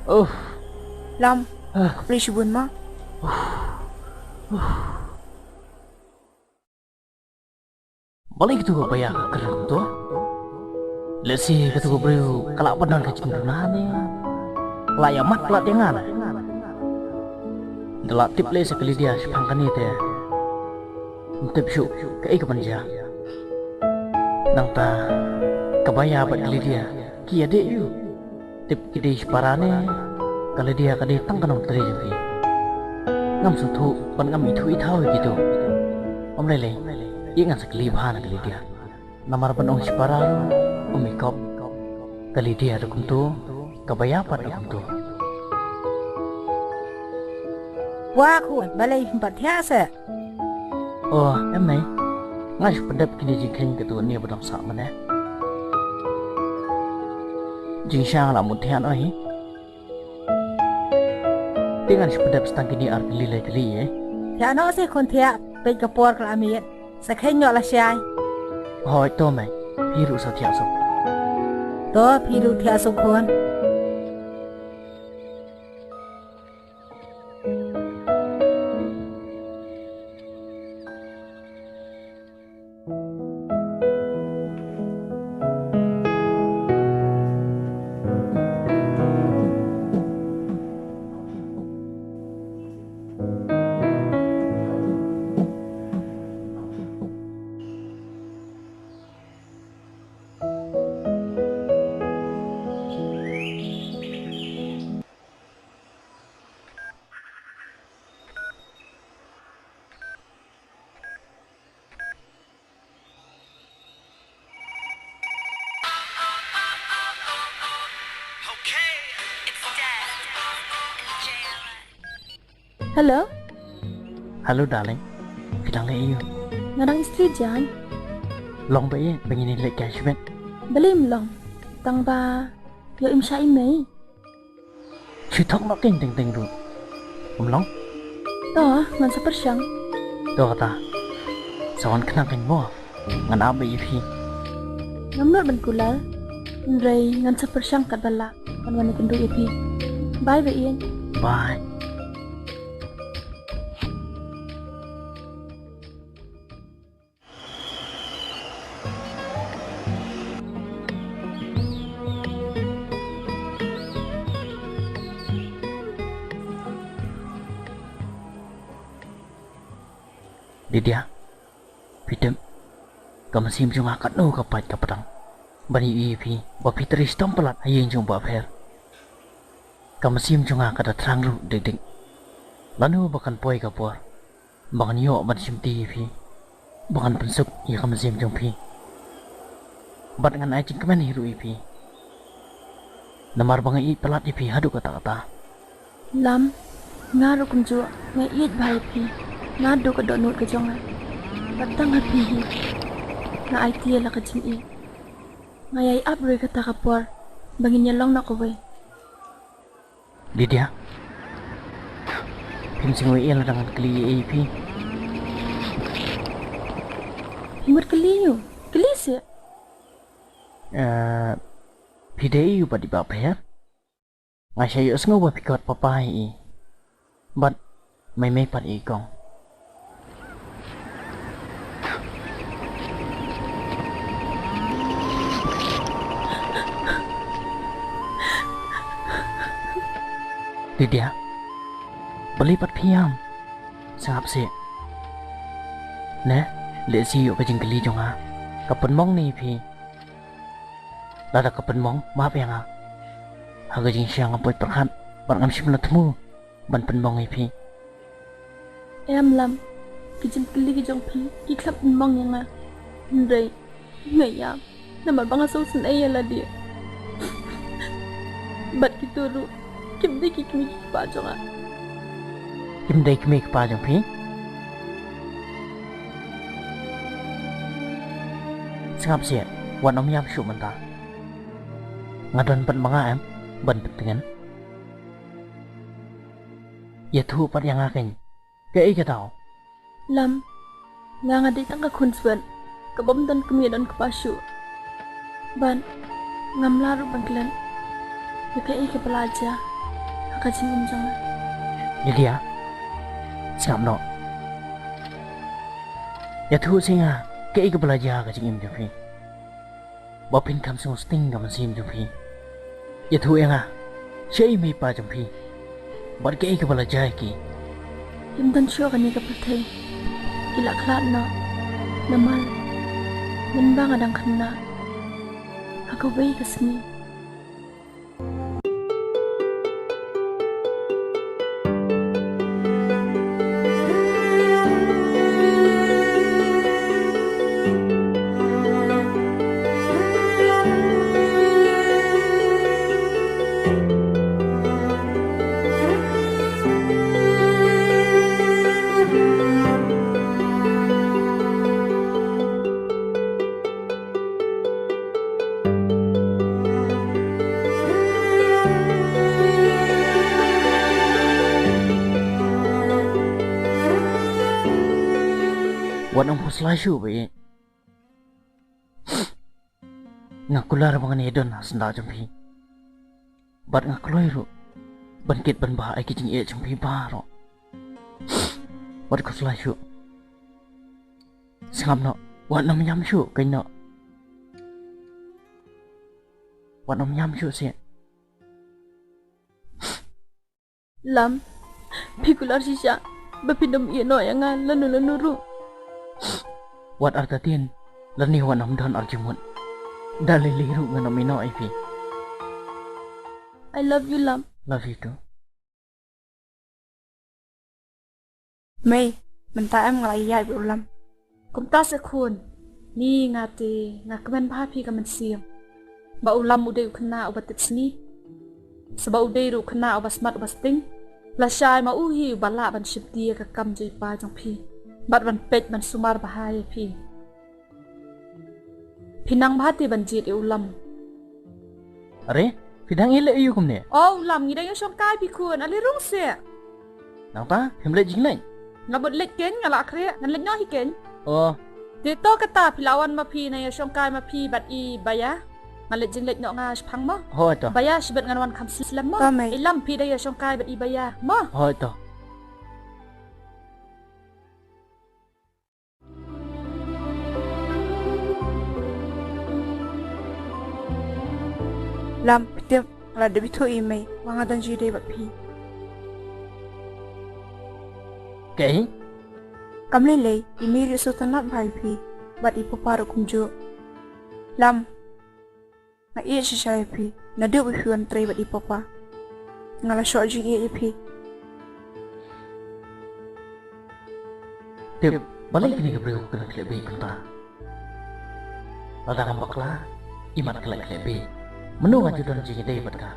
Oh. Lam. Ah. Khublei shibun ma. Balei katu ka Baya ka kren to? Lehse katu ka briew ka lah ban don ka jingduna ne ka lah ïa mad palat ïa nga ne. Ynda lah tip lehse ka Lydia shaphang kane te ym tip shuh kaei kaban jia. Nangta ka Baya bad ka Lydia ki ïadei aiu? Tip ki dei shipara ne ka Lydia ka dei tang ka nongtrei jong phi? Ngam sngewthuh bad ngam ithuh ithaw ïa kito. Ym lei lei, ïa ngan sa kylli bha na ka Lydia. Namar ban ong shipara ruh ym ikop. Ka Lydia ruh kumto, ka Baya pat ruh kumto. Wa khun, balei phim pat thiah seh? Oh, em mei. Nga shu pyndep kine jingkheiñ katu ne ba dang sah mane. Jingshisha nga la mut thiah noh hi. Te ngan shu pyndep sa tang kine ar kylli lai kylli eh. Thiah noh seh khun thiah, peit ka por ka la miet. Sa kheiñ noh lashai. Hooid to mei, phi ruh sa thiah suk. To phi ruh thiah suk khun. Hello. Hello darling. Phi dang leh aiu? Nga dang istri jan. Long ba ïa ba ngin leh ka shibit. Balei ym long? Tang ba ïoh im shah i mei. Shu thok noh kein teng teng ruh. Ym long? To, ngan sa pyrshang. To kata. Sa wan khnang kein mo. Ngan ap beit ïa phi. Ngam nud ban kular. Hynrei ngan sa pyrshang katba lah ban wan ïakynduh ïa phi. Bye bye ïa. Bye. Lydia, phi tip, ka mynsiem jong nga katno ka pait ka pdang ban ïohi ïa phi ba phi trei shitom palat ha ïing jong u Bah Pher. Ka mynsiem jong nga ka da thrang ruh dik dik. Lano ba kan poi ka por ba ngan ïoh ban shimti ïa phi, ba ngan pynsuk ïa ka mynsiem jong phi. Bad ngan ai jingkmen hi ruh ïa phi. Namar ba nga ïeit palat ïa phi haduh katta katta. Lam, nga ruh kumjuh nga ïeit bha ïa phi. Naduh ka dohnud ka jong nga. Bad tang ha phi hi nga aiti ïa la ka jingïeit. Nga ïai ap ruh ïa kata ka por ba ngin ïalong noh kawei. Lydia, phim sngewsih ïa lada ngan kylli ei ei ïa phi? Phim mut kylli ïa u? Kylli seh. Eh, Phi dei i u bad i Bah Pher? Nga shu ïohsngew ba phi kot papa ïa i bad mei mei pat ïa i kong. Lydia, balei pat phi ïam? Sngap seh. Ne, lehse ïoh ka jingkylli jong nga ka pynmong ne ïa phi. Lada ka pynmong, map ïa nga. Ha ka jingshisha ngam poi pyrkhat bad ngam shym la thmu ban pynmong ïa phi. Em Lam, ki jingkylli ki jong phi ki khlem pynmong ïa nga. Hynrei nga ïam namar ba nga sngewsynei ïa lade. Bad kito ruh kim dei ki kmie ki kpa jong nga. Kim dei kmie kpa jong phi? Sngap seh, wat nym ïam shuh mynta. Nga don pat ma nga em ban pyntngen. Ïathuh pat ïa nga keiñ, kaei ka daw? Lam, nga nga dei tang ka khun swet kabym don kmie don kpa shuh. Bad ngam lah ruh ban klet ïa kaei kaba la jia ha ka jingim jong nga. Lydia, sngap noh. Ïathuh seh ïa nga kaei kaba la jia ha ka jingim jong phi ba phin kham sngewsting ka mynsiem jong phi. Ïathuh ïa nga, shaei mei pa jong phi bad kaei kaba la jia ïa ki? Kim don shuh ha kane ka pyrthei. Ki la khlad noh namar mynba nga dang khynnah ha kawei ka sngi. Wat nym khuslai shuh ba ïeit. Nga kular ba ngan ïadon ha syndah jong phi bad nga kloi ruh ban kit ban bah ïa ki jingeh jong phi baroh. Wat khuslai shuh. Sngap noh, wat nym ïam shuh keiñ noh. Wat nym ïam shuh seh. Lam, phi kular shisha ba phin nym ïeh noh ïa nga lano lano ruh. Wat artatien lane wat nym don ar jingmut. Da lei lei ruh ngan nym ïeh noh ïa phi. I love you Lam. Love you too. Mei, mynta em nga la ïaid bad u Lam. Kumta seh khun, ni nga te nga kmen bha phi ka mynsiem. Ba u Lam u dei u khynnah uba tipsngi. Sa ba u dei ruh u khynnah uba smat uba sting. Lashai ma u hi uba lah ban shimti ïa ka kam jong i pa jong phi bad ban peit ban sumar bha ïa phi. Phi nang bha te ban jied ïa u Lam. Are, phi dang ïaleh aïu kumne? O u Lam, ngi dang ïashongkai phi khun, ale rung seh. Nangta phim leit jingleit? Nga mut leit keiñ, nga la khreh, ngan leit noh hi keiñ. O. Te to kata phi la wan ma phi, nang ïashongkai ma phi bad i Baya. Ngan leit jingleit noh nga shaphang mo. Hooid to. Baya, shibit ngan wan kham slem mo. To mei. I Lam, phi dang ïashongkai bad i Baya mo. Hooid to. Lam, phi tip, nga la dep ithuh ïa i Mei ba nga don jingïadei bad phi. Kaei? Kam lei lei, i Mei ruh i sngewtynnat bha ïa phi bad i papa ruh kumjuh. Lam, nga ïeit shisha ïa phi naduh ba phi wan trei bad i papa. Nga la shoh jingïeit ïa phi. Tip, balei kane ka briew ka la khleh beiñ kumta? Lada ngam bakla, imat ka la khleh beiñ. Mano nga ju don jingïadei bad ka?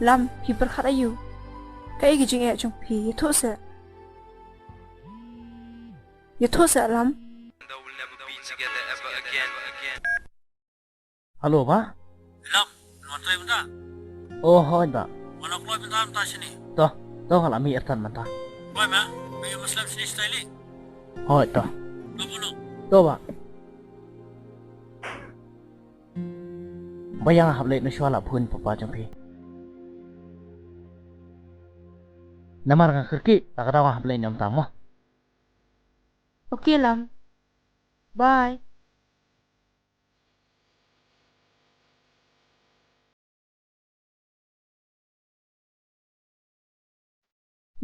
Lam, phi pyrkhat aïu? Kaei ka jingeh jong phi? Ïathuh seh. Ïathuh seh Lam. Hello, Bah. Lam, wan trei mynta. Oh, hooid, Bah. Wan kloi mynta, mynta shane. To, to nga la mih artat mynta. Kloi ma, ba ïa ma slem shane shatai lei. Hooid, to. To, Bah. To, Bah. Ba ïa nga hap leit na shuwa la phone papa jong phi. Namar nga kyrkieh, la ka daw nga hap leit ïa u tang mo. Okay Lam. Bye.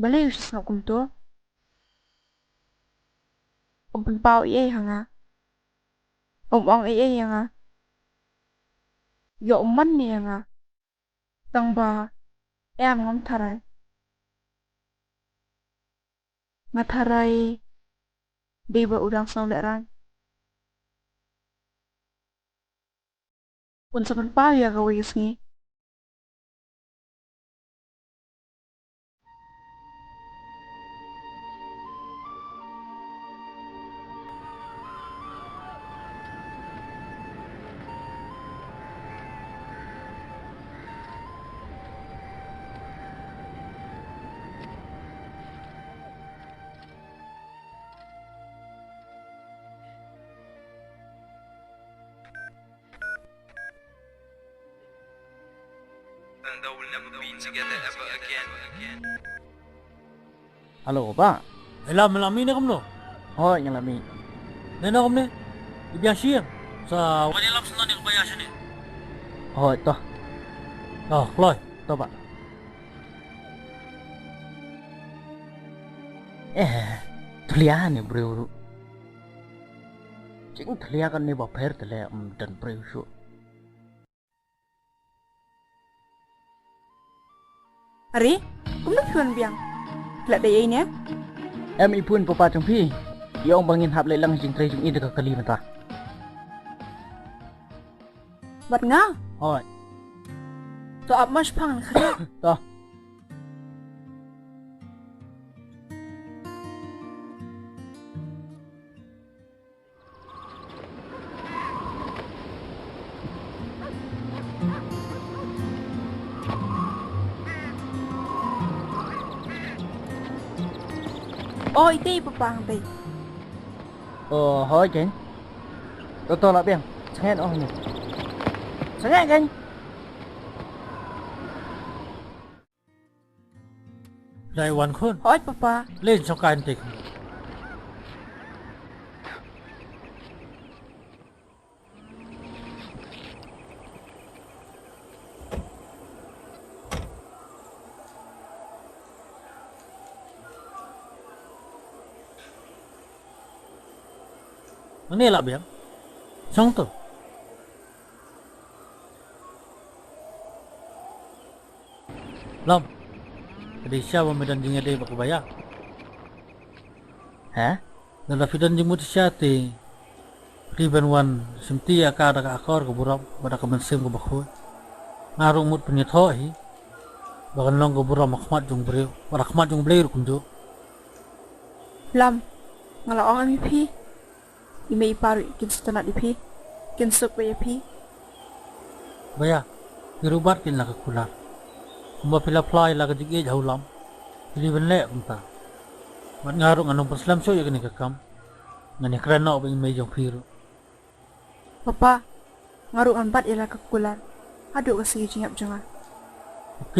Balei u sngap kumto? Um pynpaw ei ei ha nga. Um ong ei ei ïa nga. Ïoh um man ïa nga. Tang ba em ngam tharai. Nga tharai dei ba u dang sngewlehrain. Un sa pynpaw ïa kawei ka sngi. And they will never be together ever again. Hello, Bah. Ela mela mi ne kumno? Hoi, nga la mih. Ne no kumne? Ibiang shim. Sa wani lam sna ne kubaya shane. Hoi, to. To, kloi. To, Bah. Eh, thlia ne briew ruh. Jingthlia kane ba pher te leh, mm, don briew shuh. Are, kumno phi wan biang? Phi la dei ei ne? Em, i pun papa jong phi. I ong ba ngin hap leit lang jingtrei jong i da ka kali mynta. Bad nga? Hooid. To ap ma shaphang ngan khriat. To. Oh, ite i papa hangtei. Oh, hooid kein. To, to, lah biang. Sangeh oh ni. Sangeh kein. Dei wan khun. Hooid papa. Leit shong kai ntik. Mane lah biang. Shong to. Lam. Ka dei shisha ba me don jingïadei bad ka Baya. Ha? Lada phi don jingmut shisha te phi dei ban wan shim ti ïa ka da ka akor ka burom bad da ka mynsiem kaba khuid. Nga ruh mut pynïathoh hi ba kan long ka burom ha khmat jong u briew bad ha khmat jong U Blei ruh kumjuh. Lam, nga la ong em ïa phi. I mei i pa ruh kin sngewtynnat ïa phi, kin suk bha ïa phi. Baya, phi ruh bad kin la ka kular. Kumba phi la phla ïa la ka jingïeit ha u Lam, phi dei ban leh kumta. Bad nga ruh ngan ym pynslem shuh ïa kane ka kam. Ngan ïakren noh bad i mei jong phi ruh. Papa, nga ruh ngan bat ïa la ka kular haduh ka sngi jingïap jong nga. Ok,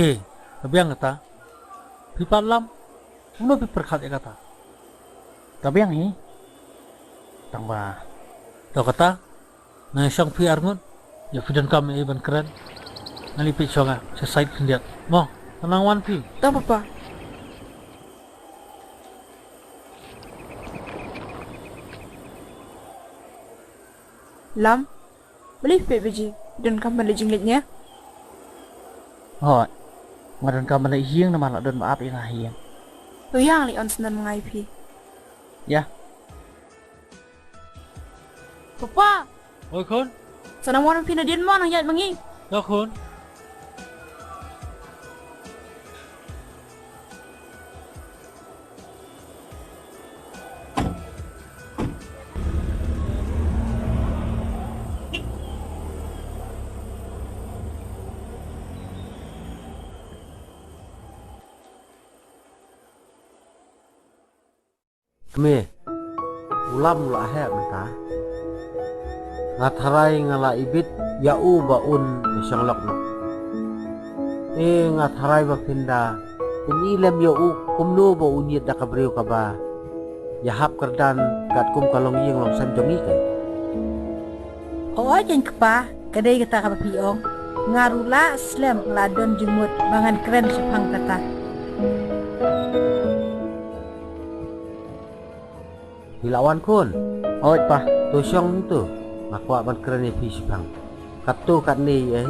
ka biang kata. Phi pat Lam, kumno phi pyrkhat ïa kata? Ka biang hi. Tang ba. To kata, ngan shong phi arngut. Ïa phi donkam ei ban kren, ngan ïa peit shong nga sha side khyndiat. Mo, ngan nang wan phi. To papa. Lam, balei phi peit biji, donkam ban leit jingleit ne? Hooid, nga donkam ban leit ïing namar la don ba ap ïa nga ha ïing. To ïa nga leit on snem nga ïa phi. Ïa. Papa. Oi khun. Sa nang wan phi nadien mo nang ïaid ma ngi. Ïa khun. Kmie, u Lam u la heh mynta. Nga tharai nga la ibit ïa u ba un ïa shong lok noh. Eh, nga tharai ba phin da pyni lem ïa u kumno ba un ïit da ka briew kaba ïahap kyrdan katkum ka longïing longsem jong ngi kein. Hooid kein kpa, ka dei kata kaba phi ong. Nga ruh la slem la don jingmut ba ngan kren shaphang kata. Phi la wan khun? Hooid pa. To shong hangto. Nga kwah ban kren ïa phi shaphang katto katne ei.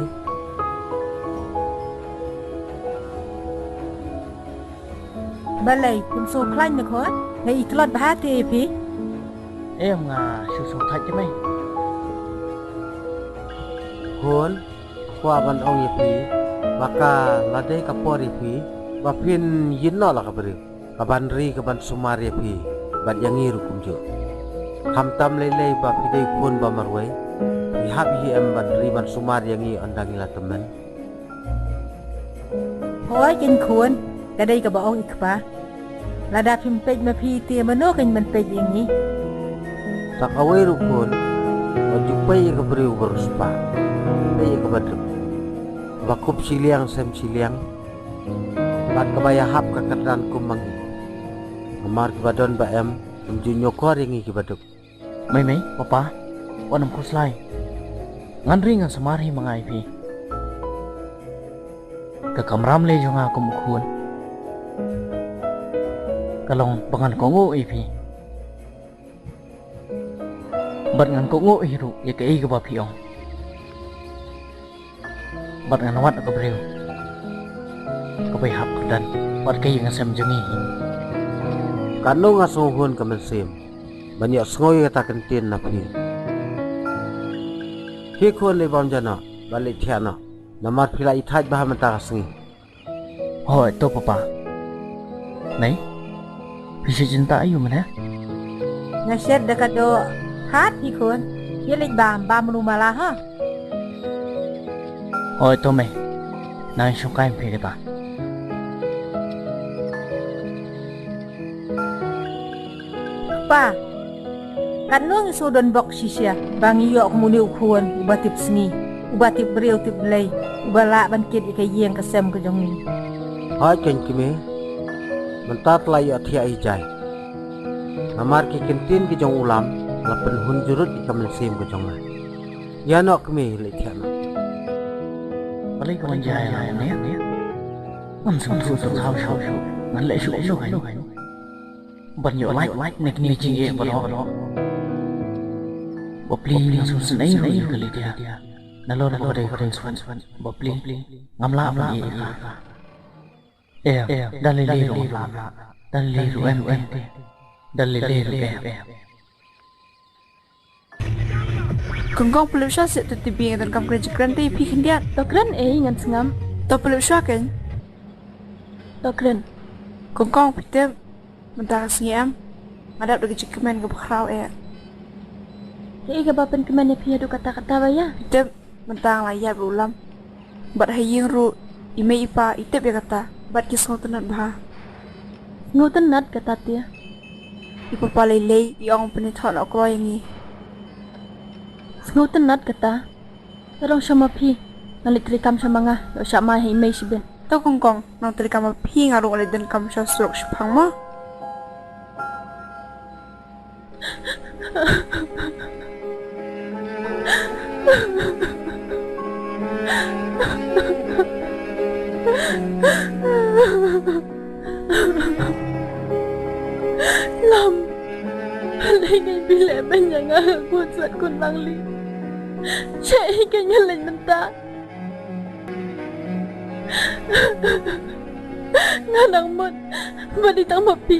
Balei, phim sngewkhlaiñ ne khun? Nga i tlot bha te ïa phi. Em, nga shu sngewthuh te mei. Khun, kwah ban ong ïa phi ba ka la dei ka por ïa phi ba phin ïehnoh la ka briew kaban ri kaban sumar ïa phi bad ïa ngi ruh kumjuh. Khamtam lei lei ba phi dei khun ba marwei, phi hap hi em ban ri ban sumar ïa ngi ynda ngi la tymmen. Hooid kein khun, ka dei kaba ong i kpa. Lada phim peit ma phi te mano kein ban peit ïa ngi? Sa kawei ruh khun, wat ju peit ïa ka briew ba riewspah, peit ïa kaba duk, ba kup shiliang sem shiliang bad kaba ïahap ka kyrdan kum ma ngi. Namar kiba don ba em kim ju ñiewkor ïa ngi kiba duk. Mei mei, papa, wat nym khuslai. Ngan ri ngan sumar hi ma nga ïa phi. Ka kamram lei jong nga kum u khun ka long ba ngan kohnguh ïa phi. Bad ngan kohnguh hi ruh ïa kaei kaba phi ong. Bad ngan wad ka briew kaba ïahap kyrdan bad ka ïing ka sem jong ngi. Katno nga sngewhun ka mynsiem ban ïohsngew ïa kata ka ktien na phi. Hi khun, leit bam ja noh bad leit thiah noh, namar phi la ithait bha mynta ka sngi. Hooid to papa. Mei, phi shet jinta aiu mynne? Nga shet da ka doh hat hi khun. Ïa leit bam, bam mano mala ha. Hooid to mei, nang shongkai phi kata. Pa, katno ngi shu don bok shisha ba ngi ïoh kum une u khun uba tip sngi, uba tip briew tip Blei, uba lah ban kit ïa ka ïing ka sem ka jong ngi. Hooid kein kmie, mynta te la ïohthiah hi jai. Namar ki ktien ki jong u Lam la pynhun jurut ïa ka mynsiem ka jong nga. Ïa noh kmie, leit thiah noh. Balei ka wan jai la ne? Ngam sngewthuh shuh shuh. Ngan leh shuh shuh. Ban ïoh lait lait na kine ki jingeh baroh. Bapli nga sngewsynei ruh ïa ka Lydia. Nalor ba ka dei khun sngewsynei. Bapli ngam lah ban ïeh ïa ka. Em, da lei lei ruh ngam lah. Da lei lei ruh em em. Da lei lei ruh em. Kong Kong, pylip shuwa seh, to te bad nga donkam kren, kren te ïa phi khyndiat. To kren ei, ngan sngap. To pylip shuwa kein. To kren. Kong Kong, phi tip, mynta ka sngi em, nga dap da ka jingkmen kaba khraw eh. Kaei kaba pynkmen ïa phi haduh katta katta ba ïa? Phi tip, mynta nga la ïaid bad u Lam. Bad ha ïing ruh, i mei i pa i tip ïa kata bad ki sngewtynnad bha. Sngewtynnad kata te? I papa lei lei i ong pynithoh noh kloi ïa ngi. Sngewtynnad kata? Te long sha ma phi, ngan leit treikam sha ma nga, ïoh shah mai ha i mei shibit. To Kong Kong, nang treikam ma phi, nga ruh ngan leit donkam sha surok shipang mo. Lam, balei ngin pynleh beiñ ïa nga ha ka kut sat kun lang li? Shaei kein ngan leit mynta? Nga nang mut ba dei tang ma phi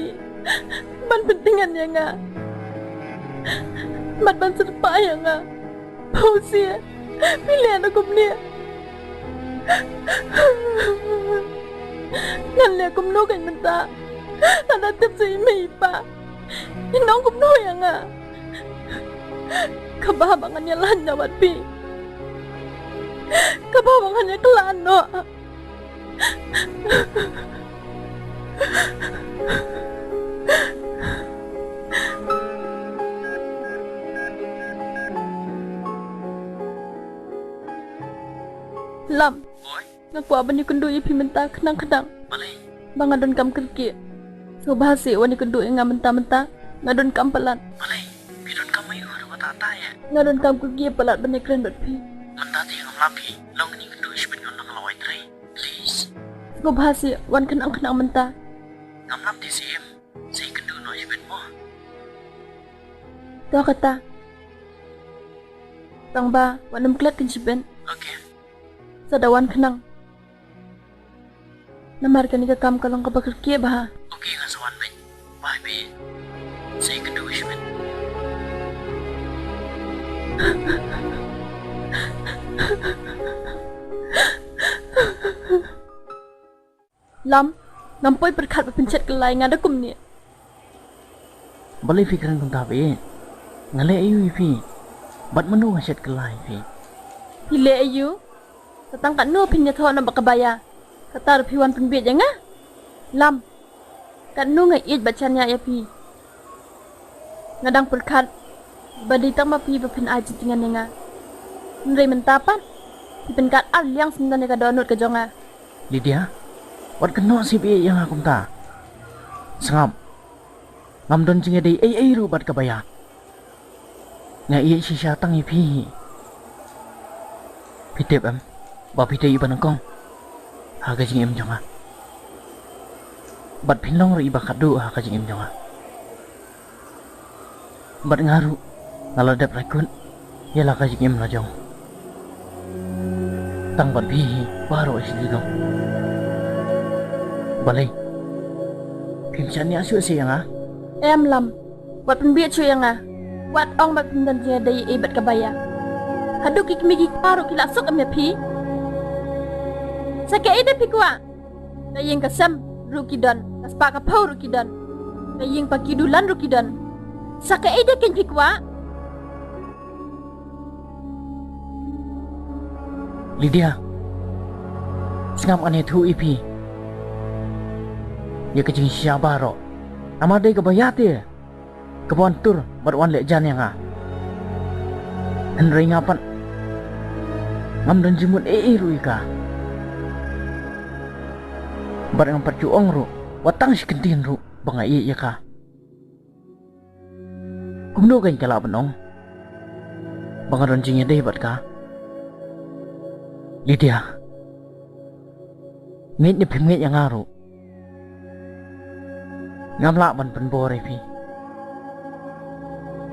ban pyntngen ïa nga bad ban syrpah ïa nga. Phi sngewsih, phi leh noh kumne. Ngan leh kumno kein mynta? Lada tip sa i mei i pa, in ong kumno ïa nga? Kaba ba ngan ïaleh noh bad phi. Kaba ba ngan ïakhlad noh. Nga kwah ban ïakynduh ïa phi mynta khnang khnang. Balei? Ba nga donkam kyrkieh. Sngewbha seh wan ïakynduh ïa nga mynta mynta. Nga donkam palat. Balei? Phi donkam ïa u ruh kata ta ïa. Nga donkam kyrkieh palat ban ïakren bad phi. Mynta te ngam lap phi. Long kane kynduh shibit ngan long la wai trei. Please. Sngewbha seh wan khnang khnang mynta. Ngam lap te seh im. Sa ïakynduh noh shibit mo. To kata. Tang ba wat nym klet kin shibit. Okay. Sa da wan khnang. Namar kane ka kam ka long kaba kyrkieh bha. Okay, nga sa wan beit. Bye bye. Sa ïakynduh shibit. Lam, ngam poi pyrkhat ba pynshet kylla ïa nga da kumne. Balei phi kren kumta Baieit? Nga leh aïu ïa phi? Bad mano nga shet kylla ïa phi? Phi leh aïu? Sa tang katno phin ïathoh na bad ka Baieit? Kata ruh phi wan pynbieit ïa nga? Lam, katno nga ïeit bad shaniah ïa phi. Nga dang pyrkhat ba dei tang ma phi ba phin ai jingtyngan ïa nga. Hynrei mynta pat phi pynkat ar liang syndon ïa ka dohnud ka jong nga. Lydia, wat kynnoh sih Baieit ïa nga kumta. Sngap. Ngam don jingïadei ei ei ruh bad ka Baieit. Nga ïeit shisha tang ïa phi hi. Phi tip em ba phi dei i ba nyngkong ha ka jingim jong nga. Bad phin long ruh i ba khatduh ha ka jingim jong nga. Bad nga ruh nga la dep raikut ïa la ka jingim la jong. Tang bad phi hi baroh shi jingim. Balei? Phim shaniah shuh seh ïa nga? Em Lam. Wat pynbieit shuh ïa nga. Wat ong ba phin don jingïadei ei bad ka Baieit. Haduh ki kmie ki kpa ruh ki la suk em ïa phi. Sa kaei de phi kwah? Ka ïing ka sem ruh ki don, ka spah ka phew ruh ki don. Ka ïing pa ki dulan ruh ki don. Sa kaei de kein phi kwah? Lydia, sngap, ngan ïathuh ïa phi ïa ka jingshisha baroh. Namar dei ka Baieit te kaba wan tur bad wan leh jan ïa nga. Hynrei nga pat ngam don jingmut ei ei ruh ïa ka. Bad ngam pat ju ong ruh wat tang shi kyntien ruh ba nga ïeit ïa ka. Kumno kein ka lah ban ong ba nga don jingïadei bad ka? Lydia, ngeit ne phim ngeit ïa nga ruh, ngam lah ban pynbor ïa phi.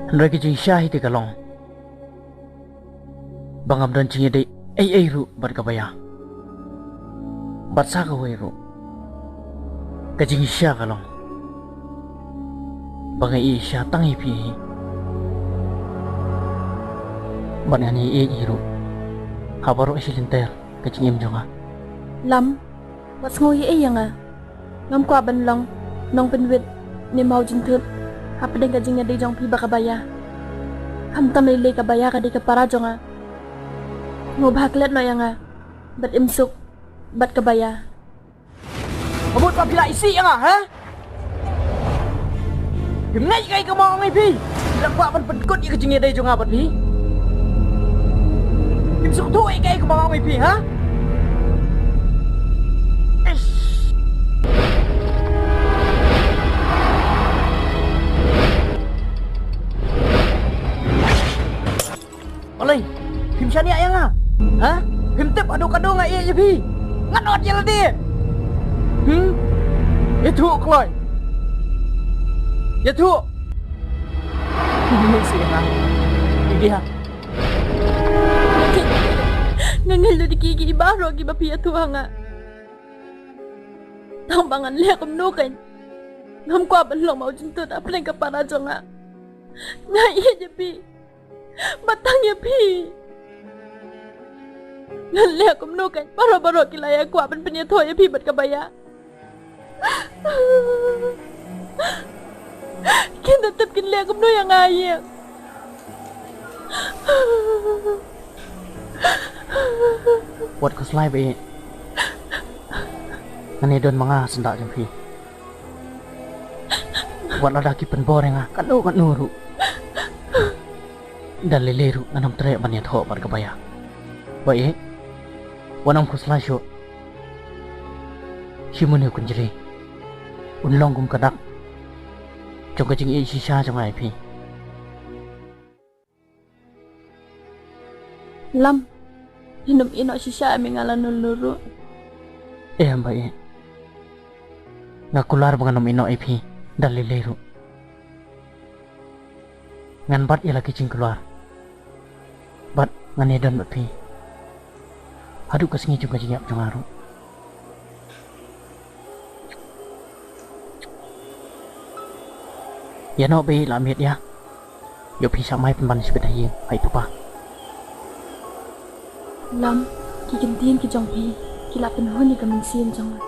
Hynrei ka jingshisha hi te ka long ba ngam don jingïadei ei ei ruh bad ka Baieit. Bad sa kawei ruh, ka jingshisha ka long ba nga ïeit shisha tang ïa phi hi. Bad ngan ïaieit hi ruh ha baroh shi lynter ka jingim jong nga. Lam, wat sngew ei ei ïa nga. Ngam kwah ban long nongpynwit ne mawjynthut hapdeng ka jingïadei jong phi bad ka Baieit. Khamtam lei lei ka Baieit ka dei ka para jong nga. Sngewbha klet noh ïa nga bad im suk bad ka Baieit. Ka mut ba phi la isih ïa nga, ha? Phim ngeit kaei kaba nga ong ïa phi? Phi la kwah ban pynkut ïa ka jingïadei jong nga bad phi? Phim sngewthuh ïa kaei kaba nga ong ïa phi, ha? Ish. Balei? Phim shaniah ïa nga? Ha? Phim tip haduh katno nga ïeit ïa phi? Ngan ot ïa lade. Hmm? Ïathuh kloi. Ïathuh. Phim ngeit shuh ïa nga. Ïa phi ha? Nga ngeit lut ïa ki, ki baroh kiba phi ïathuh ha nga. Tang ba ngan leh kumno kein? Ngam kwah ban long mawjynthut hapdeng ka para jong nga. Nga ïeit ïa phi. Ba tang ïa phi. Ngan leh kumno kein? Baroh baroh ki la ïa kwah ban pynïathoh ïa phi bad ka Baieit. Kin da tip kin leh kumno ïa nga ïa. Wat khuslai Baieit. Ngan ïadon ma nga syndah jong phi. Wat lada ki pynbor ïa nga katno katno ruh, da lei lei ruh ngan ym treh ban ïathoh bad ka Baieit. Baieit, wat nym khuslai shuh. Shi mane u Kynjri un long kum ka dak jong ka jingïeit shisha jong nga ïa phi. Lam, ïa nym ïehnoh shisha ïa me nga la nul nul ruh. Eh, em ba ïeit. Nga kular ba ngan nym ïehnoh ïa phi da lei lei ruh. Ngan bat ïa la ki jingkular. Bad ngan ïadon bad phi haduh ka sngi jong ka jingïap jong nga ruh. Ïa no ba ïeit la miet ïa. Ïoh phi shah mai pynban shibit ha ïing ha i papa. Lam, ki ktien ki jong phi ki la pynhun ïa ka mynsiem jong nga.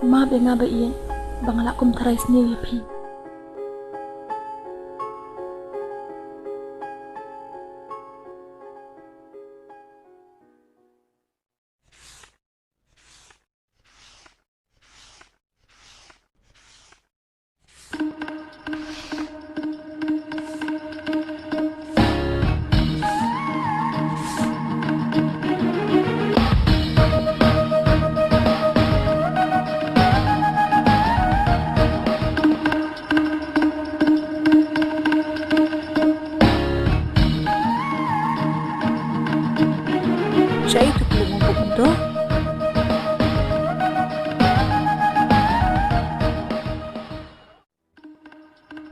Map ïa nga ba ïeit ba nga la kum tharai sniew ïa phi. Shaei tu klik ngumpuk mynta?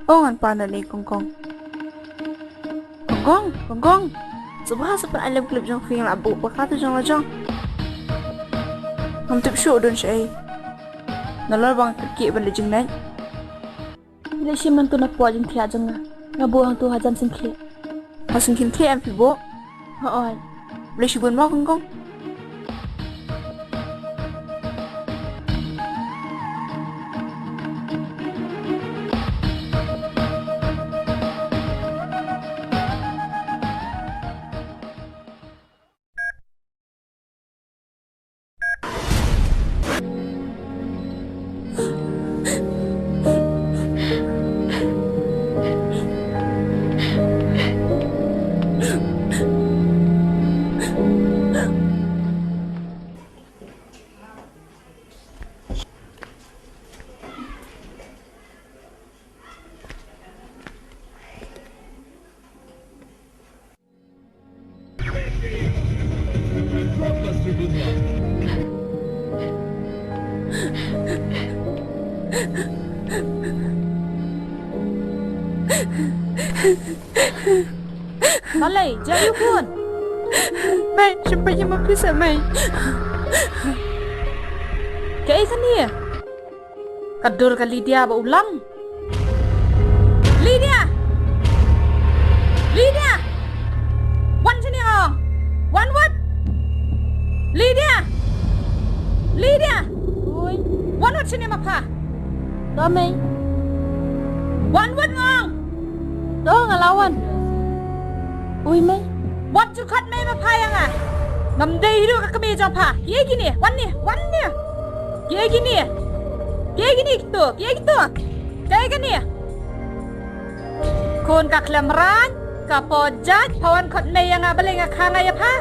Oh, ngan pan da ni Kongkong. Kongkong, Kongkong. Sngewbha sa pynlem clip jong phi, nga la buh ba ka tu jong la jong. Ngam tip shuh don shaei. Nalor ba nga kyrkieh ban leit jingleit. Phi leit shim hangto na pdeng jingthiah jong nga. Nga buh hangto hajan sngewkhlieh. Ha sngewkhlieh em phi buh? Hooid. Blei shibun mo Kongkong. Balei, jia ïa u khun? Mei, shim peit ïa ma phi seh mei. Kaei kane? Ka dur ka Lydia bad u Lam. Lydia! Lydia! Wan shane nga ong. Wan wat. Lydia! Lydia! Ui. Wan wat shane ma pha. To mei. Wan wat nga ong. To nga la wan. Ui mei. Wat jyrkhot mei ma pha ïa nga. Ngam dei hi ruh ka kmie jong pha. Kiei kine? Wan ne, wan ne. Kiei kine? Kiei kine kito? Kiei kito? Kiei kane? Khun ka khlem rain, ka poh jait, pha wan khot mei ïa nga balei nga kha nga ïa pha.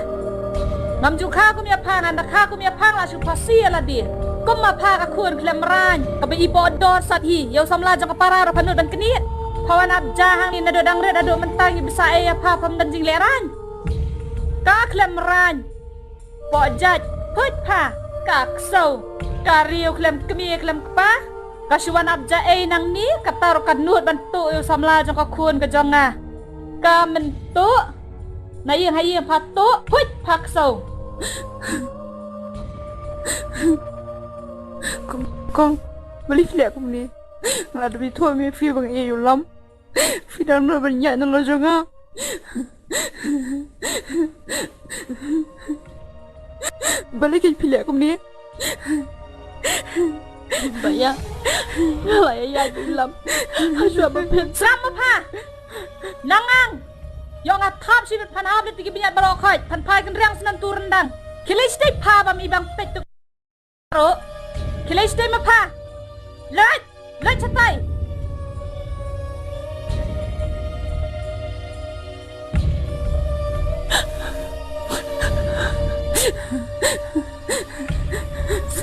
Ngam ju kha kum ïa pha, ngan da kha kum ïa pha nga la shu phasi ïa lade. Kum ma pha ka khun khlem rain, kaba i poh dor sat hi, ïa u samla jong ka para ruh pha nud ban knieh. Pha wan ap ja hangne naduh dang rit haduh mynta ngi bsa ei ïa pha pham don jingleh rain. Ka khlem rain. Poh jait, phuit pha, ka ksew, ka riew khlem kmie khlem kpa, ka shu wan ap ja ei nangne, kata ruh ka nud ban tuh ïa u samla jong ka khun ka jong nga. Ka myntuh, na ïing ha ïing pha tuh, phuit pha ksew. Kong, kong, balei phi leh kumne? Nga la dep ïathuh ïa me phi ba nga ïeit ïa u Lam. Phi dang nud ban ïaid na la jong nga. Balei kein phi leh kumne? Ba ïa nga la ïa ïaid ïa u Lam. Ha shuwa ba phin sram ma pha. Nang ang. Ïoh nga thap shi bit phan hap leit ki bniat baroh khoit. Phan phai kynriang snan tu ryndang. Khie leit shatei pha bam i bang peit tu. Ro. Khie leit shatei ma pha. Leit, leit shatai.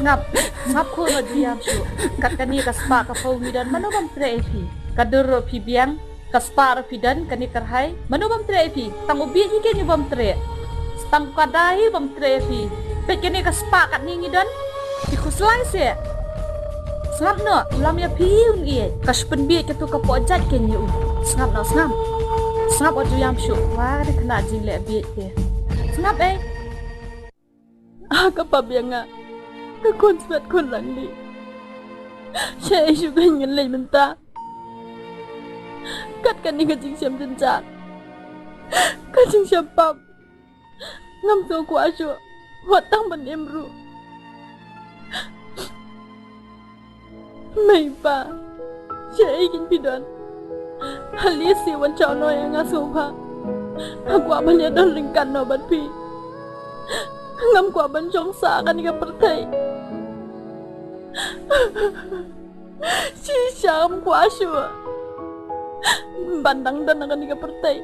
Sngap, sngap khun, wat ju ïam shuh. Kat kane ka spah ka phew ngi don, mano bym treh ïa phi? Ka dur ruh phi biang, ka spah ruh phi don, kane ka rhai, mano bym treh ïa phi? Tang u bieit hi keiñ u bym treh. Tang ka dai hi bym treh ïa phi. Peit kane ka spah katne ngi don. Phi khuslai seh. Sngap noh, lam ïa phi un ïeit. Ka shu pynbieit kato ka poh jait keiñ ïa u. Sngap noh, sngap. Sngap, wat ju ïam shuh. Wa, ka dei khynnah jingleh bieit te. Sngap ei. Ah, ka pap ïa nga. Ka khun swet khun rangli. Shaei shuh keiñ ngan leit mynta. Kat kane ka jingshem jynjar, ka jingshem pap. Ngam sngewkwah shuh wat tang ban im ruh. Mei pa, shaei keiñ phi don? Hali shisha wan jaw noh ïa nga sngewbha. Nga kwah ban ïadon ryngkat noh bad phi. Ngam kwah ban shong sah ha kane ka pyrthei. Shisha ngam kwah shuh ban dang don ha kane ka pyrthei.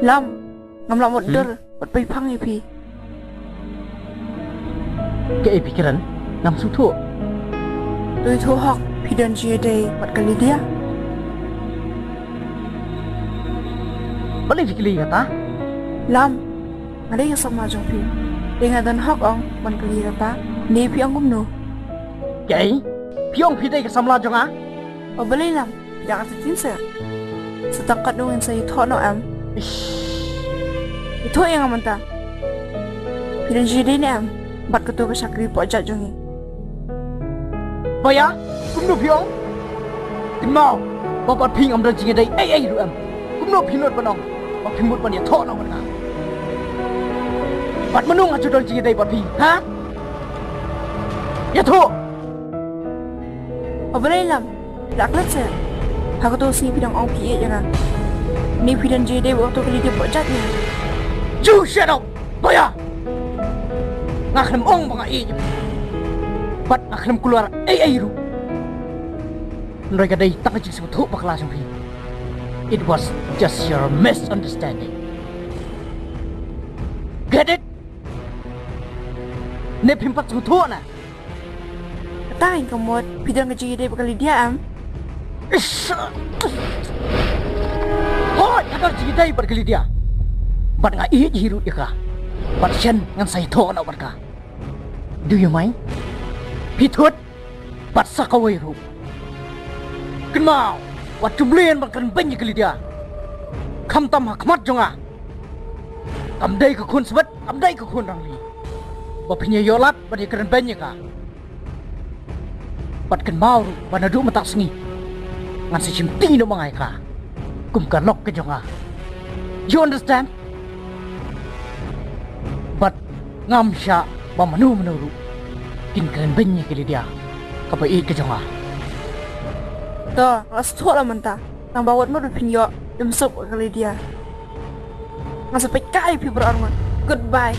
Lam, ngam lah mutdur bad pynphang ïa phi. Kaei phi kren? Ngam sngewthuh. To ïathuh hok, phi don jingïadei bad ka Lydia? Balei phi kylli kata? Lam, nga dei ka samla jong phi. Te nga don hok ong ban kylli kata. Ne phi ong kumno? Kaei? Phi ong phi dei ka samla jong nga? O balei Lam, phi da kata tim seh. Sa tang katno ngin sa ïathuh noh em? Ish. Ïathuh ïa nga mynta. Phi don jingïadei ne em bad kato ka shakri poh jait jong ngi? Ba ïa, kumno phi ong? Kynmaw ba bad phi ngam don jingïadei ei ei ruh em. Kumno phi nud ban ong ba phi mut ban ïathuh noh bad nga? Bad mano nga ju don jingïadei bad phi, ha? Ïathuh. O balei Lam, la klet seh. Ha kato sngi phi dang ong phi ïeit ïa nga. Ne phi don jingïadei bad kato ka Lydia poh jait ne? You shut up, Boya! Nga khlem ong ba nga ïeit ïa phi. Bad nga khlem kular ei ei ruh. Hynrei ka dei tang ka jingsngewthuh bakla jong phi. It was just your misunderstanding. Get it? Ne phim pat sngewthuh na? Kata ngin ka mut, phi don ka jingïadei bad ka Lydia em? Ish. Hooid, nga don jingïadei bad ka Lydia. Bad nga ïeit hi ruh ïa ka. Bad shen ngan sa ïathuh noh bad ka. Do you mind? Phi thut? Bad sa kawei ruh. Kynmaw, wat ju mlien ban kren beiñ ïa ka Lydia. Khamtam ha khmat jong nga. Kam dei ka khun swet, kam dei ka khun rangli. Ba phin ïa ïoh lad ban ïa kren beiñ ïa ka. Bad kynmaw ruh ba naduh mynta ka sngi ngan sa shim ti noh ma nga ïa ka kum ka lok ka jong nga. You understand? Bad ngam shah ba mano mano ruh kin kren beiñ ïa ka Lydia kaba ïeit ka jong nga. To, nga la sngewthuh la mynta. Tang ba wat mut ba phin ïoh ïa ka Lydia. Nga sa peit kai ïa phi baroh arngut. Goodbye.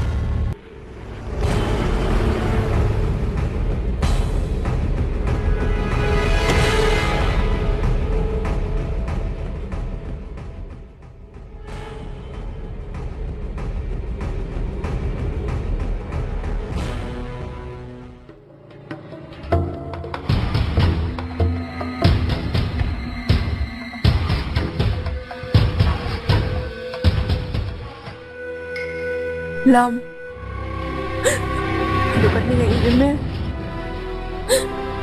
Lam. Haduh katne nga ïeit ïa me.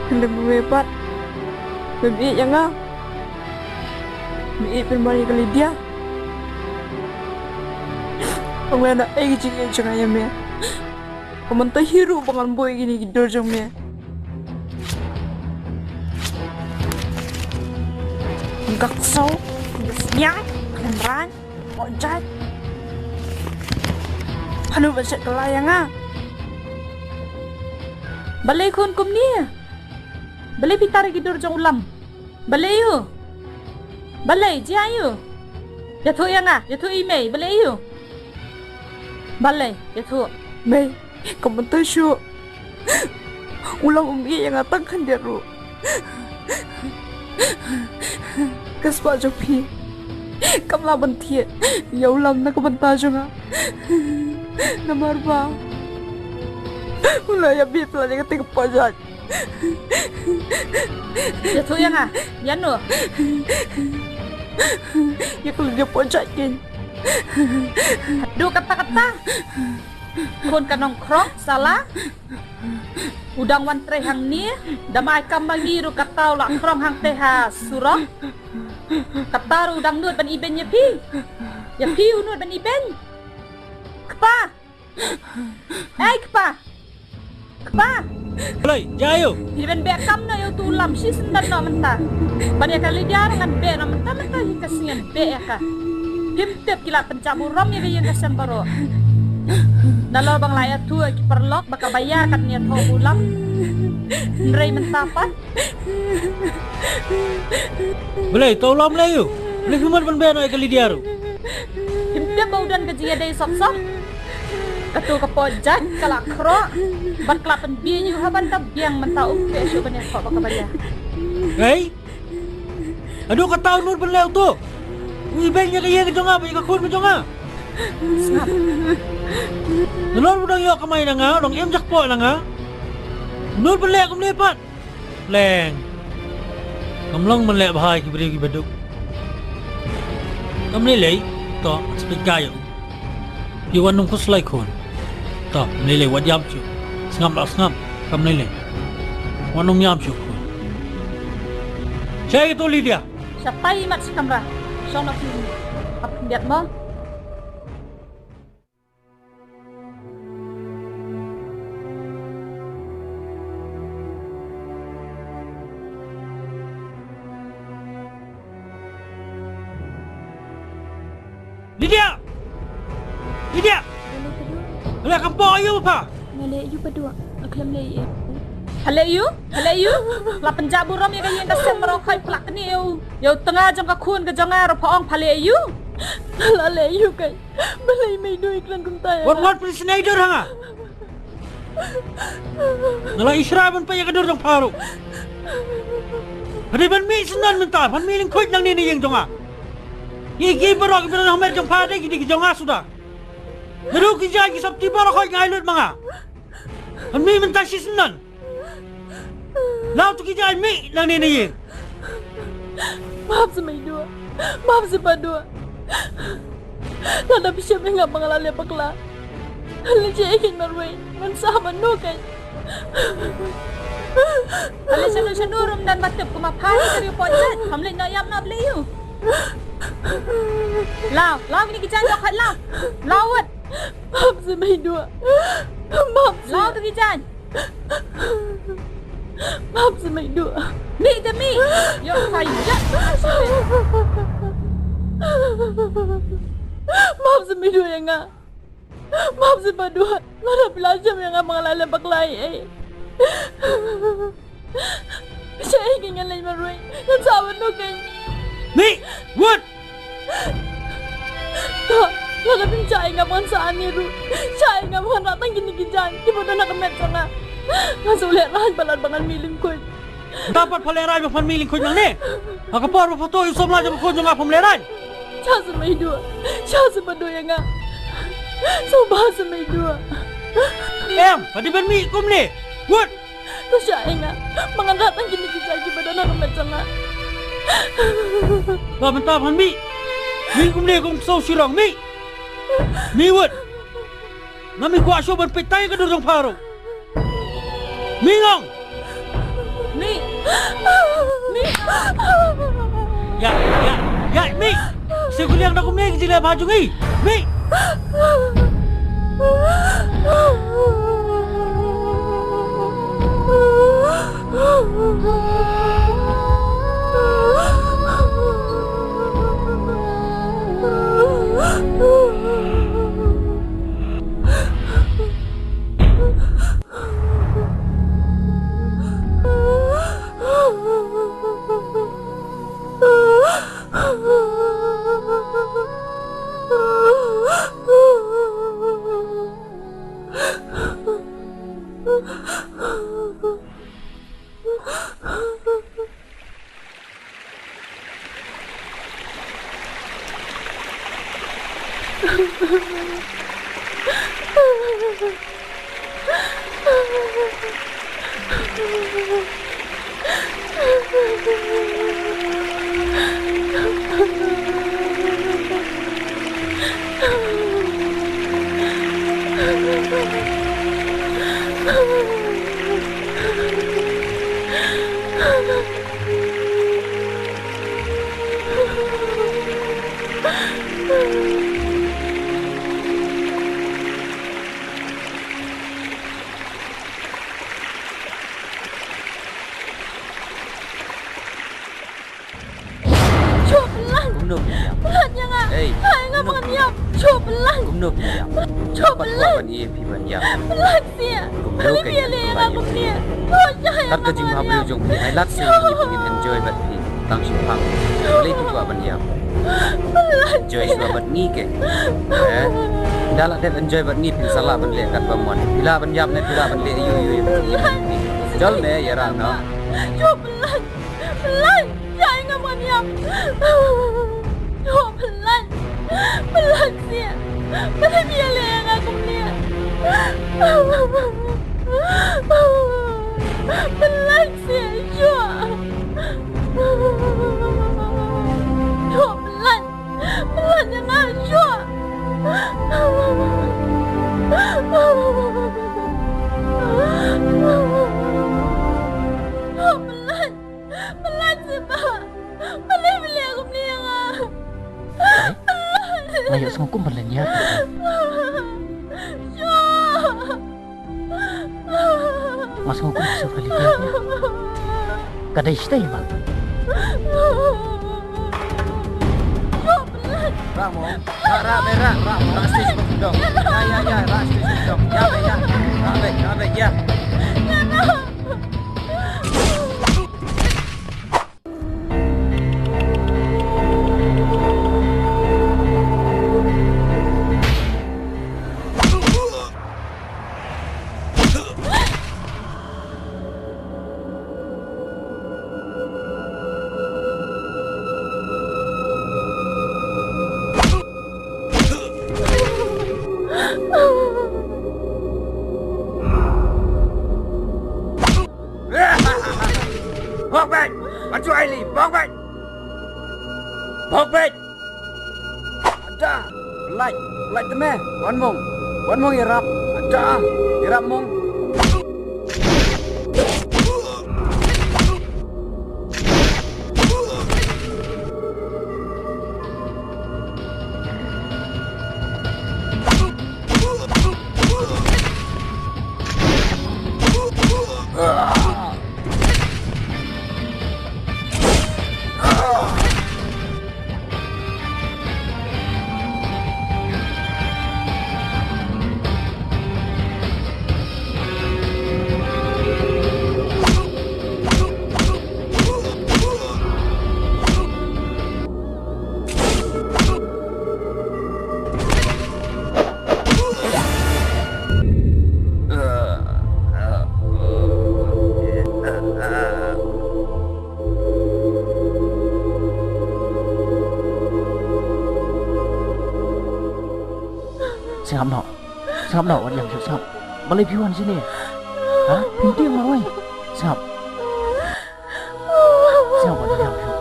Hynrei me pat mem ïeit ïa nga. Me ïeit pynban ïa ka Lydia. Ong lada ei ka jingïeit jong nga ïa me. Ka mynta hi ruh ba ngan buh ïa kine ki dur jong me. Ka ksew, ka sniang, ka hynrang. Ojat. Phanu ba shet ka la ïa nga. Balei khun kumne? Balei phi tar ïa ki dur jong u Lam? Balei ïa u? Balei, jia ïa u? Ïathuh ïa nga, ïathuh i mei, balei ïa u? Balei, ïathuh. Mei, ka mynta shuh. U Lam um ïeit ïa nga tang khyndiat ruh. Ka spah jong phi kam lah ban thied ïa u Lam na ka bynta jong nga. Namar ba u la ïa bit palat ïa kata ka pojait. Ïathuh ïa nga, ïano? Ïa ka Lydia pojait kein. Haduh katta katta. Khun ka nongkhrong sala. U dang wan trei hangne, da ma ai kam ma ngi ruh kata u la khrong hangtei ha surok. Kata ruh u dang nud ban ibeiñ ïa phi. Ïa phi u nud ban ibeiñ. Kpa. Ei kpa. Kpa. Balei, jia ïa u? Phi dei ban beh kam noh ïa uto u Lam shisyndon noh mynta. Ban ïa ka Lydia ruh ngan beh noh mynta mynta hi ka sngi ngan beh ïa ka. Phim tip ki la pynjah burom ïa ka ïing ka sem baroh. Nalor ba nga la ïathuh ïa ki paralok ba ka Baiar kat nia thoh u Lam. Hynrei mynta pat. Balei, to u Lam leh ïa u? Balei phi mut ban beh noh ïa ka Lydia ruh? Phim tip ba u don ka jingïadei sop sop. Kato ka pojait ka la khroh. Bad ka la pynbieit ïa u ha ban da biang mynta um peh shuh ban ïathoh bad ka Baiar. Hei? Haduh katta u nud ban leh uto? U ibeiñ ïa ka ïing ka jong nga bad ïa ka khun ka jong nga. Sngap. Nalor u dang ïoh kamai na nga, u dang im jakpoh na nga. U nud ban leh kumne pat. Pleng. Ngam long ban leh bha ïa ki briew kiba duk. Kam lei lei, to, speak guy. Phi wan nym khuslai khun. To, kam lei lei, wat ïam shuh. Sngap la sngap, kam lei lei. Wan nym ïam shuh khun. Shai to Lydia. Shatai mat shi kamra. Shong na phi. Ap khyndiat mo. Lydia! Lydia! Nga leh kam pok ïa u pha. Nga leh ïa u Paduh. Nga khlem leh ïa u. Pha leh ïa u? Pha leh ïa u? La pynjah burom ïa ka ïing ka sem baroh khoit pha la knieh ïa u. Ïa u tnga jong ka khun ka jong nga ruh pha ong pha leh ïa u. La leh ïa u kai. Balei Meiduh i kren kumta ïa nga? Wat wat pynshai dur ha nga. Nga la ishra ban peit ïa ka dur jong pha ruh. Pha dei ban mih syndon mynta, ban mih lyngkhuid nangne na ïing jong nga. Ki ki baroh kiba don ha met jong pha dei ki dei ki jong nga suda. Naduh ki jaiñ ki sopti baroh khoit nga ai lut ma nga. Ban mih mynta shisyndon. Law to ki jaiñ mih nangne na ïing. Map seh Meiduh. Map seh Paduh. Lada phi shem ïa nga ba nga la leh bakla, leh jai ïa ki marwei, ngan sah mano kein. Ale shano shano ruh ym don ba tip, kumba pha hi ka riewpojait. Pham leit noh ïam noh Blei ïa u. Law, law kine ki jaiñ, law khoit law. Law wut. Map seh Meiduh. Map seh. Law to ki jaiñ. Map seh Meiduh. Mih te mih. Ïoh ka ïa. Map seh Meiduh ïa nga. Map seh Paduh. Lada phi la shem ïa nga ba nga la leh bakla ei ei. Shaei kein ngan leit marwei. Ngan sah mano kein. Mih! Wut! To, lada phim shah ïa nga ba ngan sah hangne ruh, shah ïa nga ba ngan rah tang kine ki jaiñ kiba don ha ka met jong nga. Nga shu lehraiñ palat ba ngan mih lyngkhuid. Mynta pat pha lehraiñ ba phan mih lyngkhuid nangne? Ha ka por ba pha tuh ïa u samla jong ka khun jong nga pham lehraiñ? Shah seh Meiduh. Shah seh Paduh ïa nga. Sngewbha seh Meiduh. Em, pha dei ban mih kumne. Wut! To shah ïa nga ba ngan rah tang kine ki jaiñ kiba don ha ka met jong nga. Ba mynta phan mih. Mih kumne kum ksew shirong, mih. Mih wut. Ngam kwah shuh ban peit tang ïa ka dur jong pha ruh. Mih nga ong. Mih. Mih. Ïa, ïa, ïa, mih. Shu kuliang da kumne ki jingeh bha jong ngi. Mih. Shuh, pynlait. Kumno phi ïap? Pynlait ïa nga. Ei, ai nga kumno ban ïap. Shuh, pynlait. Kumno phi ïap? Shuh, pynlait. Ban ïa phi ban ïap. Pynlait seh. Kumno ka ïap ïa nga kumne? Shuh, ïa nga. Kat ka jingmyntoi jong phi, ai lad seh ïa phi, enjoy bad phi. Tang shi phang. Balei phi kwah ban ïap? Pynlait. Enjoy shuwa bad ngi ke. Eh? Da lah dep enjoy bad ngi phin sa lah ban leh katba mon. Phi lah ban ïap ne phi lah ban leh ïu ïu ïu. Jol me ïa rang no. Shuh, pynlait. Pynlait, ïa nga ban ïap. Shuh, pynlait. Pynlait seh. Pynlait, ïa leh ïa nga kumne. Pynlait seh, shuh. Shuh, pynlait. Pynlait ïa nga, shuh. Shuh, pynlait. Pynlait seh bah. Balei phi leh kumne ïa nga? Nga ïohsngew kum ban lynñiar. Shuh. Nga sngew kum ka shu kali ka. Ka dei shtei ma. Shuh, pynlait. Rah mo. Rah, rah, me rah, rah. Rah stage mo dong. Ya, ya, ya, rah stage mo dong. Ya, me, ya. Rah, me, rah, me, ya. Ya, rah. Bok beit! Ban shu ai li, bok beit! Bok beit! Ada, lait, lait te me, wan mong, wan mong ïarap, ada, ïarap mong. Sngap noh. Sngap noh, wat ïam shuh, sngap. Balei phi wan shane? Ha? Phim tieng marwei. Sngap. Sngap, wat ïam shuh.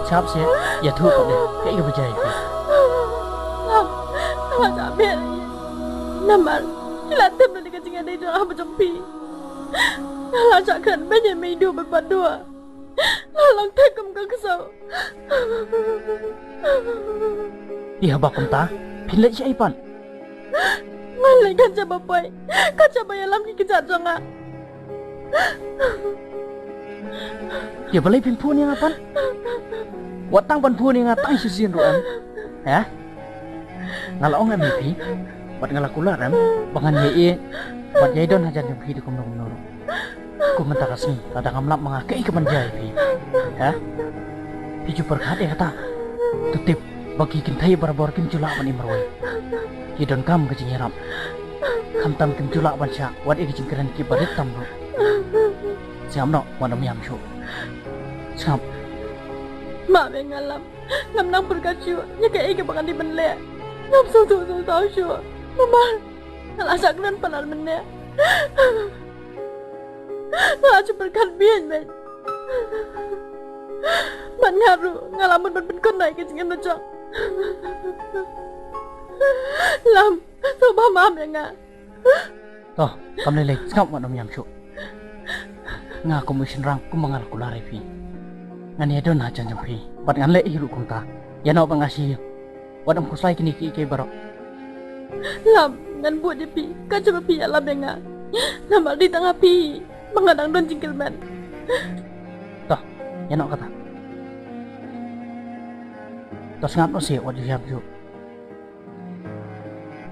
Sngap seh, ïathuh pat de. Kaei kaba jia ïa phi? Ngam, ngam lah shah beh ïa. Namar ki la tip na ka jingïadei jong nga bad jong phi. Nga la shah kren beiñ ïa mei duh bad ba duh. Nga long thik kum ka ksew. Ïa haba kumta, phin leit shaei pat? Nga leit khat shaba poi, khat shaba ïalam ki kjat jong nga. Ïa balei phin phone ïa nga pat? Wat tang ban phone ïa nga tang shisien ruh em. Heh? Nga la ong em ïa phi, bad nga la kular em, ba ngan ïa ïeit bad ïa don hajan jong phi da kumno kumno ruh. Kum mynta ka sngi lada ngam lap ma nga kaei kaban jia ïa phi? Ha? Phi ju pyrkhat ïa kata? To tip ba ki kynthei barabor kim ju lah ban im marwei. Ki donkam ka jingïarap. Khamtam kim ju lah ban shah wat ïa ki jingkren kiba rit tam ruh. Sngap noh, wat ym ïam shuh. Sngap. Ma, me, nga lap. Ngam nang pyrkhat shuh ïa kaei kaba ngan dei ban leh. Ngam sngewthuh sngewthuh shuh. Namar nga la shah kren palat mynne. Nga la shu pyrkhat bieit bieit. Bad nga ruh nga la mut ban pynkynmaw ïa ka jingim la jong. Lam, to ba map ïa nga. To, kam lei lei, sngap wat ym ïam shuh. Nga kum u shynrang, kumba nga la kular ïa phi, ngan ïadon hajan jong phi bad ngan leh hi ruh kumta. Ïa noh ba nga shu, wat ym khuslai kine kiei kiei baroh. Lam, ngan bud ïa phi, ka jong phi ïalam ïa nga. Namar dei tang ha phi ba nga dang don jingkyrmen. To, ïa noh kata. To sngap noh seh, wat ju ïam shuh.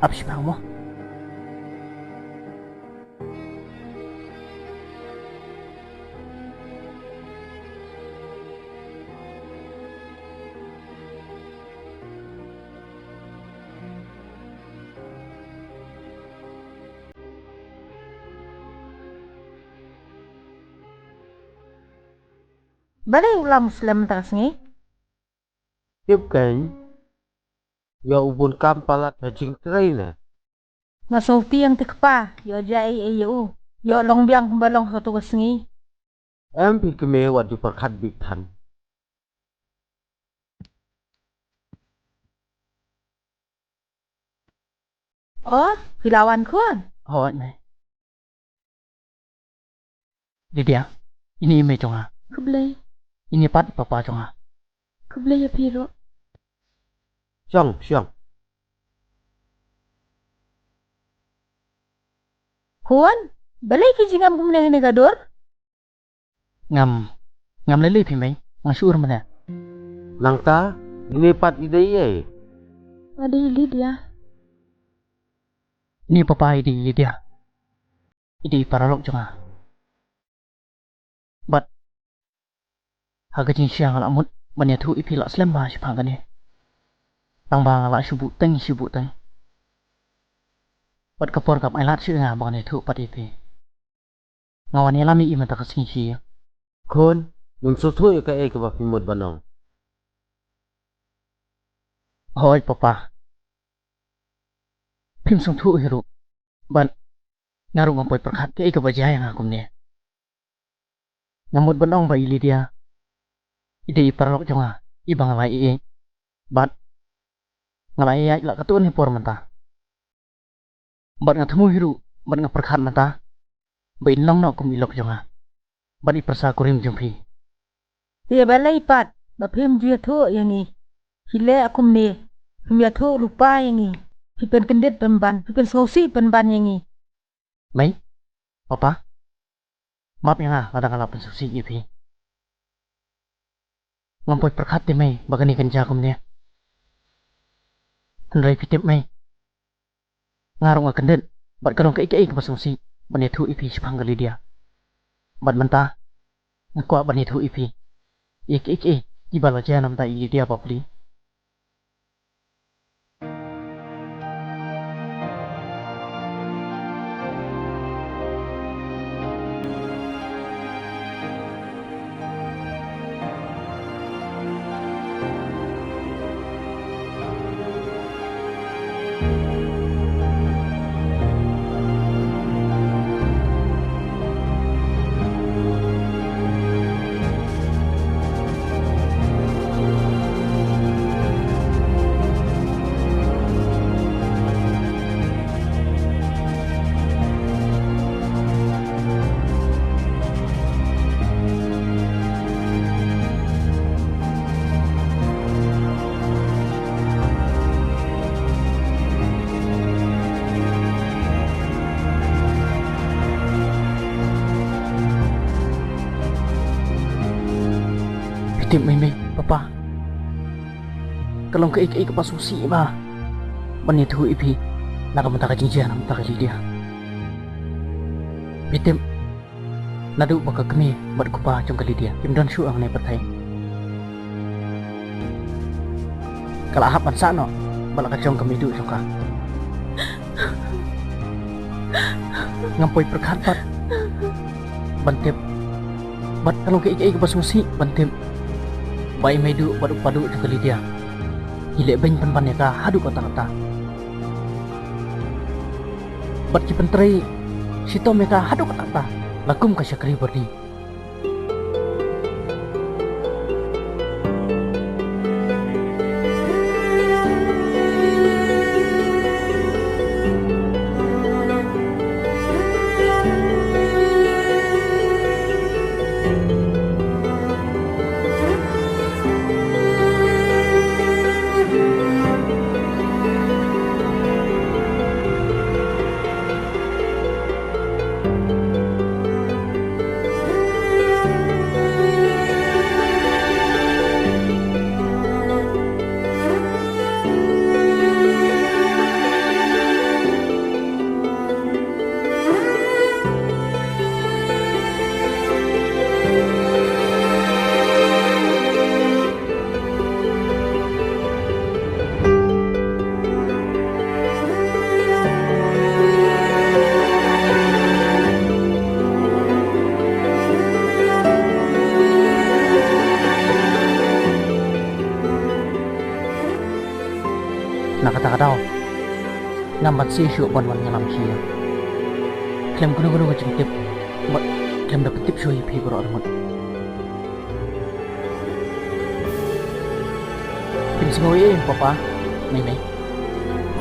Ap shipang mo. Balei u lam u slem mynta ka sngi? Tip kein, ïa u bun kam palat ha jingtrei ne. Nga sngewtieng te kpa, ïoh jia ei ei ïa u. Ïoh long biang kumba long ha tu ka sngi. Em phi kmie, wat ju pyrkhat bit than. O, phi la wan khun? Hooid mei. Lydia, ine i mei jong nga. Khublei. Ine pat i papa jong nga. Khublei ïa phi ruh. Shong, shong. Khun, balei phi jingam kumne ha kane ka dur? Ngam, ngam lei lei phi mei, nga shu ur mynne. Nangta, ine pat i dei ei? Nga dei i Lydia. Ine i papa i dei i Lydia. I dei i paralok jong nga. Bad ha ka jingshisha nga la mut ban ïathuh ïa phi la slem bha shaphang kane. Tang ba nga la shu buh teng shu buh teng. Bad ka por kam ailad shuh ïa nga ba ngan ïathuh pat ïa phi. Nga wan ïalam ïa i mynta ka sngi shi. Khun, ngam sngewthuh ïa kaei kaba phi mut ban ong. Hooid papa. Phim sngewthuh hi ruh. Bad nga ruh ngam poi pyrkhat kaei kaba jia ïa nga kumne. Nga mut ban ong ba i Lydia i dei i paralok jong nga, i ba nga la ïeit. Bad nga la ïeit la katto katne por mynta. Bad nga thmu hi ruh, bad nga pyrkhat mynta ba in long noh kum i lok jong nga bad i pyrsa kurim jong phi. Te balei pat ba phim ju ïathuh ïa ngi? Phi leh kumne, phim ïathuh lypa ïa ngi. Phi pynkyndit pynban, phi pynsngewsih pynban ïa ngi. Mei, papa, map ïa nga lada nga la pynsngewsih ïa phi. Ngam poi pyrkhat te mei ba kane kan jia kumne. Hynrei phi tip mei, nga ruh nga kyndit bad ka long kaei kaei kaba sngewsih ban ïathuh ïa phi shaphang ka Lydia. Bad mynta nga kwah ban ïathuh ïa phi ïa kiei kiei kiba la jia na ka bynta i Lydia bapli. Phi tip mei mei, papa, ka long kaei kaei kaba sngewsih bha ban ïathuh ïa phi na ka bynta ka jingjia na ka bynta ka Lydia. Phi tip, naduh ba ka kmie bad kpa jong ka Lydia kim don shuh hangne pyrthei, ka la hap ban sah noh bad la ka jong ka meiduh jong ka. Ngam poi pyrkhat pat ban tip, bad ka long kaei kaei kaba sngewsih ban tip ba i meiduh bad u paduh jong ka Lydia ki leh beiñ pynban ïa ka haduh katta katta. Bad ki pyntrei shitom ïa ka haduh katta katta, la kum ka shakri byrni. Na kata ka daw ngam pat sngewsih shuh ban wan ïalam sha ïing. Khlem kano kano ka jingtip bad khlem da pyntip shuh ïa phi baroh arngut. Phin sngew ïa, papa, mei mei.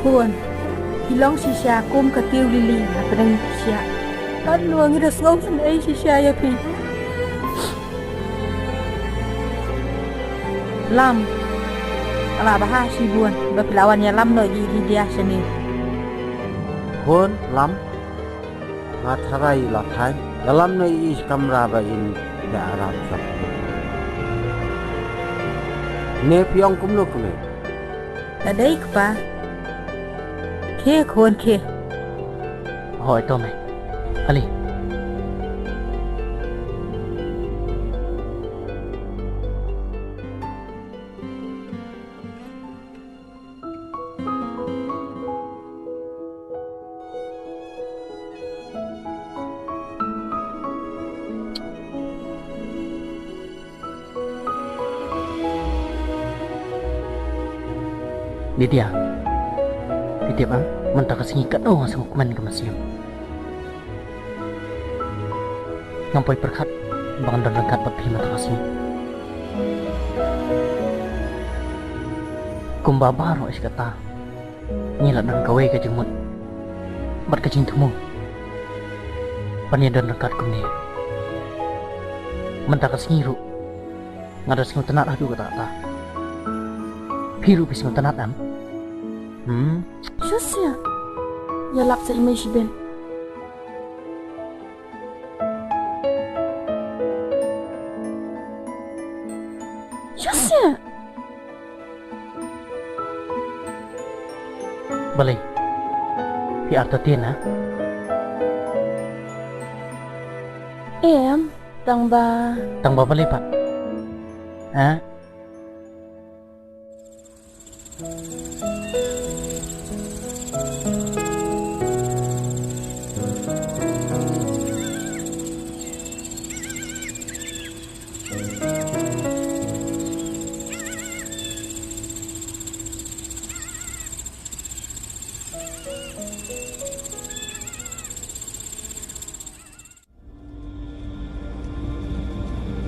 Khun, phi long shisha kum ka tiew lili hapdeng ki shiah. Katno ngi da sngew sngewsih shisha ïa phi. Lam, ka la bha shibun ba phi la wan ïalam noh ïa i Lydia shane. Khun, Lam. Nga tharai la thaiñ. Ïalam noh ïa i sha kamra ba in da aram sap. Ne phi ong kumno kmie? La dei kpa. Khie khun khie. Hooid to mei. Ali. Lydia, phi tip, ah, mynta ka sngi katno nga sngewkmen ka mynsiem. Ngam poi pyrkhat ba ngan don ryngkat bad phi mynta ka sngi. Kumba baroh shi katta ngi la don kawei ka jingmut bad ka jingthmu ban ïa don ryngkat kumne. Mynta ka sngi ruh nga da sngewtynnat haduh katta katta. Phi ruh phi sngewtynnat em? Hmm. Shuh sha. Ïa lap sa i mei shiben. Shuh sha. Balei? Phi entertain, ha? Em, tang ba. Tang ba balei pat? Ha?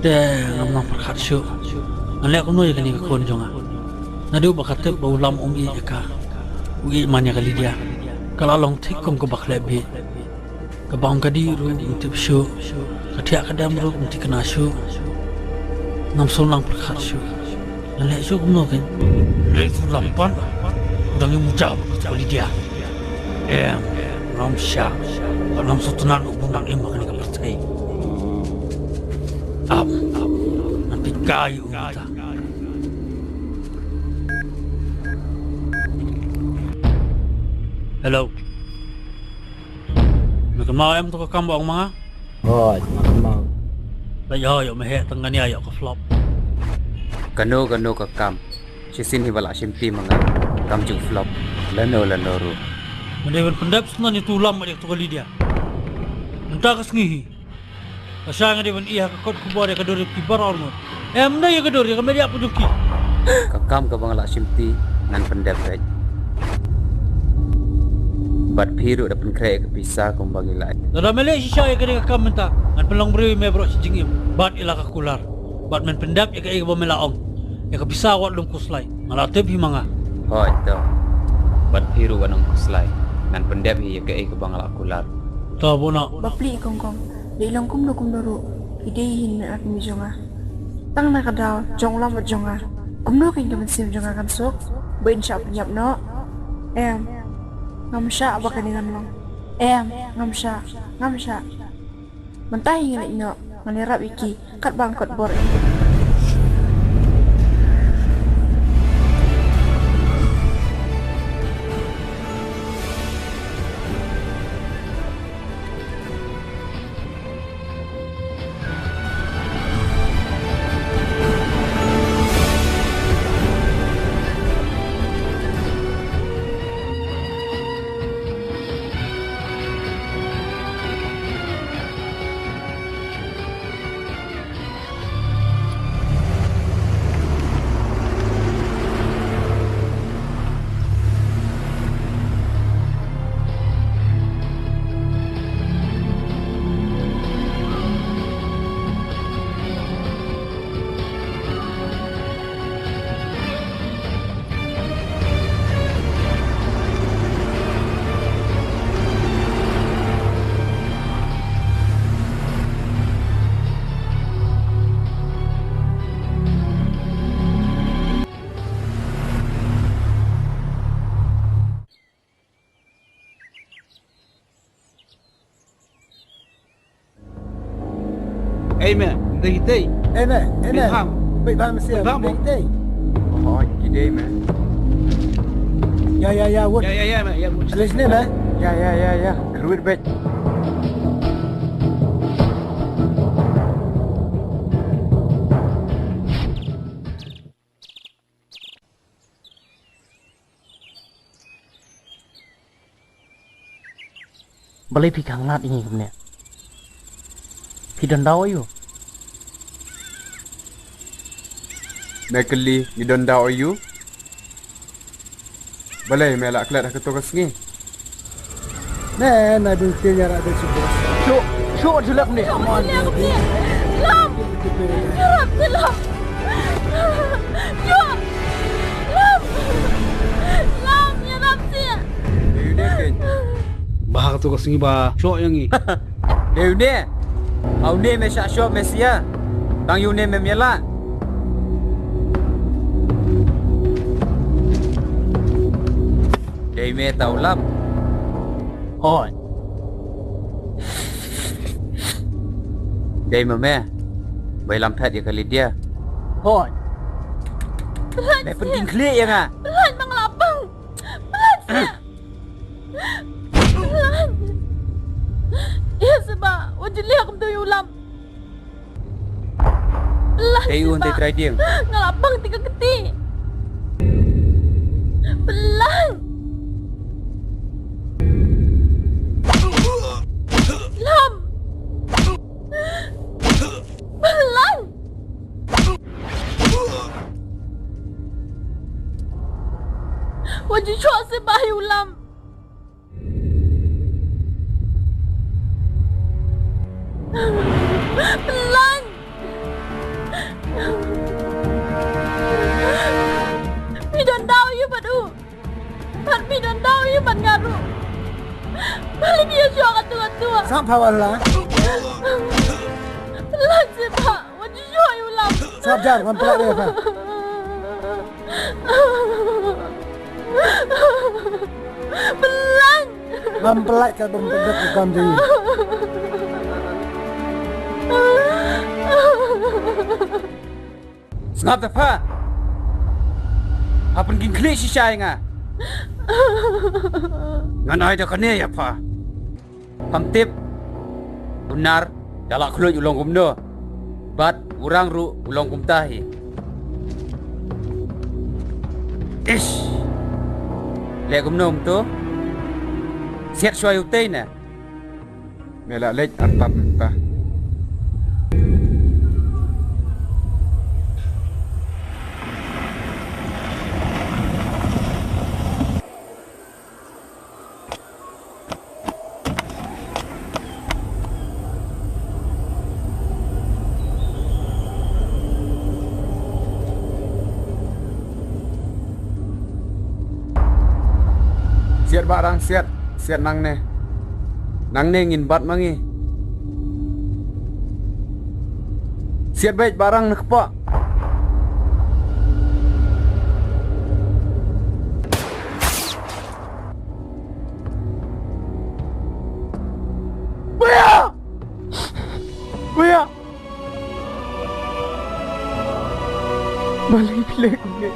Te ngam nang pyrkhat shuh. Ngan leh kumno ïa kane ka khun jong nga? Naduh ba ka tip ba u Lam um ïeit ïa ka, u ïeit man ïa ka Lydia, ka la long thik kum kaba khleh beit. Ka bam ka dih ruh um tip shuh, ka thiah ka dem ruh um thikna shuh. Ngam sngewlang pyrkhat shuh. Ngan leh shuh kumno kein? Leh shuh lam pat. Dang ïa muja bad ka Lydia. Em, ngam shah. Ngam sngewtynnat ruh ba nang im ha kane ka pyrthei. Ap, ap. Ngan pynkai u mynta. Hello. Me kynmaw em to ka kam ba ong ma nga? Hooid, nga kynmaw. Ba ïoh, ïoh me heh tang ngan ïa ïoh ka flop. Kano kano ka kam, shisien hi ba la shim ti ma nga, kam ju flop lano lano ruh. Me dei ban pyndep sngewthuh ïa u Lam bad ïa ka Lydia. Mynta ka sngi hi. Lashai nga dei ban ïa ka kot khubor ïa ka dur ïa ki baroh arngut. Em, dei ïa ka dur ïa ka met ïa pynjur ki. Ka kam kaba nga la shim ti ngan pyndep beit. Bad phi ruh da pynkhreh ïa ka pisa kumba ngi la ai. Lada me leh shisha ïa kane ka kam mynta, ngan pynlong briew ïa me baroh shi jingim bad ïa la ka kular. Bad men pyndep ïa kaei kaba me la ong. Ïa ka pisa wat lum khuslai. Nga la tip hi ma nga. Hooid to. Bad phi ruh wat lum khuslai. Ngan pyndep hi ïa kaei kaba nga la kular. To bun noh. Bapli kong kong. Dei long kumno kumno ruh, ki dei hi na ka kmie jong nga. Tang na ka daw jong u lam bad jong nga, kumno kein ka mynsiem jong nga kan suk ba in shah pynïap noh? Em, ngam shah ba kane kan long. Em, ngam shah, ngam shah. Mynta hi ngan leit noh, ngan ïarap ïa ki katba nga kot bor. Ei me, dei tei. Ei me, ei me. Peit bha me sia. Peit bha mo. Dei tei. Oh, ki dei me. Ya, ya, ya, wut. Ya, ya, ya me, ya wut. Alis ne me. Ya, ya, ya, ya. Kruit bek. Balei phi khanglad ïa ngi kumne? Phi don daw aiu? Me kylli ngi don daw aiu? Balei me la klet ha kato ka sngi? Ne, na ding te nyara de sibuk. Shu, shu, shu lap ni. Come on, baby. Lam. Nyara de lam. Shu. Lam. Lam, nyara de. Dei une kein. Bah, tu ka sngi ba shu yang ni. Dei une. Au ne me sha shu me sia. Tang ïa une me miala. Dei me ta u lam. Hooid. Dei ma me. Bai lam phet ïa ka Lydia. Hooid. Me pynking khlieh ïa nga. Pynlait ma nga la pang. Pynlait sia. Pynlait. Ïa seba wat ju leh kumto ïa u lam. Pynlait. Tei un, tei trai dieng. Nga la pang te ka kti. Pynlait. Lam. Pynlait. Wat ju shoh seba ïa u lam. Pynlait. Phi don daw ïa bad u. Bad phi don daw ïa bad nga ruh. Balei phi ïa shoh katto katto? Sap pha wala. Pynlait seh pha. Wat ju shoh ïa u lam. Sap jar, ngam pynlait ïa pha. Pynlait. Ngam pynlait ka bym pynlait ka kam dei. Sngap da pha. Ha pynking khlieh shisha ïa nga. Ngan ai da kane ïa pha. Pham tip. U nar da la khluit u long kumno. Bad u rang ruh u long kumta hi. Ish. Leh kumno kumto. Siat shuwa ïa utei ne. Me la leit artap mynta. Siat Bahrang, siat. Siat nangne. Nangne ngin bat ma ngi. Siat beit Bahrang na kpoh. Baya! Baya! Balei phi leh kumne?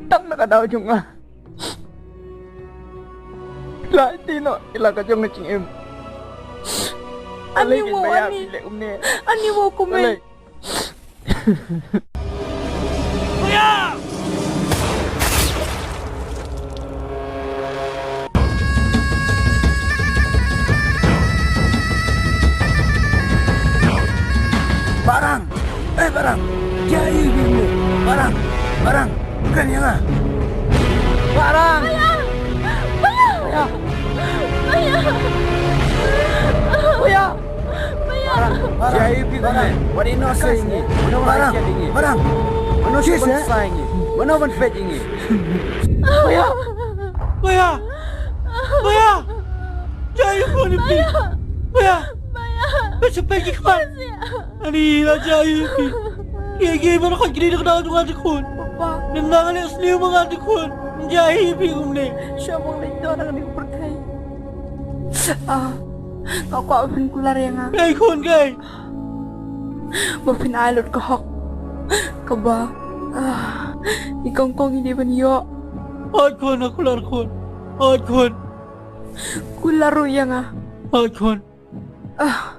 Tang na ka daw jong nga. La ti no ila ka jong nga jingim. Ani wo ani. Ani wo kumne. Bahrang. Eh, Bahrang. Jai bini. Bahrang. Bahrang. Bukan yang ah. Bahrang. Baya. Baya. Baya. Baya. Baya. Bahrang. Jai bini. Bahrang. What did you not say ini? Bahrang. Bahrang. What did you not say ini? What did you not say ini? Baya. Baya. Baya. Jai bini. Baya. Baya. Baya. Baya. Baya. Ani la jai phi. Ye ye ba ka kri da ka jong nga te khun. Papa. Nang nang le sniew ma nga te khun. Jai phi kumne. Sha mong le to nang ni pyrthei. Ah. Ka kwah phin kular ïa nga. Kai khun kai. Ba phin ai lut ka hok. Kaba. Ah. I kong kong ini ban ïoh. Oi khun, kular khun. Oi khun. Kular ruh ïa nga. Oi khun. Ah.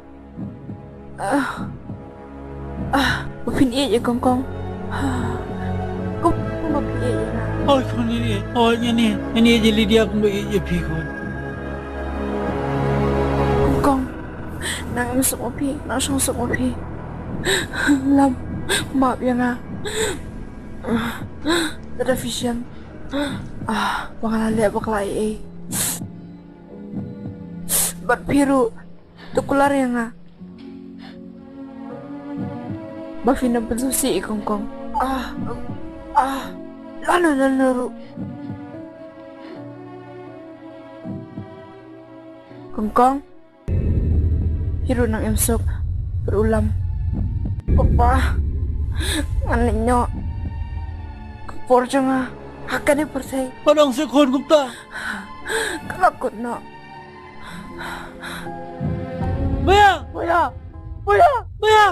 Ah. Ah, ba phin ïeit ïa kong kong. Ah. Kong kong ba phin ïeit ïa nga. Oi khun ïeit. Oi ïeit ïeit ïeit ïa Lydia kumba ïeit ïa phi khun. Kong kong. Nang im suk ma phi, nang shong suk ma phi. Lam map ïa nga. Lada phi shem. Ah, ba nga la leh bakla ei ei. Bad phi ruh. To kular ïa nga. Ba phin ym pynsngewsih ïa kong kong. Ah, ah, lano lano ruh. Kong kong. Phi ruh nang im suk. Phi ruh lam. Papa. Ngan leit noh. Ka por jong nga ha kane pyrthei. Pynang suk khun kumta. Ka la kut noh. Baya! Baya! Baya! Baya!